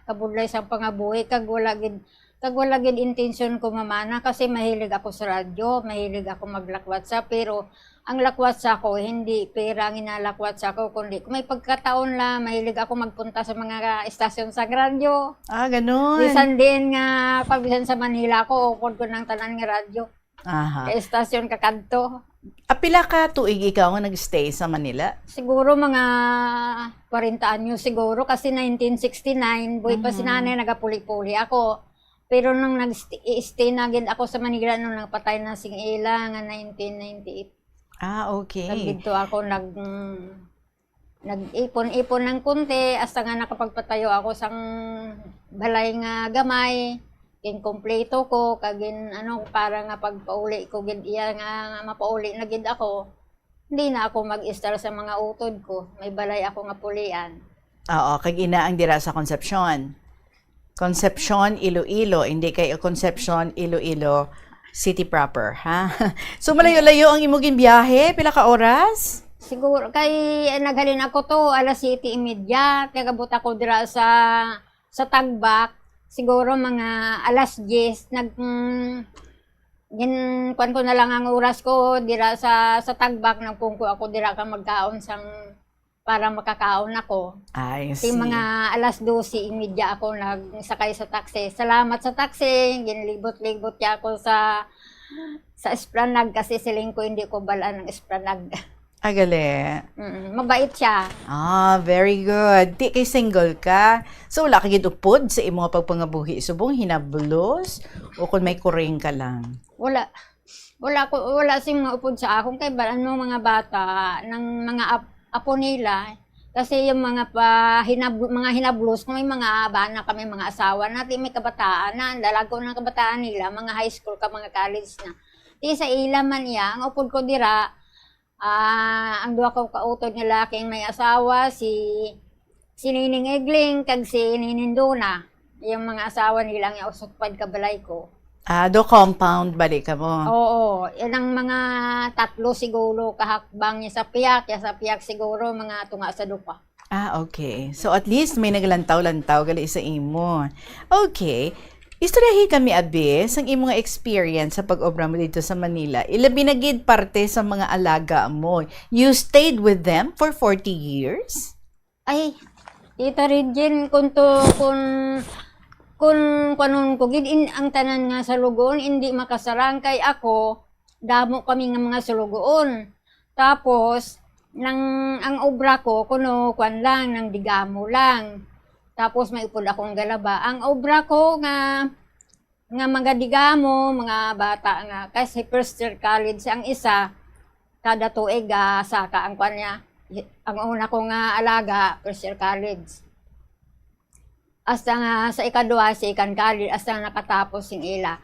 kabudlay sang pangabuhi, kag wala gid, kag wala gid intensyon ko mamana kasi mahilig ako sa radyo, mahilig ako maglakwatsa, pero ang lakwatsa ko, hindi pera ang ginalakwatsa ko, kundi kung may pagkataon lang, mahilig ako magpunta sa mga estasyon sa radyo. Ah, ganun. Bisan din nga, pag bisan sa Manila ako, upod ko ng tanan nga radyo. Aha. Kay estasyon ka kadto. Ah, pila ka tuig ikaw nga nag-stay sa Manila? Siguro mga kwarenta anyos siguro, kasi nineteen sixty-nine, buhi pa si Mhm. Nanay, nagapuli-puli ako. Pero nung nag-stay, i-stay na gid ako sa Manila nung nagpatay na sing ila nga nineteen ninety-eight. Ah, okay. Nagdidto ako nag, mm, nag-ipon-ipon ng konti hasta nga nakapagpatayo ako sang balay nga gamay, ginkumpleto ko, kag gin-, ano, para nga pagpauli ko gid iya nga, nga mapauli na gid ako, hindi na ako mag-istar sa mga utod ko. May balay ako nga pulian. Oo, kag ina ang dira sa Concepcion. Concepcion, Iloilo, hindi kay Concepcion, Iloilo City proper, ha? So, malayo-layo ang imo ginbiyahe? Pila ka oras? Siguro, kay, eh, naghalin ako to, alas siyete y media, nag-abot ako dira sa, sa Tagbak, siguro mga alas diyes, nag, mm, gin-, kuwan ko na lang ang oras ko, dira sa, sa Tagbak, nagpungko ako dira ka magkaon sang, para makakaon ako. I Kasi see. mga alas dose y media ako nagsakay sa taxi. Salamat sa taxi, ginlibot-libot niya ako sa, sa Esplanade kasi siling ko hindi ko balaan ang Esplanade. Ah, gali. Mm, mabait siya. Ah, very good. Di kay single ka. So, wala ka gid upod sa imo nga pagpangabuhi subong hinablos o kung may kuring ka lang? Wala. Wala ko, wala sing mga upod sa akon kay balaan mo mga bata, ng mga ap-, apo nila. Kasi yung mga pa-, hinab-, mga hinablos ko, may mga bana kami, mga asawa na, di may kabataan na. Ang dalago ng kabataan nila, mga high school ka, mga college na. Di sa ila man iya, ang upod ko dira, ah, ang duha ko kautod nga lalaking may asawa, si, si Nining Egling, kag si Nining Dona. Yung mga asawa nila nga usok pad kabalay ko. Ah, do compound bali ka mo? Oo, yan ang mga tatlo siguro kahakbang niya sa piyak, ya sa piyak siguro mga tunga sa dupa. Ah, okay. So, at least may naglantaw-lantaw gali sa imo. Okay. Istoryahi kami, abi, sang imo nga experience sa pag-obra mo dito sa Manila. Ilabi na gid parte sa mga alaga mo. You stayed with them for forty years? Ay, Tita Regine, kung to, kung, kung kuanon ko gid, in, ang tanan nga sulugoon, hindi makasarang kay ako, damo kami nga mga sulugoon. Tapos, nang, ang obra ko, kuno, kuan lang, nang digamo lang. Tapos, may upod akong galaba. Ang obra ko nga, nga mga digamo, mga bata nga, kasi first year college ang isa, kada tuig, ah, saka ang kuan niya. Ang una ko nga alaga, first year college. Hasta nga sa ikaduha, second college, hasta nga nakatapos sing ila.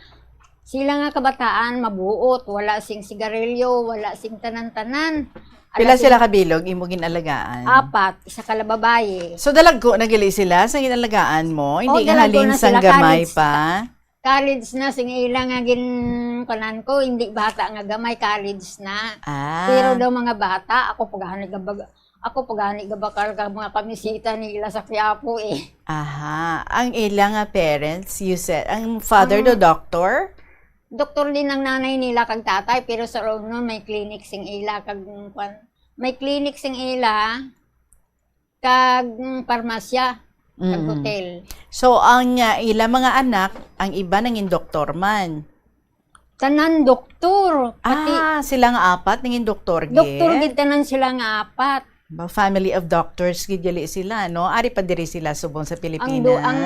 Sila nga kabataan, mabuot, wala sing sigarilyo, wala sing tanan-tanan. Pila Ala sila sing kabilog, imo ginalagaan? Apat, isa ka la babayi. So, dalagko na gali sila sa ginalagaan mo? Oh, Hindi nga dalagko halin na sang sila, gamay college pa? College na sing ila nga gin-, kunan ko, hindi bata nga gamay, college na. Ah. Pero daw mga bata, ako paghahanap nga bag-, Ako pa gani gabakal ka mga kamisita nila sa Quiapo eh. Aha. Ang ila nga parents, you said, ang father Ang- do doctor? Doktor din ang nanay nila kag tatay, pero sa Romnon may clinic sing ila kag mm, kwan, may clinic sing ila kag mm, parmasya kag Mm. hotel. So, ang uh, ila mga anak, ang iba nangin doktor man. Tanan doktor. Pati Ah, sila nga apat nangin doktor gid. Doktor gid tanan sila nga apat. Ba, family of doctors gid gali sila, no? Ari pa diri sila subong sa Pilipinas. Ang du- ang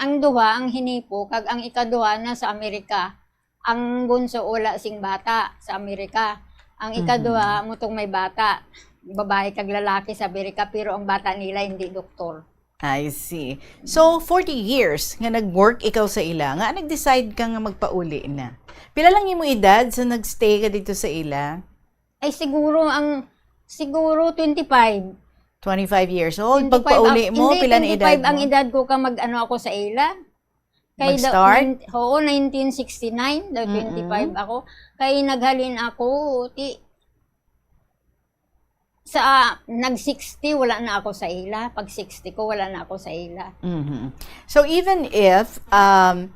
ang duha, ang hinipo kag ang ikaduha na sa Amerika. Ang bunso wala sing bata sa Amerika. Ang ikaduha, mm-hmm. Mutong may bata. Babae kag lalaki sa Amerika, pero ang bata nila hindi doktor. I see. So, forty years nga nag-work ikaw sa ila, nga nag-decide ka nga magpauli na. Pila lang imong edad sa nag-stay ka dito sa ila? Ay, siguro ang, siguro twenty-five. Twenty-five years old. Twenty-five Pagpauli ak- mo, hindi, pila na edad twenty-five ang mo? Edad ko ka mag-ano ako sa ila. Kay Mag-start? Nin, oo, nineteen sixty-nine, daw twenty-five ako. Kay naghalin ako, ti, sa nag sixty wala na ako sa ila. Pag sixty ko wala na ako sa ila. Mhm. So even if um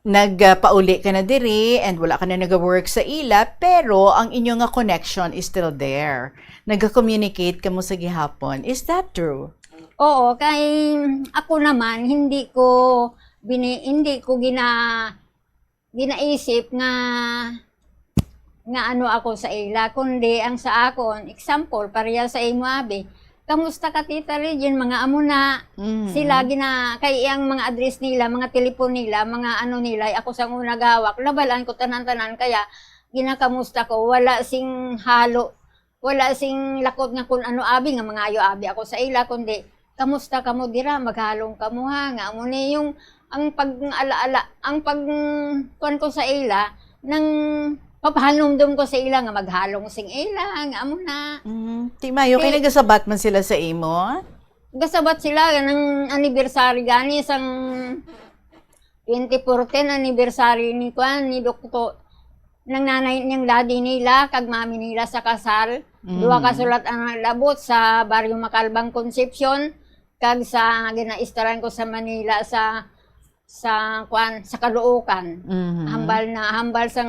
nagpauli ka na diri and wala ka na nag-work sa ila, pero ang inyo nga connection is still there. Nagka-communicate kamo sa gihapon. Is that true? Oo, kay ako naman hindi ko bini, hindi ko gina ginaisip nga nga ano ako sa ila, kundi ang sa akon, example, pareha sa imo abi. Kamusta ka, Tita Regine? Mga amo na. Mhm. Sila gina-, kay ang mga address nila, mga telepon nila, mga ano nila, ako sang una gahawak, nabalaan ko tanan-tanan, kaya ginakamusta ko, wala sing halo, wala sing lakot nga kun ano abi, nga mangayo abi ako sa ila, kundi, "Kamusta kamo dira? Maghalong kamo, ha?" Nga amo ni yung, ang pag-alaala, ang pag-, kuwan ko sa ila, nang papahanumdom ko sa ila nga maghalong sing ila, nga amo na. Mm, ti mayo, kay Ti- nagasabat man sila sa imo? Gasabat sila nang anniversary gani sang twenty fourteen anniversary ni kuan, ni Doktor, nang nanay, niyang daddy nila kag mami nila sa kasal. Mm. Duha ka sulat ang nalabot sa Barrio Macalbang, Concepcion, kag sa ginaistaran ko sa Manila sa, sa kuan, sa Caloocan. Mhm. Hambal na, hambal sang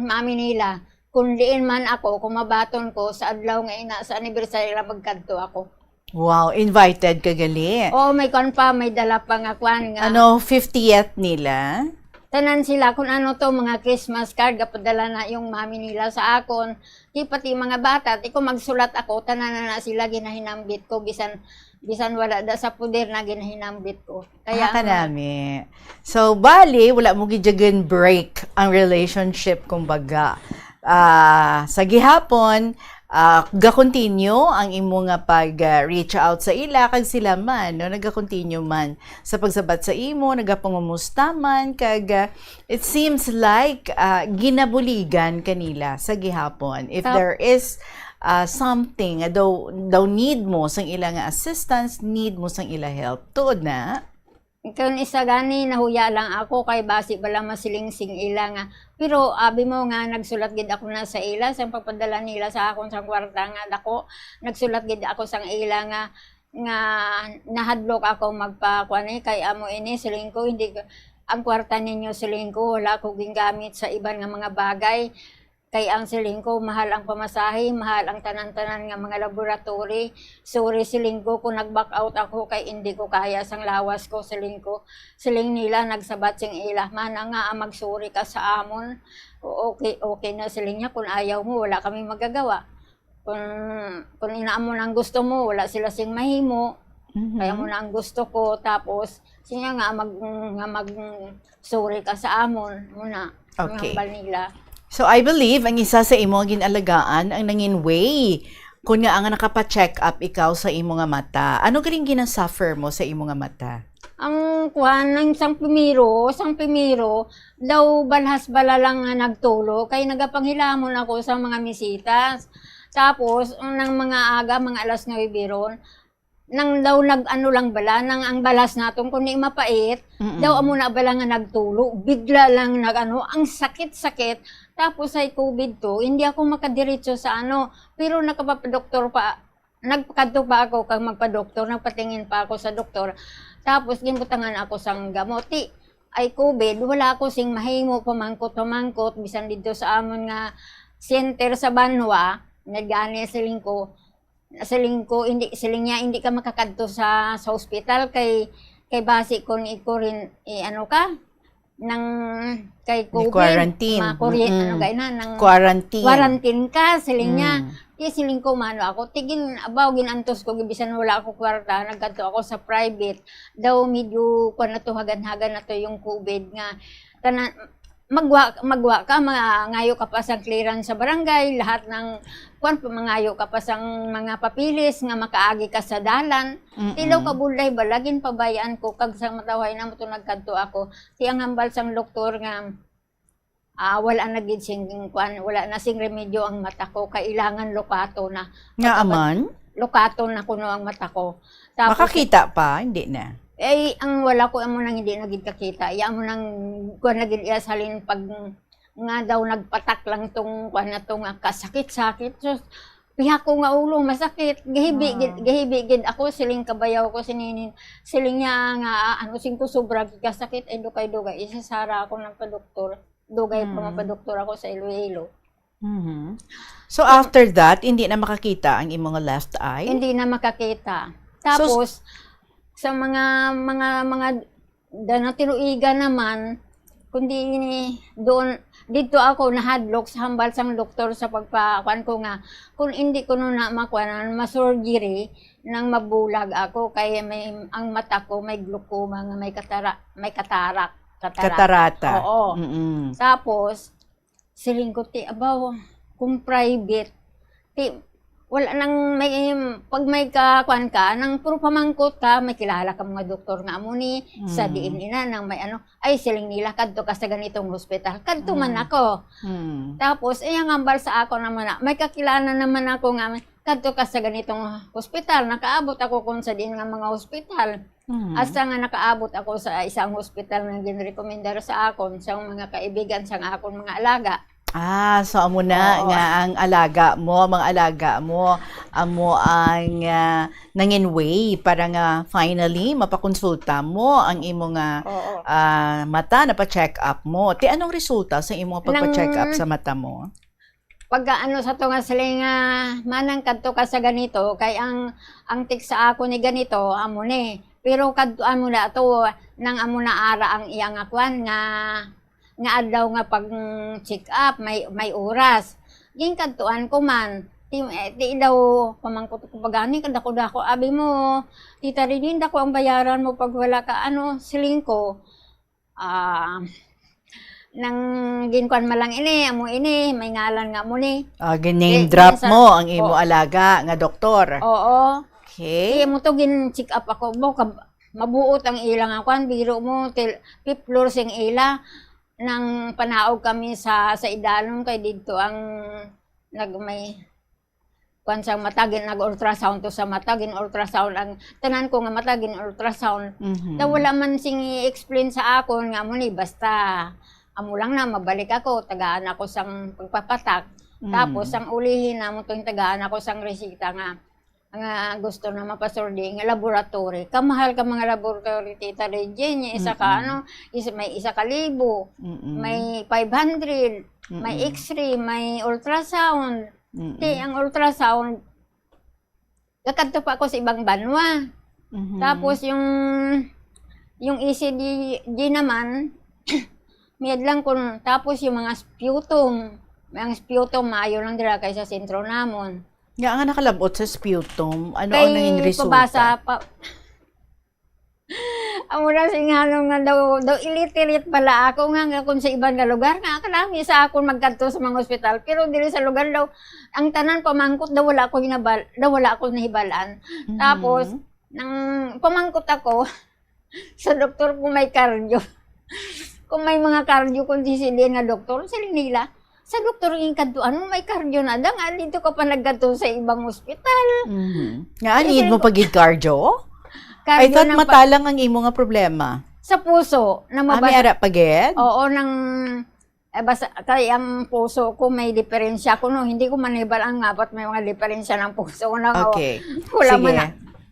mami nila. Kung diin man ako, kung mabaton ko, sa adlaw nga ina, sa anniversary ra magkadto ako. Wow, invited ka gali. Oo, may kwan pa, may dala pa nga kwan nga. Ano, fiftieth nila? Tanan sila, kung ano to, mga Christmas card, gapadala na yung mami nila sa akon. Di pati mga bata, di ko magsulat ako, tanan na, na sila ginahinambit ko, bisan, bisan wala da sa puder na ginahinambit ko. Kaya, ah, kanami. So, bali, wala mo gidyagan break ang relationship, kumbaga. Ah, sa gihapon, ah, ga-continue ang imo nga pag, ah, reach out sa ila, kag sila man, no, naga-continue man sa pagsabat sa imo, nagapangumusta man, kag, ah, it seems like, ah, ginabuligan kanila sa gihapon. If Tap- there is, ah, something, ah, daw, daw need mo sang ila nga assistance, need mo sang ila help. Tuod na? Kun isa gani, nahuya lang ako kay basi bala masiling sing ila nga, pero abi mo nga nagsulat gid ako na sa ila sang pagpadala nila sa akon sang kwarta nga dako. Nagsulat gid ako sang ila nga, nga nahadlok ako magpakuan ni kay amo ini, siling ko, hindi ko, ang kwarta ninyo, siling ko, wala ko gingamit sa iban nga mga bagay. Kay ang siling ko, mahal ang pamasahe, mahal ang tanan-tanan nga mga laboratory. Sorry, siling ko, kung nag-back out ako, kay indi ko kaya sang lawas ko, siling ko. Siling nila, nagsabat sing ila, "Mana nga, ah, magsuri ka sa amon. O, okay, okay na," siling niya, "kung ayaw mo, wala kami magagawa. Kung, kung ina mo nang gusto mo, wala sila sing mahimo. Mhm. Kaya mo na ang gusto ko." Tapos, siya nga, mag, nga mag, Sorry ka sa amon, muna, ang Okay. hambal nila. So, I believe ang isa sa imo nga gin-alagaan ang nangin way. Kun nga ang nakapa-check up ikaw sa imo nga mata, ano galing gina-suffer mo sa imo nga mata? Ang kuan, ang sang primero, sang primero, daw balhas bala lang nga nagtulo, kay nagapanghilamon ako sa mga misitas. Tapos, nang mga aga, mga alas nuebe ron, nang daw nag-ano lang bala, nang ang balas naton kundi mapait, Mm-mm. Daw amo na bala nga nagtulo, bigla lang nag-ano, ang sakit-sakit. Tapos ay covid to, hindi ako makadiretso sa ano, pero nakapapadoktor pa, Nagpakadto pa ako kag magpa-doktor, nagpatingin pa ako sa doktor. Tapos ginbutangan ako sang gamot. Ti, ay covid, wala ako sing mahimo pamangkot-pamangkot bisan didto sa amon nga center sa banwa, nga gani siling ko, siling ko, hindi, siling niya, "Hindi ka makakadto sa, sa hospital kay, kay basi kung ikurin, eh, ano ka, nang kay Ni covid, quarantine. ma-, kuri-, Mm-mm. ano gani na, nang Quarantine. quarantine ka," siling niya. Mm. Di siling ko, "Mano ako?" Tigin, abaw, ginantos ko, bisan wala ako kwarta, nagkadto ako sa private. Daw medyo, kwan na to, hagan-hagan na to yung covid nga. Tanan, magwa, magwa ka, mangayo ka pa sang clearance sa barangay, lahat ng, kwan, mangayo ka pa sang mga papilis nga makaagi ka sa dalan. Mm-mm. Tilaw ka bulay ba, lagin pabayaan ko, kag sa matawhay na mo to nagkadto ako. Ti ang hambal sang doktor nga, ah, wala na gid sing, kuan, wala na sing remedyo ang mata ko, kailangan lukato na. Nga Pagkapat-, aman? lukato na kuno ang mata ko. Tapos, Makakita pa? Hindi na. Eh, ang wala ko, amo nang hindi na gid kakita. Ya, amo nang, kuan na gid, iya, salin pag nga daw nagpatak lang tong, kuan na to, nga kasakit-sakit. Sus, piha ko nga ulo, masakit. Gahibi gid, Ah. gahibi gid ako, siling kabayaw ko, sininin. Siling niya nga, ah, ano, sing ko sobra gid kasakit, ay dugay-dugay. Isasara ako ng padoktor. Dugay pa nga Hmm. padoktor ako sa Iloilo. Mhm. So, Yung after that, hindi na makakita ang imong left eye? Hindi na makakita. So, s- Tapos, sa mga, mga, mga, da-, na tinuigan naman, kundi ini, doon, dito ako nahadlok sa hambal sang doktor sa pagpakuan ko nga, kung hindi ko na makuanan, ma-surgery, nang mabulag ako, kay may, ang mata ko may glaucoma nga may katara-, may katarak, katarak. Katarata. Oo. Mm-mm. Tapos, siling ko, "Ti, abaw, kung private, ti, wala nang may, pag may ka-, kuan ka, nang puro pamangkot ka, may kilala ka mga doktor nga amo ni, sa Mm. diin ina, nang may ano, ay, siling nila, kadto ka sa ganitong hospital." Kadto man Mm. ako. Mm. Tapos, iyang hambal sa ako naman na, may kakilala naman ako nga, "Kadto ka sa ganitong hospital." Nakaabot ako kung sa diin nga mga hospital. Mm. Hasta nga nakaabot ako sa isang hospital nga ginrekomendar sa akon, sa mga kaibigan, sa akon mga alaga. Ah, so amo na Oo. nga ang alaga mo, mga alaga mo, amo ang, ah, nangin way para nga finally mapakonsulta mo ang imo nga, Oo. ah, mata, napa-check up mo. Ti anong resulta sa imo nga pagpa-check up Nang sa mata mo? Pagka ano sa to nga siling nga, "Manang kadto ka sa ganito," kay ang, ang tik sa ako ni ganito, amo ni. Pero kadto amo na to, nang amo na ara ang iya nga kwan nga, nga adlaw nga pag-check up, may, may oras. Ginkadtuan ko man. Ti, eh, ti daw, pamangkot ko pa gani, kadako-dako. Abi mo, "Tita Regine, dako ang bayaran mo pag wala ka," ano, siling ko. Ah, nang ginkuan man lang ini, amo ini, may ngalan nga amo ni. Ah, gin-name Di, drop minsan, mo ang imo o. alaga nga doktor. Oo. Okay. Kaya mo to, gin-check up ako. Bo, kab-, mabuot ang ila nga kwan, biro mo, til, fifth floor sing ila. Nang panaog kami sa, sa idalom, kay didto ang nag-, may kwan sang mata, gin-, nag-ultrasound to sa mata, gin-ultrasound ang tanan ko nga mata, gin-ultrasound. Mhm. Na wala man sing i-explain sa akon nga amo ni, basta amo lang na, mabalik ako, tagaan ako sang pagpapatak. Mm. Tapos, ang ulihi na mo tong tagaan ako sang resita nga, nga gusto na mapasuldi nga laboratory. Kamahal ka mga laboratory, Tita Regine, isa ka, Mm-mm. ano, is-, may isa ka libo, Mm-mm. may five hundred, may Mm-mm. X-ray, may ultrasound. Mm-mm. Ti, ang ultrasound, kakadto pa ako sa ibang banwa. Mhm. Tapos yung, yung E C G naman, mayad lang kun, tapos yung mga sputum, ang sputum, maayo lang dira kay sa sentro namon. Nga nga nakalabot sa sputum, ano ang Kay nangin resulta? pabasa, pa-, Amo na sing hanong nga daw, daw illiterate pala ako nga, nga kung sa iban nga lugar, nga kanami sa akon magkadto sa mga ospital. Pero diri sa lugar daw, ang tanan pamangkot daw wala ko hinabal-, daw wala ko nahibalan. Mhm. Tapos, nang pamangkot ako sa doktor kung may cardio. Kung may mga cardio, kung di sila nga doktor, sila nila, sa doktor yung kadto, ano, may cardio na da nga, dito ka pa nagkadto sa ibang ospital. Mhm. Nga, Eh, need mo sabi ko, pag cardio? I cardio thought ng pa- mata lang ang imo nga problema. Sa puso, na Ah, may mabasa- ara pa gid? Oo, nang, Ay, basta, kay ang puso ko may diferensya ko, no? Hindi ko manibal ang ngabat may mga diferensya ng puso ko, no? Okay. Wala man Sige. na.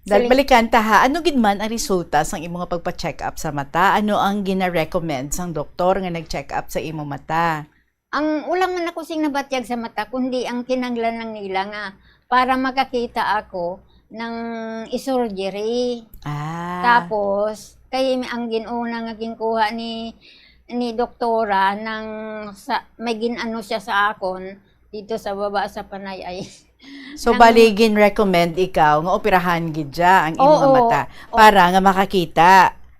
Dal-, Sige. balikan ta, ha. Ano gid man ang resulta sang imo nga pagpa-check up sa mata? Ano ang gina-recommend sang doktor nga nag-check up sa imo mata? Ang wala man ako sing nabatyag sa mata, kundi ang kinahanglan lang nila nga para makakita ako ng i-surgery. Ah. Tapos, kay ang ginuna nga ginkuha ni, ni doktora nang sa, may gin-ano siya sa akon dito sa baba sa panay ay So, nang bali, gin-recommend ikaw nga operahan gid siya ang imong Oo, mata oo. para nga makakita.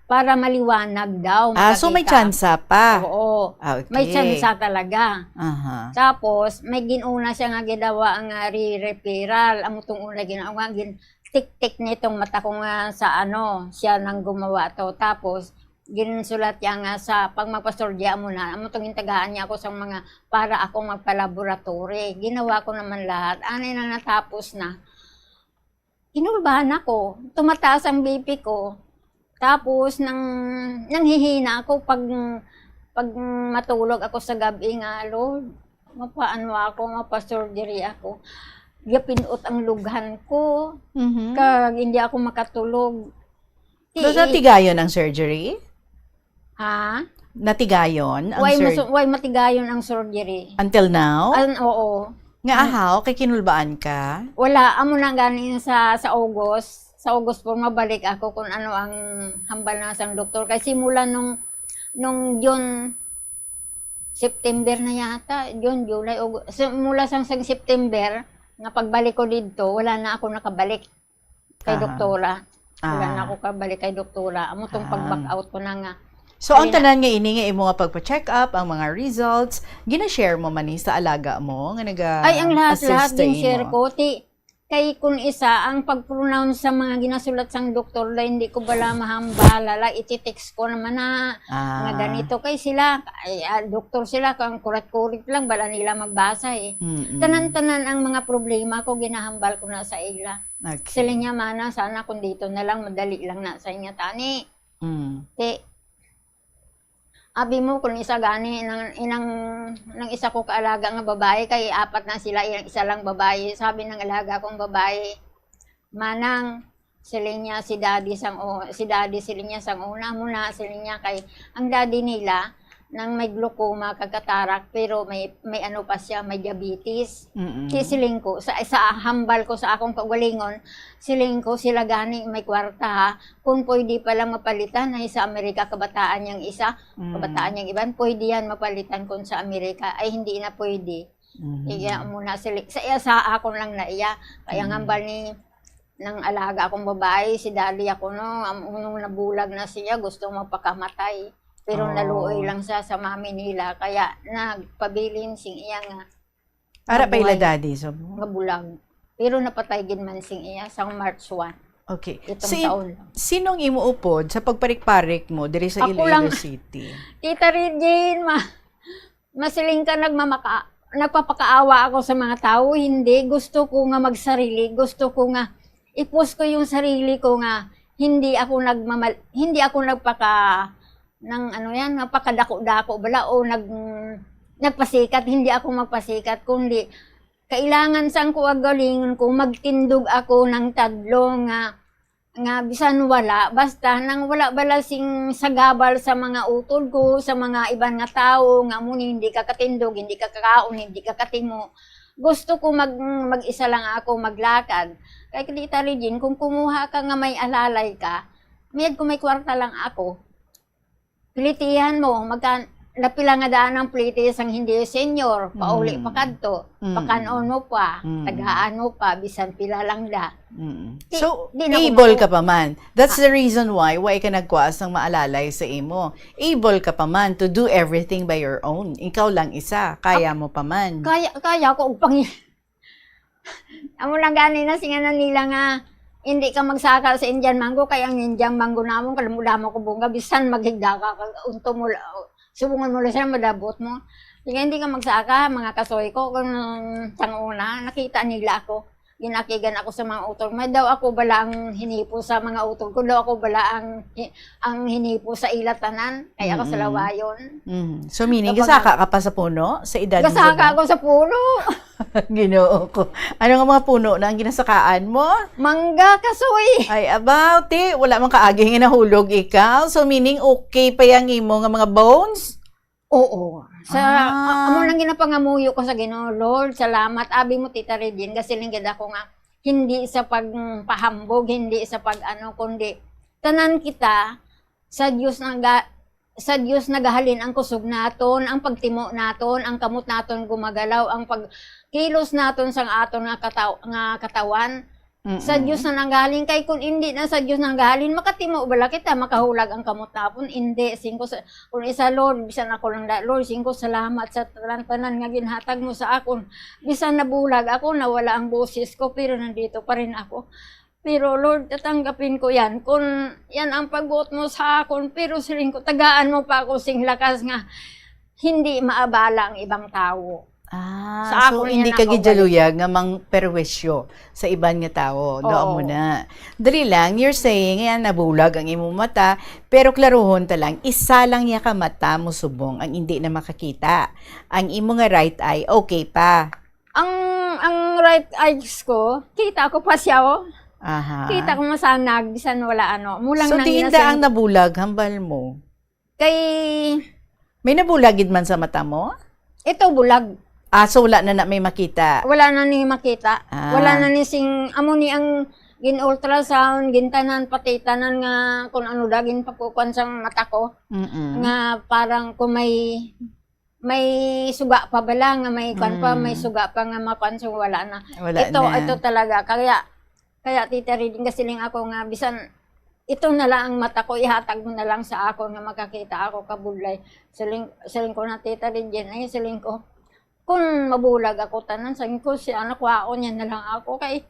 Para maliwanag daw, Ah, so may makakita. tsansa pa? Oo. Ah, okay. May tsansa talaga. Aha. Tapos, may ginuna siya nga ginawa nga re-referral. Amo tong una ginawa, gin-tiktik nitong mata ko nga sa ano, siya nang gumawa to. Tapos, ginsulat niya nga sa pag magpa-surgery, amo na, amo tong gintagaan niya ako sa mga para ako magpa-laboratory. Ginawa ko naman lahat. Anay na natapos na. Kinulbahan ako. Tumataas ang B P ko. Tapos, nang, nanghihina ako pag, pag matulog ako sa gabi nga, "Lord, mapaano ako, mapa-surgery ako." Gapinot ang lughan ko. Mhm. Kag hindi ako makatulog. So, Ti- natigayon ang surgery? Ha? Natigayon ang Why sur- masu-, why matigayon ang surgery? Until now? An-, oo. Nga Mm. ahaw, kay kinulbaan ka? Wala, amo na ganin sa, sa August. Sa August po, mabalik ako kung ano ang hambal na sang doktor. Kay simula nung, nung June, September na yata, June, July, August, simula sang, sang September, nga pagbalik ko didto, wala na ako nakabalik kay Aha. doktora. Wala na Ah. ako kabalik kay doktora. Amo tong Ah. pag-back out ko na nga. So, ang Kaya na- tanan nga ini nga imo nga pagpa-check up, ang mga results, gina-share mo man ni sa alaga mo nga naga-assist Ay, ang lahat-lahat sa gin-share imo? ko. Ti, kay kun isa, ang pag-pronounce sa mga ginasulat sang doktor na hindi ko bala mahambal, lala, iti-text ko naman na, Ah. nga ganito. Kay sila, ay, ah, doktor sila, kung kurat-kurit lang, bala nila magbasa eh. Mm-mm. Tanan-tanan ang mga problema ko, ginahambal ko na sa ila. Okay. Siling niya, "Mana, sana kung dito na lang, madali lang na sa inyo, tani." Mm. Ti, abi mo, kung isa gani, nang, inang, nang isa ko kaalaga nga babae, kay apat na sila, inang isa lang babae. Sabi ng alaga kong babae, "Manang," siling niya, "si daddy sang u-, si daddy," siling niya, "sang una mo na," siling niya, kay ang daddy nila, nang may glaucoma kag cataract, pero may, may ano pa siya, may diabetes. Mm-mm. Kay siling ko, sa, sa hambal ko sa akong kaugalingon, siling ko, sila gani may kwarta, ha. Kung pwede pa lang mapalitan, ay sa Amerika, kabataan niyang isa, Mm. kabataan niyang iban, pwede yan mapalitan kung sa Amerika, ay hindi na pwede. Mhm. Iya mo na sila, sa iya, sa akon lang na iya. Kaya ang Mm. hambal ni, nang alaga akong babae, si daddy ako, no, am-, nung nabulag na siya, gusto magpakamatay. Pero Oh. naluoy lang siya sa mami nila, kaya nagpabilin sing iya nga Ara pa ila buhay. daddy, so? Nga bulag. Pero napatay gid man sing iya sa March one. Okay. Itong Si-, taon lang. sinong imo upod sa pagparik-parik mo diri sa Ako Iloilo lang. City? Tita Regine, ma-, masiling ka, nagmamaka-, nagpapakaawa ako sa mga tao. Hindi. Gusto ko nga magsarili. Gusto ko nga i-post ko yung sarili ko nga hindi ako nagmamal-, hindi ako nagpaka-, nang ano yan, nagpakadako-dako bala o nag-, nagpasikat. Hindi ako magpasikat, kundi kailangan sang kaugalingon ko, magtindog ako ng tadlong nga nga bisan wala, basta nang wala bala sing sagabal sa mga utod ko, sa mga iban nga tawo, nga amo ni, hindi ka katindog, hindi ka kakaon, hindi ka katimo. Gusto ko mag-, mag-isa lang ako maglakad. Kay Tita Regine, kung kumuha ka nga may alalay ka, mayad ko may kwarta lang ako. Plitihan mo, magka-, napila nga daan ang pliti sang hindi senior, pauli Mm. pa kadto, Mm. pakan-on mo pa, Mm. tagaan mo pa, bisan pila lang da. Mm. Di, So, di na able ako ka pa man. That's Ah. the reason why, why ka nagkuha sang maalalay sa imo. Able ka pa man to do everything by your own. Ikaw lang isa, kaya Ak-, mo pa man. kaya, kaya ko og pangi-, Amo lang gani na singanan nila nga, "Hindi ka magsaka sa Indian mango, kay ang Indian mango namon, kadamo-damo ko bunga, bisan maghigda ka, kag unto mo la-, subungon mo lang sila, madabot mo." Sige, hindi ka magsaka, mga kasoy ko, kung sang una, nakita nila ako. ginakigan ako sa mga utod. May daw ako bala ang hinipo sa mga utod ko, daw ako bala ang hi-, ang hinipo sa ila tanan, kay ako sa Mm-mm. lawayon. Mm. So, meaning, Kapag gasaka ka pa sa puno sa edad mo, Gasaka Juno? ako sa puno. Ginoo ko. Ano nga mga puno na ang ginasakaan mo? Mangga, kasoy. Ay, abaw, ti, wala man kaagi nga nahulog ikaw. So, meaning, okay pa yang imo nga mga bones? Oo. Sa, Ah. a-, amo nang ginapangamuyo ko sa Ginoo, "Lord, salamat." Abi mo, Tita Regine, gasiling gid ako nga, hindi sa pagpahambog, hindi sa pag-ano, kundi tanan kita sa Dios naga-, sa Dios nagahalin ang kusog naton, ang pagtimo naton, ang kamot naton gumagalaw, ang pagkilos naton sang aton nga kataw-, nga katawan. Sa Mm-mm. Dios na nanggaling, kay kun indi na sa Dios nanggaling, makatimo bala kita, makahulag ang kamot naton? Indi, singko sa, kun isa, Lord, bisan ako lang da, Lord, singko salamat sa tanan-tanan nga ginhatag mo sa akon. Bisan nabulag ako, nawala ang boses ko, pero nandito pa rin ako. Pero Lord, tatanggapin ko yan. Kun yan ang pagbuot mo sa akon, pero siling ko, tagaan mo pa ako sing lakas nga hindi maabala ang ibang tawo. Ah, Sa so akon hindi yan ka ang gidaluyag nga mang perwisyo sa iban nga tawo. Doon mo Oo. na. Dali lang, you're saying, yan, nabulag ang imong mata, pero klaruhon ta lang, isa lang niya ka mata mo subong ang hindi na makakita. Ang imo nga right eye, okay pa. Ang, ang right eyes ko, kita ko pa siya, oh. Aha. Kita ko masanag, bisan wala ano. Mulang So, nang diin ina da ang sa nabulag, hambal mo? Kay May nabulag gid man sa mata mo? Ito, bulag. Ah, so wala na, na may makita? Wala na ni makita. Ah. Wala na ni sing, amo ni ang gin-ultrasound, gintanan, pati tanan nga kung ano da, ginpakukuan sang mata ko. Mm-mm. Nga parang kung may, may suga pa bala, nga may kuan pa, may Mm. suga pa nga makuan, so wala na. Wala Ito, na. ito talaga. Kaya, kaya, Tita Reading, gasiling ako nga, bisan ito na lang ang mata ko, ihatag mo na lang sa ako nga makakita ako kabudlay. Siling, siling ko na, Tita Reading, ay, siling ko, kung mabulag ako tanan, siling ko, si anak, kwaon niya na lang ako. Kay,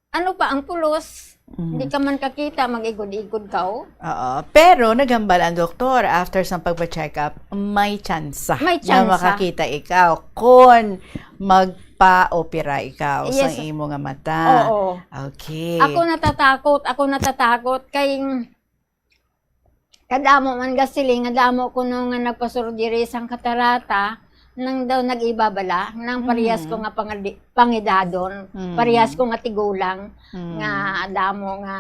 ano pa ang pulos? Mm. Hindi ka man kakita, mag-igod-igod ka, oh. Oo. Pero naghambal ang doktor, after sa pagpa-check up, may tsansa May na tsansa. makakita ikaw kung magpa-opera ikaw sa Yes. imo nga mata. Oo. Okay. Ako natatakot, ako natatakot kay kadamo man gasiling nga damo kuno nga nagpasurgery sang katarata nang daw nag-iba bala, nang parehas ko Mm. nga pangadi-, pangidadon, Mm. parehas ko nga tigulang, Mm. nga damo nga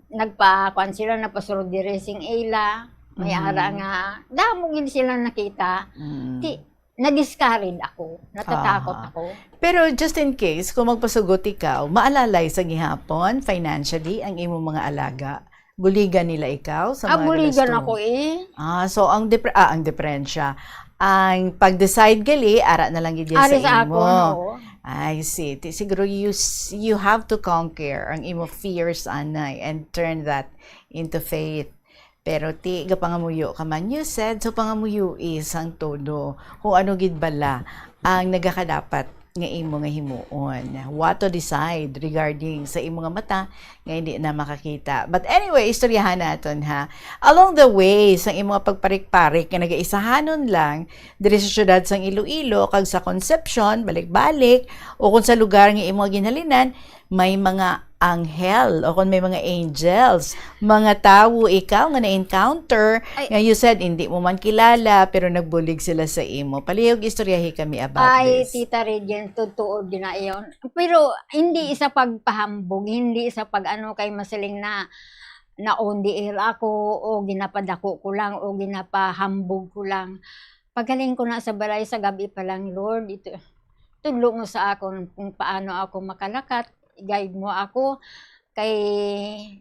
nagpa-, kuan sila, nagpasurgery sing ila, may Mm. ara nga damo gid sila nakita. Mm. Ti-, na-discourage ako, natatakot Ah. ako. Pero just in case, kung magpasugot ikaw, maalalay sa gihapon, financially, ang imong mga alaga? Buligan nila ikaw sa Ah, mga buligan gasto? ako, eh. Ah, so ang depre-, ah, ang diperensya, ang pag-decide gali, ara na lang gid yan Ari sa sa imo. akon, oo. I see. Ti-, siguro you s-, you have to conquer ang imo fears, anay, and turn that into faith. Pero ti, gapangamuyo ka man, you said, so pangamuyo is ang todo kung ano gid bala ang nagakadapat nga imo nga himuon. What to decide regarding sa imo nga mata nga hindi na makakita. But anyway, istoryahan naton, ha. Along the way, sa imo nga pagparik-parik nga nagaisahanon lang, diri sa siyudad sang Iloilo, kag sa Concepcion, balik-balik, o kung sa lugar nga imo nga ginhalinan, may mga anghel o kung may mga angels, mga tawo ikaw nga na-encounter, Ay. nga you said, hindi mo man kilala, pero nagbulig sila sa imo. Palihog istoryahi kami about Ay, this. Tita Regine, totoo din na iyon. Pero hindi isa pagpahambog, hindi isa pag ano kay masiling na naundiil ako o ginapadako ko lang o ginapahambog ko lang. Pagaling ko na sa balay sa gabi pa lang, "Lord, ito, tudlo mo sa akon kung paano ako makalakat, i-guide mo ako." Kay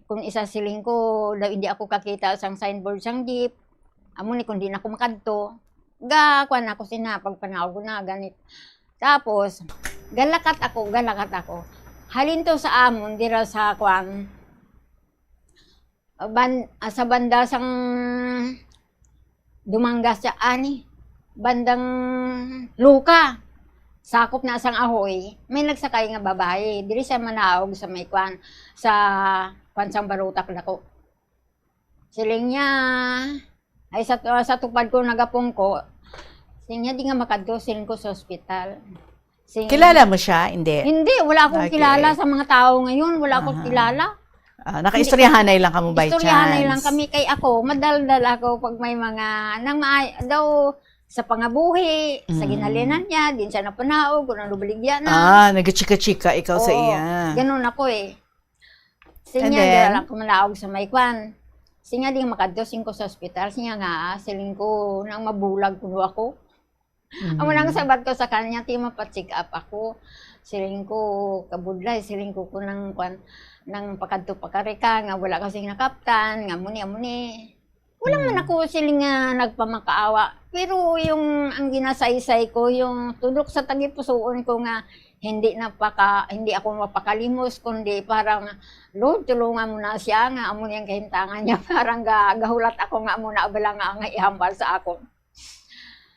kung isa siling ko, daw hindi ako kakita sang signboard sang jeep, amo ni kung di na ko makadto, ga, kuan ako sina, pagpanaw ko na, ganit. Tapos, galakat ako, galakat ako. Halin to sa amon, dira sa kuan, ban-, ah, sa banda sang Dumangas siya, ani, bandang Luka. Sakop na sang Ahoy, may nagsakay nga babayi. Diri siya manaog sa may kwan, sa kwan sang Barutak dako. Siling niya, ay sa, sa tupad ko nagapungko, siling niya, "Di nga makadto," siling ko, "sa ospital." Sing- Kilala mo siya? Hindi. Hindi, wala akong Okay. kilala sa mga tao ngayon. Wala akong Aha. kilala. Ah, nakaistoryahanay lang kamo by Istoryahanay chance? lang kami. Kay ako, madaldal ako pag may mga, nang maay-, daw, sa pangabuhi, sa Mm. ginhalinan niya, din siya napanaog, kung ano baligya na. Ah, nagachika-chika ikaw sa Oo, iya. ganun ako eh. And Sinya, then? dira lang ko manaog sa may kwan. Sinya, di makadto, sing ko sa ospital. Sinya nga, ah, siling ko, nang mabulag kuno ako. Amo nang Mm. sabat ko sa kanya, "Ti, mapa-check up ako." Siling ko, "Kabudlay," siling ko, "ko nang kwan, nang pakadto pa kari ka, nga wala ka sing nakaptan, nga muni, muni." Wala man Mm. ako siling nga nagpamakaawa. Pero yung, ang ginasaysay ko, yung tudok sa tagipusoon ko nga hindi napaka-, hindi ako mapakalimos, kundi parang, "Lord, tulungan mo na siya, nga amo niyang kahintangan niya." Parang ga-, gahulat ako nga amo na bala nga ang ihambal sa akon.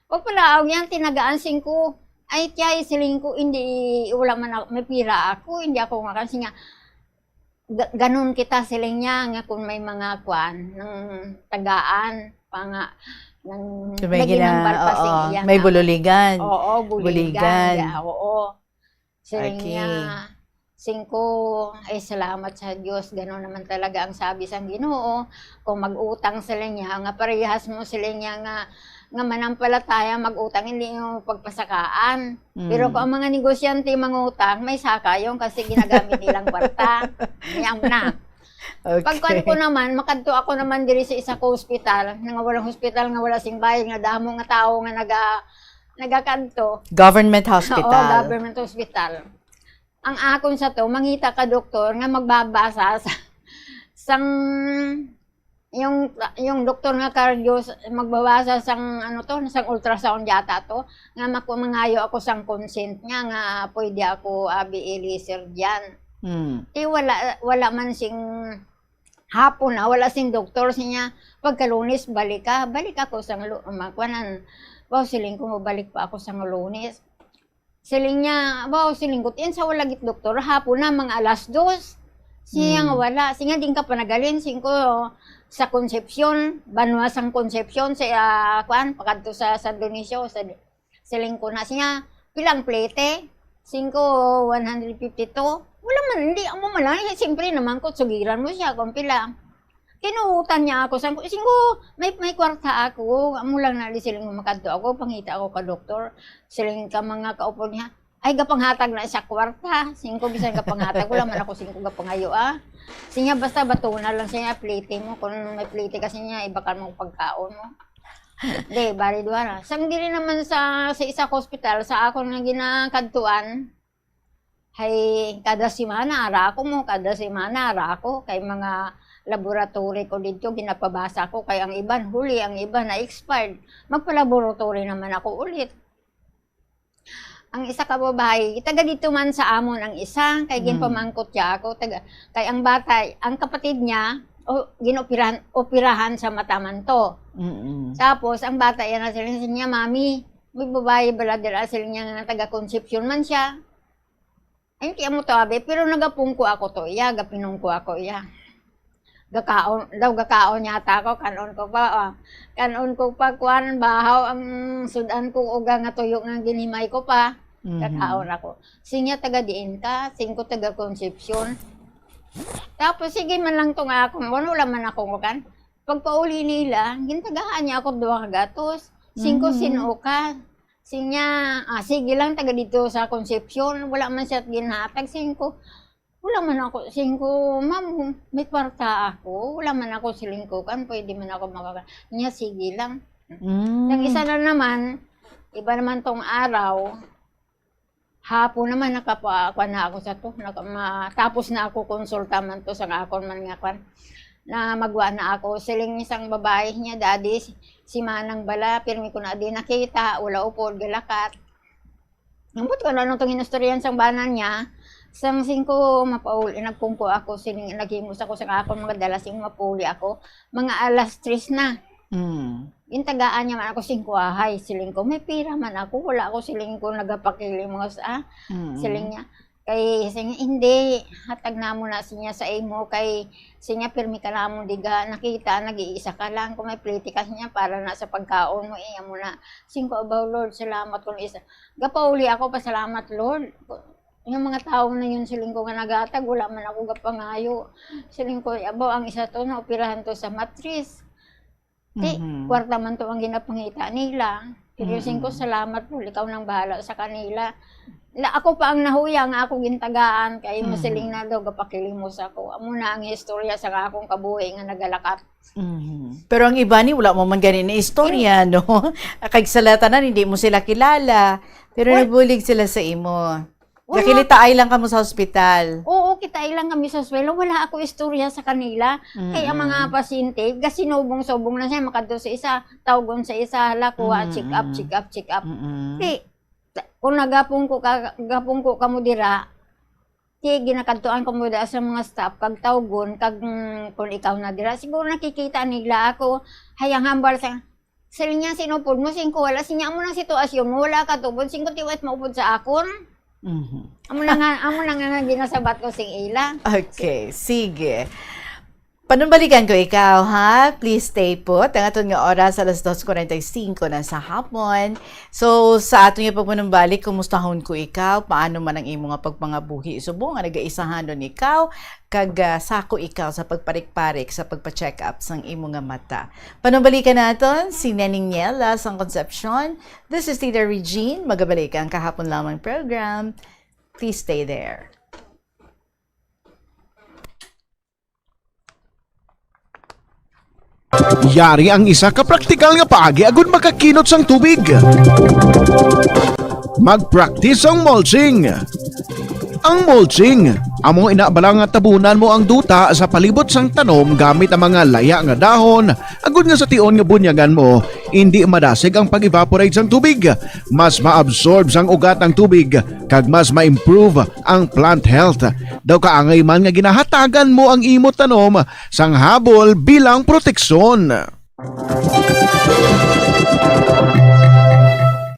Pagpalaog niya, tinagaan sing ko. "Ay, tiyay," siling ko, "hindi, wala man ako, may pira ako, hindi ako nga," kasi nga, ga-, ganun kita, siling niya, nga kung may mga kwan, ng tagaan, pa nga, ng So, may gina-, naginambal pa sing oo, iya may nga. bululigan. Oo, buligan. Buligan. Ya, oo. Siling Okay. niya, sing ko, "Ay, salamat sa Dios, gano naman talaga ang sabi sang Ginoo. Kung mag-utang," siling niya, "nga parehas mo," siling niya, "nga, nga manampalataya, mag-utang, hindi mo pagpasakaan. Pero Mm. kung ang mga negosyante mangutang, may saka yun kasi ginagamit nilang kwarta." Yan na. Okay. Pagkuan ko naman, makadto ako naman diri sa isa ko hospital, nga walang hospital nga wala sing bayad, nga damo nga tawo nga naga-, nagakadto. Government Oo, hospital. government hospital. Ang akon sa to, mangita ka doktor nga magbabasa sa, sang, yung, yung doktor nga cardio, s-, magbabasa sang, ano to, sang ultrasound yata to, nga maku-, mangayo ako sang consent niya nga pwede ako, ah, B A laser dyan. Hmm. Ti wala, wala man sing hapon na, wala sing doktor, sinya, "Pagka Lunes, balik ka." Balik ako sang lu-, ma-, kuanan. Wow, siling ko, mabalik pa ako sang Lunes. Siling niya, wow, siling ko, "Tin, sa wala git doktor, hapon na, mga alas dos." Siya nga Mm. wala. Sinya, "Din ka pa nagalin?" Siling ko, "Sa Concepcion, banwa sang Concepcion, sa, ah, kuan, pakadto sa San Dionisio, sa Siling ko na siya, "Pila ang plete?" Singko, "One hundred fifty-two." Wala man, hindi, amo man lang, eh, siyempre naman ko, sugiran mo siya kung pila. Kinuutan niya ako, sang, singko, "May, may kwarta ako, amo lang na, di siling ko makadto ako, pangita ako ka doktor." Siling ka mga kaupo niya, "Ay, gapanghatag na sa kwarta." Singko, "Bisan gapanghatag, wala man ako singko gapangayo, ah." Sinya, "Basta batuna lang siya, plete mo, kung may plete kasi niya, ibakan mo pagkaon mo." Di, bali duha na. Sang diri naman sa, sa isa ka hospital, sa akon nga ginakadtuan, hay kada semana, ara ako mo, kada semana, ara ako. Kay mga laboratory ko didto, ginapabasa ko. Kay ang iban, huli, ang iban na expired. Magpa-laboratory naman ako ulit. Ang isa ka babayi, taga dito man sa amon ang isa, kay Mm. ginpamangkot siya ako, taga, kay ang bata, ang kapatid niya, o, ginoperahan, operahan sa mata man to. Mm-mm. Tapos, ang bata, yan na sila, siling niya, "Mami, may babayi bala dira," siling niya, "nga taga Concepcion man siya." Ay, hindi mo to, abi, pero nagapungko ako to, iya, gapinungko ako, iya. Gakaon, daw gakaon yata ako, kanon ko pa, ah. Kanon ko pa, kuwan, bahaw ang sudan ko, uga nga tuyo nga ginhimay ko pa. Mhm. Gakaon ako. Sinya, "Taga diin ka?" Singko, "Taga Concepcion." Tapos, sige man lang to nga ako, wala man ako, kan. Pagpauli nila, gintagaan niya ako duha ka gatos. Singko, Mhm. "Sino ka?" Sinya, "Ah, sige lang, taga dito sa Concepcion." Wala man siya ginhatag, singko. Wala man ako, singko, "Ma'am, may kwarta ako. Wala man ako," siling ko, "kan pwede man ako makaka-," niya, "Sige lang." Mm. Nang isa na naman, iba naman tong araw, hapon naman, nakapa-, kuwan na ako sa to, naka-, ma-, tapos na ako konsulta man to sa akon man nga kwan, na magwa na ako. Siling isang babae niya, "Daddy, si, si Manang bala, pirmi ko na di nakita, wala upod, galakat." Ambot ko na nung tong inustoryan sang bana niya, sang singko mapauli, nagpungko ako, siling, naghimos ako sa akon mga dala, sing mapauli ako, mga alas tres na. Mm. Gintagaan niya man ako singko ahay, siling ko, "May pira man ako, wala ako," siling ko, "nagapakilimos, ah." Mm. Siling niya, Kay siya, "Hindi, hatag namo na siya sa imo, kay siya, pirmi ka namon diga, nakita, nag-iisa ka lang, kung may plete ka siya, para na sa pagkaon mo, iya mo na." Siling ko, "Abaw, Lord, salamat kung isa." Gapauli ako, "Pasalamat, Lord. Yung mga tao na yun," siling ko, "nga nagatag, wala man ako gapangayo." Siling ko, "Abaw, ang isa to, naoperahan to sa matris." Ti, Mhm. kwarta man to ang ginapangita nila. Pero siling ko, Mm-mm. "Salamat po, ikaw nang bahala sa kanila." Na ako pa ang nahuya nga ako gintagaan, kay Mhm. masiling na daw, gapakilimos ako. Amo na ang istorya sa akong kabuhi nga nagalakat. Mhm. Pero ang iba ni, wala mo man gani na istorya, no? Kag sa tanan, hindi mo sila kilala. Pero Wal- nabulig sila sa imo. Wala. Nakilitaay lang kamo sa ospital. Oo, kitaay lang kami sa ospital. Wala ako istorya sa kanila. Kay ang mga Mm-mm. pasyente, gasinubong-subong na siya, makadto sa isa, tawgon sa isa, hala, kuha, Mm-mm. check up, check up, check up. Mm-mm. Di, ta-, kung nagapungko ka, gapungko ka mo dira, di, ginakadtuan ka mo dira sa mga staff, kag tawgon, kag, mm, kung ikaw na dira, siguro nakikita nila ako, hayang hambal sa, siling niya, "Sinupod mo?" Siling ko, "Wala." Siling niya, "Amo nang sitwasyon mo, wala ka tubod." Siling ko, "Tiwat maupod sa akon." Mhm. Amo na nga, amo na nga, nga ginasabat ko sing ila. Okay, sige. Panumbalikan ko ikaw, ha? Please stay put. Ang aton nga oras, alas dos cuarenta y cinco na sa hapon. So, sa aton nga pagpanumbalik, kumustahon ko ikaw? Paano man ang imo nga pagpangabuhi? Subong nga nagaisahanon ikaw, kag, ah, sako ikaw sa pagparik-parik, sa pagpa-check up sang imo nga mata. Panumbalikan naton si Neneng Niela sang Concepcion. This is Tita Regine. Magabalik ang Kahapon Lamang program. Please stay there. Yari ang isa ka praktikal nga paagi agud makakinot sang tubig. Mag-practice sang mulching. Ang mulching, amo ina bala nga tabunan mo ang duta sa palibot sang tanom gamit ang mga laya nga dahon, agud nga sa tion nga bunyagan mo, indi madasig ang pag-evaporate sang tubig. Mas ma-absorb sang ugat ang tubig, kag mas ma-improve ang plant health. Daw kaangay man nga ginahatagan mo ang imo tanom sang habol bilang proteksyon.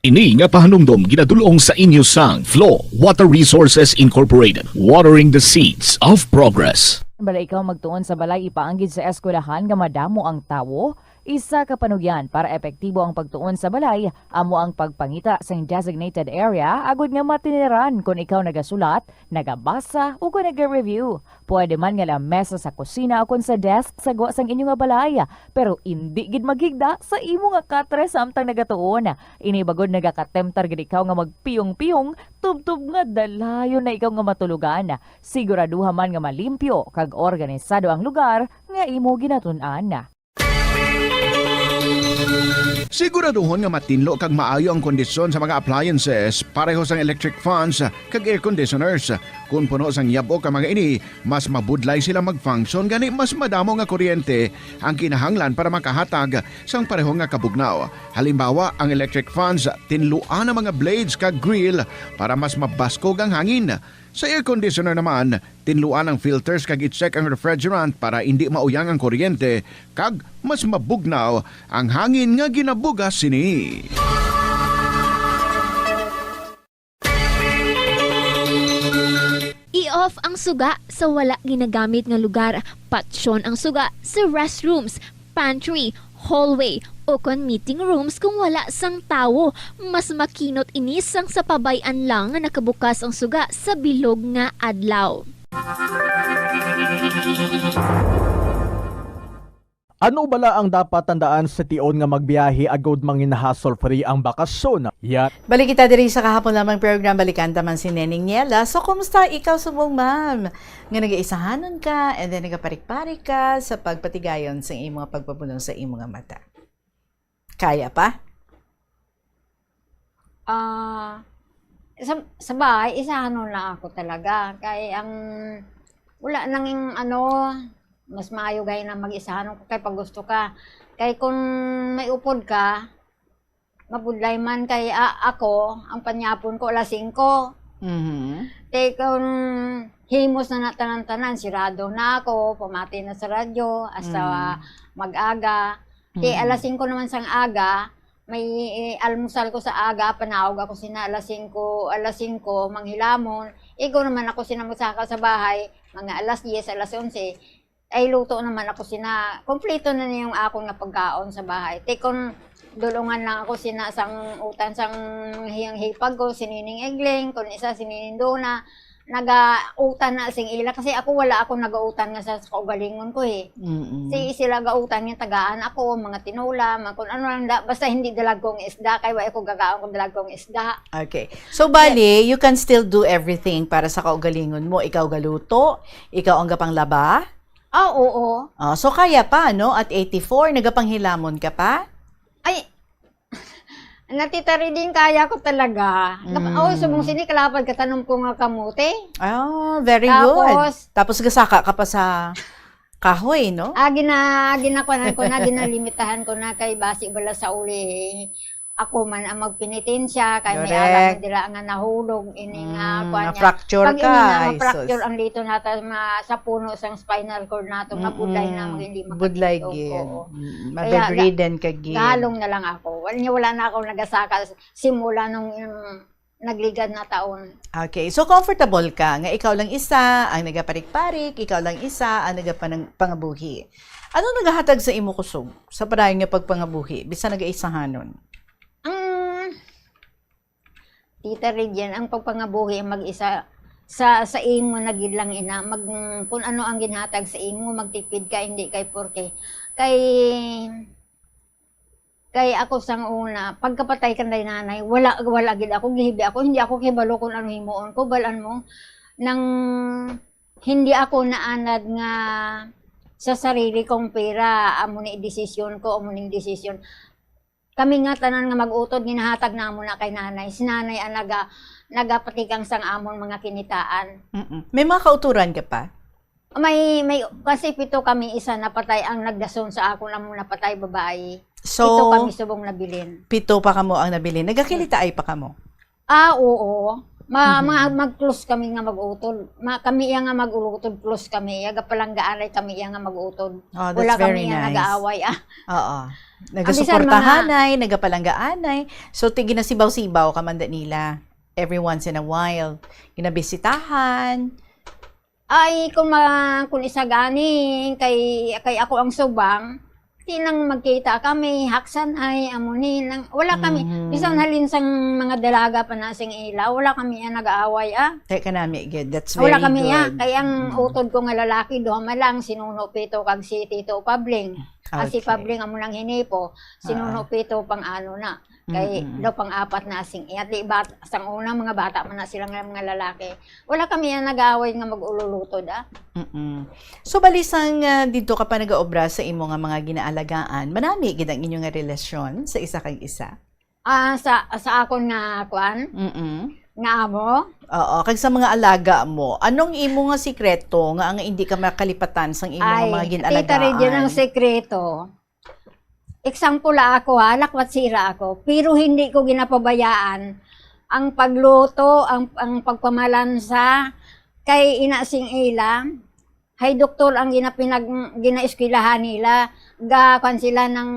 Ini nga pahanumdom ginadul-ong sa inyo sang Flow Water Resources Incorporated, watering the seeds of progress. Bala ikaw magtuon sa balay ipaanggid sa eskwelahan nga madamo ang tawo? Isa ka panugyan para epektibo ang pagtuon sa balay amo ang pagpangita sing designated area agud nga matiniran kon ikaw nagasulat, nagabasa, o kon naga-review. Pwede man nga lamesa sa kusina o kon sa desk sa gwa sang inyo nga balay, pero indi gid maghigda sa imo nga katre samtang nagatuon. Ini bagod nagakatemptar gid ikaw nga magpiyong-piyong, tubtob nga dalayon na ikaw nga matulogan. Siguraduha man nga malimpyo kag organisado ang lugar nga imo ginatun-an. Siguraduhon nga matinlo kag maayo ang kondisyon sa mga appliances, pareho sang electric fans kag air conditioners. Kon puno sang yab-ok ang mga ini, mas mabudlay sila mag-function, gani mas madamo nga kuryente ang kinahanglan para makahatag sang pareho nga kabugnaw. Halimbawa, ang electric fans, tinluan ang mga blades kag grill para mas mabaskog ang hangin. Sa air conditioner naman, tinluan ang filters kag i-check ang refrigerant para indi mauyang ang kuryente kag mas mabugnaw ang hangin nga ginabugas sini. I-off ang suga sa wala ginagamit nga lugar. Patsyon ang suga sa restrooms, pantry, hallway, o kon meeting rooms kung wala sang tawo. Mas makinot ini sang sa pabay-an lang nga nakabukas ang suga sa bilog nga adlaw. Ano bala ang dapat tandaan sa tion nga magbiyahe agud mangin hassle-free ang bakasyon? Yan. Balik kita diri sa Kahapon Lamang program. Balikan ta man si Neneng Niela. So, kumusta ikaw subong, ma'am? Nga nagaisahanon ka, and then nagaparik-parik ka sa pagpatigayon sa imo nga pagpabuno sa imo nga mata. Kaya pa? Ah, sa, sa bahay, isahanon lang ako talaga. Kay ang, wala nang ano, mas maayo gani na mag-isahanon ko kay pag gusto ka. Kay kung may upod ka, mabudlay man kay, ah, ako, ang panyapon ko alas singko. Mhm. Kay kung himos na na tanan-tanan, sirado na ako, pamati na sa radyo, hasta Mm. mag-aga. Kay Mm. alas singko naman sang aga, may almusal ko sa aga, panaog ako sina alas singko, alas singko, manghilamon. Igo naman ako sina magsaka sa bahay, mga alas diyes, alas onse. Ay, luto naman ako sina. Kompleto na niya yung akon nga pagkaon sa bahay. Te, kung dulungan lang ako sina sang utan sang hiyang hipag ko, si Nining Egling, kung isa si Nining Dona, nagautan na sing ila. Kasi ako, wala ako nagautan nga sa, sa kaugalingon ko eh. Mm-mm. Si sila gautan nga tagaan ako, mga tinola, mga kung ano lang, da, basta hindi dalagkong isda, kay wa ako gagaon kung dalagkong isda. Okay. So, bali, you can still do everything para sa kaugalingon mo. Ikaw galuto, ikaw ang gapanglaba. Ah, oo. Ah, so, kaya pa, no? At eighty-four, nagapanghilamon ka pa? Ay, natitari din kaya ko talaga. Nap-, Mm. oh, subong sini, kalapad katanom ko nga kamote. Ah, very good. Tapos, Tapos gasaka ka pa sa kahoy, no? Ah, gina-, ginakuanan ko na, ginalimitahan ko na kay basi bala sa uli. Ako man ang magpenitensya, kay may Correct. alam dira nga nahulog, ini nga Mm, kuan niya. na-fracture Pag ka, ini nga ay, ma-fracture sus. ang dito nata, ma-, sa puno sang spinal cord nato, nga budlay na, Mm-mm. mag-, hindi Budlay makatindog. gid. Oo. Mm, Kaya, mabedridden ka gid. galong na lang ako. Wala niya, wala na ako nagasaka simula nung, yung nagligad na taon. Okay. So, comfortable ka nga ikaw lang isa ang nagaparik-parik, ikaw lang isa ang nagapanang-, pangabuhi. Ano nagahatag sa imo kusog sa padayon nga pagpangabuhi, bisan nagaisahanon? Ang, Tita Regine, ang pagpangabuhi ang mag-isa sa, sa imo na gid lang ina, mag-, kung ano ang ginhatag sa imo, magtipid ka, hindi kay porke. Kay, kay ako sang una, pagkapatay kanday nanay, wala, wala gid ako, gihibi ako, hindi ako kibalo kung ano himuon ko, balan mo, nang hindi ako naanad nga sa sarili kong pera, amo ni desisyon ko, amo ning desisyon. Kami nga tanan nga mag-utod, ginahatag namo na kay nanay. Si nanay ang naga-, nagapatikang sang amon mga kinitaan. Mm-mm. May mga kauturan ka pa? May, may, kasi pito kami, isa napatay ang nagdason sa akon, amo napatay, babayi. So, Pito kami subong nabilin. pito pa kamo ang nabilin. Nagakilitaay pa kamo? Ah, oo. Ma-, Mhm. ma-, mag-close kami nga mag-utod. Ma-, kami iya nga mag-utod, close kami iya. Gapalanggaanay kami iya nga mag-utod. Oh, that's Wala kami very iya nice. nag-aaway, ah. Oo. Ang bisan mga Nagasuportahanay, nagapalanggaanay. So, ti-, ginasibaw-sibaw ka man da nila every once in a while. Ginabisitahan. Ay, kung ma-, kung isa gani, kay, kay ako ang subang, ti nang magkita kami, haksan ay, amo ni, nang, wala kami, Mhm. bisan halin sang mga dalaga pa na sing ila, wala kami ang nag-aaway, ah. Kay kanami gid, that's Wala very kami, ah. good. Kay ang Mm. utod ko nga lalaki, duha man lang, si Nuno Pito kag si Tito Pabling. Ah, si Okay. Pabling amo nang hinipo, si Ah. Nuno Pito pang ano na. Kay Mm, mm, mm. daw pang-apat na sing iya. Di ba, sang una, mga bata man na sila nga mga lalaki. Wala kami ang nag-aaway nga mag-ululutod, ah. Mm-mm. So, bali sang, ah, didto ka pa nagaobra sa imo nga mga ginaalagaan, manami gid ang inyo nga relasyon sa isa kag isa? Ah, sa, sa akon nga, kuan? Mm-mm. Nga amo? Oo, kag sa mga alaga mo, anong imo nga sikreto nga ang hindi ka makalipatan sang imo nga Ay, mga Tita Regina, ang ginalagaan? sikreto, Example la ako, ha, lakwat sira ako, pero hindi ko ginapabayaan ang pagluto, ang, ang pagpamalansa, kay ina sing ila, hay doktor ang ginapinag-, ginaeskwelahan nila, ga-, kwan sila ng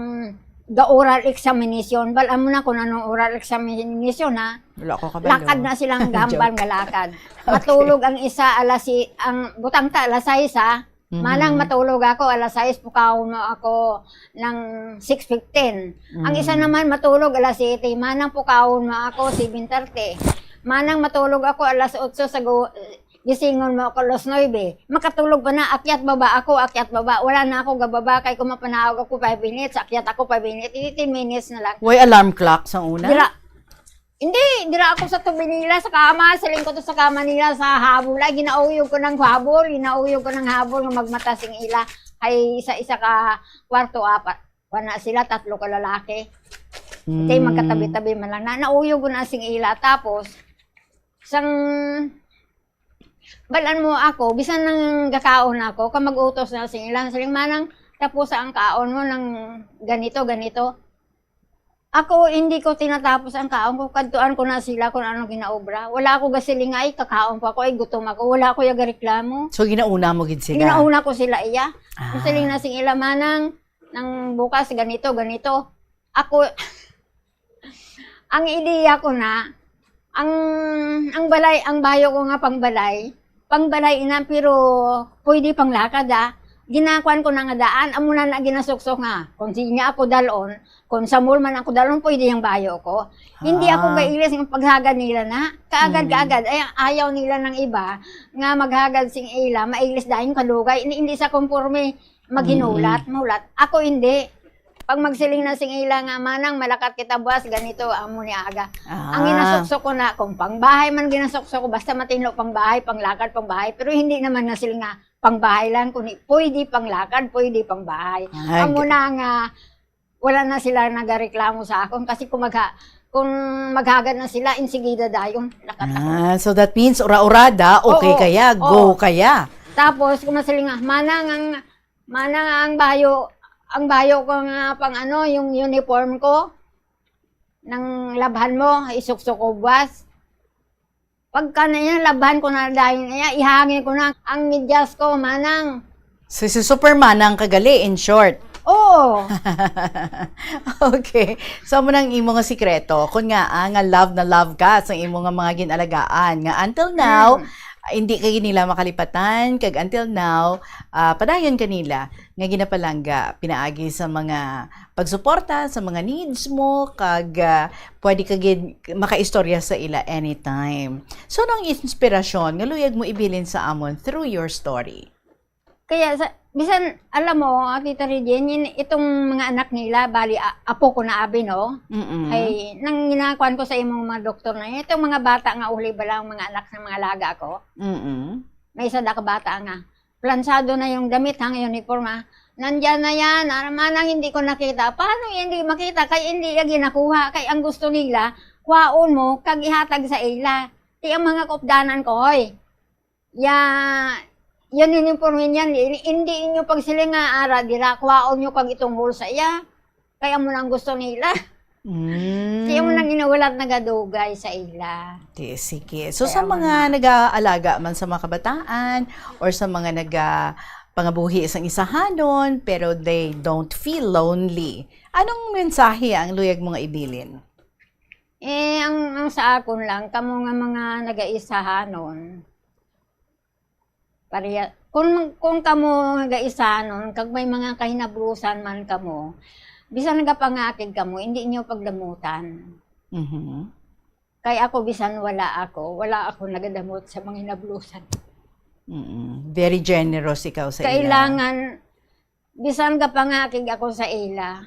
ga-oral examination. Bal-an mo na kung anong oral examination, ha? Wala ko kabalo. Lakad na silang Joke. gahambal nga lakad. Okay. Matulog ang isa, alas si-, ang butang ta, alas sais, ha? Mhm. Manang matulog ako, alas sais, pukawon mo ako ng six fifteen. Ang isa Mm. naman matulog alas siyete, manang pukawon mo ako, seven thirty. Manang matulog ako alas otso, sa gu-, gisingon mo ako alas nuebe. Makatulog pa na, akyat baba ako, akyat baba. Wala na ako gababa, kay kung mapanaog ako, five minutes, akyat ako, five minutes, fifteen minutes na lang. Way alarm clock sa una? Dira, Hindi, dira ako sa tubi nila sa kama, siling ko to sa kama nila sa habol. Ay, ginauyog ko ng habol, ginauyog ko ng habol nga magmata sing ila. Ay, isa-isa ka kwarto, apat. Wala sila, tatlo ka lalaki. Kay Hmm. magkatabi-tabi man lang. Na, nauyog ko na sing ila. Tapos, sang, balan mo ako, bisan nang gakaon ako, ka mag-utos na sing ila. Siling, "Manang, tapos ang kaon mo ng ganito, ganito." Ako, hindi ko tinatapos ang kaon ko. Kadtuan ko na sila kung ano ginaobra. Wala ako gasiling nga, "Ay, kakaon pa ako, ay, gutom ako." Wala ako yung reklamo. So, ginauna mo gid sila? Ginauna ko sila, iya. Ah. Ang siling na sing ila, "Manang, nang bukas, ganito, ganito." Ako, Ang ideya ko na, ang, ang balay, ang bayo ko nga pangbalay, pangbalay ina, pero pwede panglakad, ah. Ginakuan ko na nga daan, amo na na ginasuksok nga. Kung sinya ako dalon, kung sa mall man ako dalon, pwede ang bayo ko. Hindi ako Ah. kailis ng paghagad nila na. Kaagad, Mm. kaagad. Ay, ayaw nila ng iba nga maghagad sing ila, mailis dayon kalugay. Hindi, hindi sa konforme. Maghinulat, Mm. mahulat. Ako hindi. Pag magsiling na sing ila nga, "Manang, malakat kita buwas, ganito, amo ni aga." Ah. Ang ginasuksok ko na, kung pangbahay man ginasuksok ko, basta matinlo pangbahay, panglakad, pangbahay. Pero hindi naman na sila nga pangbahay lang, kundi pwede panglakad, pwede pangbahay. Ay, Amo ga- na nga, wala na sila nagareklamo sa akon kasi kung magha-, kung maghagad na sila, insigida dayon, lakat ako. Ah, so that means, ura-urada, okay Oo. kaya, go Oo. kaya. Tapos, kung masiling nga, "Manang, ang, manang, ang bayo, ang bayo ko nga pang ano, yung uniform ko, nang labhan mo, isuksok ko buwas." Pagka na yan, labhan ko na dahil na yan, ihangin ko na ang medyas ko, manang. Si, si Superman ang kagali, in short. Oo. Okay. So, amo nang imo nga sikreto. Kung nga, ah, nga love na love ka sa imo nga mga ginalagaan, nga until now, Mm. hindi ka nila makalipatan, kag until now, ah, padayon ka nila nga ginapalangga pinaagi sa mga pagsuporta sa mga needs mo, kag, ah, pwede ka gid makaistorya sa ila anytime. So, anong inspirasyon nga luyag mo ibilin sa amon through your story? Kaya sa, bisan, alam mo, Tita Regine, yun, itong mga anak nila, bali, a-, apo ko na abi, no? Mm-mm. Ay, nang ginakuan ko sa imong mga doktor na yun, itong mga bata nga uli ba lang, mga anak ng mga laga ko? Mm-mm. May isa da ka bata nga, plansado na yung damit, hang uniform, ah. "Nandyan na yan, ah, manang hindi ko nakita." Paano hindi makita? Kay hindi niya ginakuha. Kay ang gusto nila, kwaon mo, kag ihatag sa ila. Ti ang mga kaupdanan ko, hoy. Ya, yan yung uniform niyan. Hindi, hindi inyo pagsiling nga ara dira, kwaon nyo kag itunghol sa iya. Kay amo na ang gusto nila. Mm. Kaya mo nang inulat nagadugay sa ila. Di, sige. So, Kaya sa mo mga na. nag-aalaga man sa mga kabataan or sa mga nag-, ah, pangabuhi sa isahanon, pero they don't feel lonely, anong mensahe ang luyag mo nga ibilin? Eh, ang, ang sa akon lang, kamo nga mga nag-aisahanon, pareha, kung, kung kamo nga gaisanon, kag may mga kahinablusan man kamo, bisan nagapangakig kamo, hindi niyo pagdamutan. Mhm. Kay ako, bisan wala ako, wala ako nagadamot sa mga hinablusan. Mm-mm. Very generous ikaw sa ila. Kailangan, bisan gapangakig ako sa ila,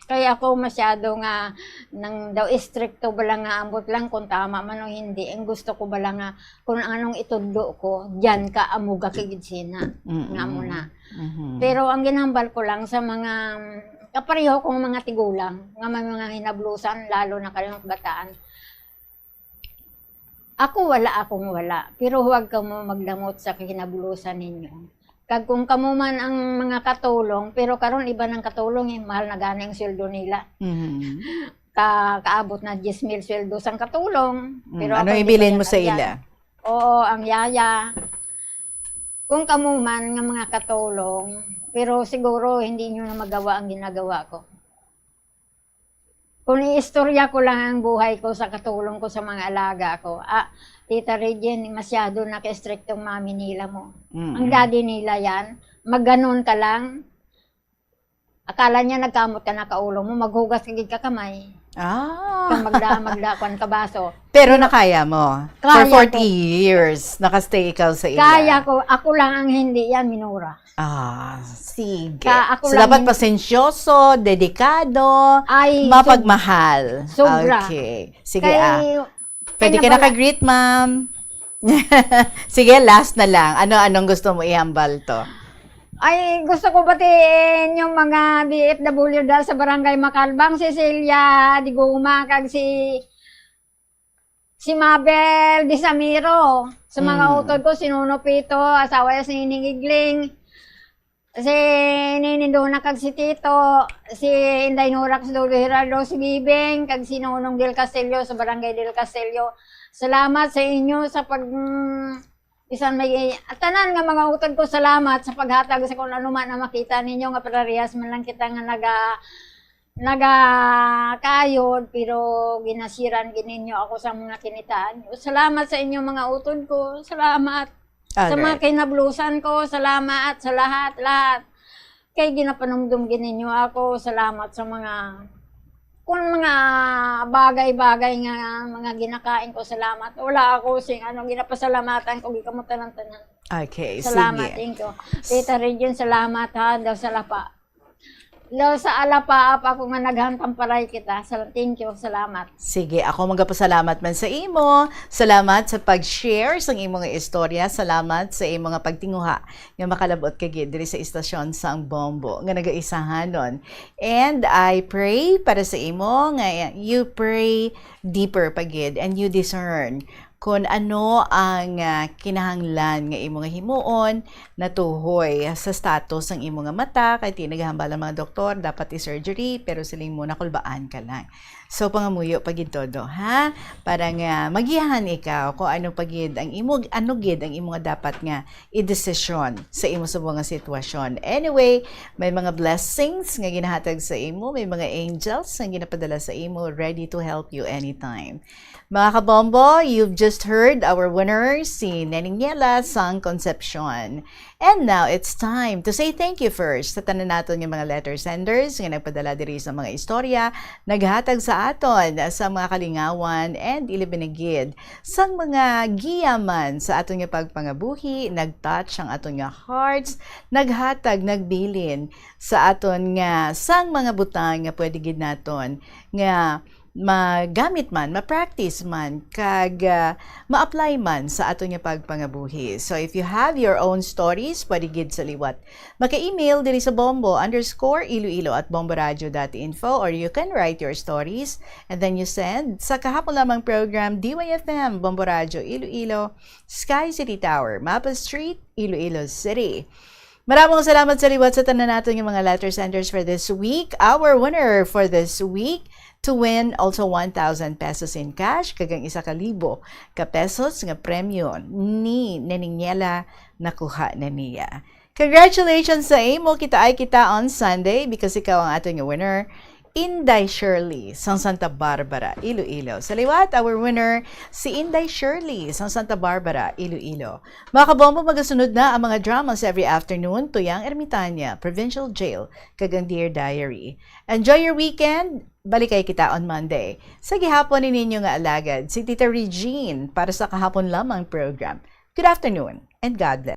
kay ako masyado nga, nang daw istrikto bala nga, ambot lang kung tama man o hindi. Ang gusto ko bala nga, kung anong itudlo ko, diyan ka, amo ka kay gid sina. Mm-mm. Nga mo na. Mhm. Pero ang ginhambal ko lang sa mga kapareho kong mga tigulang, nga may mga hinablusan, lalo na kayo bataan, ako, wala akong wala, pero huwag kamo magdamot sa kahinablusan ninyo. Kag kung kamo man ang mga katulong, pero karon iba nang katulong, eh, mahal na gani ang sweldo nila. Mhm. Ka-, kaabot na diyes mil sweldo sang katulong, Mm, pero ano ako, hindi ibilin pa mo yan sa nandyan. ila? Oo, ang yaya. Kung kamo man nga mga katulong, pero siguro hindi nyo na magawa ang ginagawa ko. Kung iistorya ko lang ang buhay ko sa katulong ko sa mga alaga ko, ah, Tita Regine, masyado na ka-strict ang mami nila mo. Mm-mm. Ang daddy nila yan, maganon ka lang. Akala niya nagkamot ka na kaulo mo, maghugas ka gid ka kamay. Ah. Kag magda-, magdakuan ka baso. Pero nakaya mo? For Kaya ko. forty years, nakastay ikaw sa ila. Kaya ko, ako lang ang hindi yan, minura. Ah, sige. Ka-, ako So, lang dapat hin- pasensyoso, dedikado, Ay, sob-, mapagmahal. sobra. Okay. Sige, Kay, ah. Pwede kay ka nabala- naka-greet, ma'am. Sige, last na lang. Ano, anong gusto mo ihambal to? Ay, gusto ko batiin yung mga D F W dyan sa Barangay Macalbang, si Celia Diguma, kag si, si Mabel Disamiro. Sa mga Mm. utod ko, si Nono Pito, asawa niya si Nining Igling, si Nining Dona kag si Tito, si Inday Nora kag si Lolo Gerardo, si Bibing, kag si Nonong Del Castillo sa Barangay Del Castillo. Salamat sa inyo sa pag, mm, bisan may, tanan nga mga utod ko, salamat sa paghatag sa kung ano man ang makita ninyo nga parehas man lang kita nga naga-, nagakayod, pero ginasiran gid ninyo ako sa mga kinitaan. Salamat sa inyo, mga utod ko. Salamat sa mga Alright. kinablusan ko. Salamat sa lahat, lahat. Kay ginapanumdum gid ninyo ako. Salamat sa mga, kung mga bagay-bagay nga mga ginakain ko. Salamat. Wala ako sing ano, ginapasalamatan ko gid kamo tanan-tanan. Okay, Salamat, sige. thank you. Tita Regine, salamat ha, daw sa lapa. Daw sa alapaap ako nga naghantamparay kita. Sa, thank you, salamat. Sige, ako magapasalamat man sa imo. Salamat sa pag-share sang imo nga istorya. Salamat sa imo nga pagtinguha nga makalabot ka gid diri sa istasyon sang Bombo nga nagaisahanon. And I pray para sa imo nga you pray deeper pa gid and you discern kung ano ang, ah, kinahanglan nga imo nga himuon natuhoy sa status sang imo nga mata, kay ti naghambal ang mga doktor dapat i-surgery, pero siling mo nakulbaan ka lang. So pangamuyo pa gid todo, ha? Para nga magiyahan ikaw kung ano pa gid ang imo, ano gid ang imo nga dapat nga i-desisyon sa imo subong nga sitwasyon. Anyway, may mga blessings nga ginahatag sa imo, may mga angels nga ginapadala sa imo, ready to help you anytime. Mga kabombo, you've just heard our winner, si Neneng Niela sang Concepcion. And now, it's time to say thank you first sa tanan naton nga mga letter senders nga nagpadala diri sa mga istorya, naghatag sa aton sa mga kalingawan, and ilabi na gid sang mga giya man sa aton nga pagpangabuhi, nag-touch ang aton nga hearts, naghatag, nagbilin sa aton nga sang mga butang nga pwede gid naton nga magamit man, ma-practice man, kag, ah, ma-apply man sa aton nga pagpangabuhi. So, if you have your own stories, pwede gid sa liwat maka-email diri sa bombo underscore iloilo at bomboradio dot info, or you can write your stories and then you send sa kahapon lamang program, D Y F M, Bombo Radio Iloilo, Sky City Tower, Mapa Street, Iloilo City. Maraming salamat sa liwat sa tanan naton nga mga letter senders for this week. Our winner for this week to win also one thousand pesos in cash, kag ang isa ka libo ka pesos nga premyo ni Neneng Niela nakuha na niya. Congratulations sa imo! Kita ay kita on Sunday because ikaw ang aton nga winner, Inday Shirley sang Santa Barbara, Iloilo. Sa liwat, our winner, si Inday Shirley sang Santa Barbara, Iloilo. Mga kabombo, magasunod na ang mga dramas every afternoon, Tuyang Ermitaña, Provincial Jail, kag ang Dear Diary. Enjoy your weekend! Balikay kita on Monday. Sa gihapon ni ninyo nga alagad, si Tita Regine para sa kahapon lamang program. Good afternoon and God bless.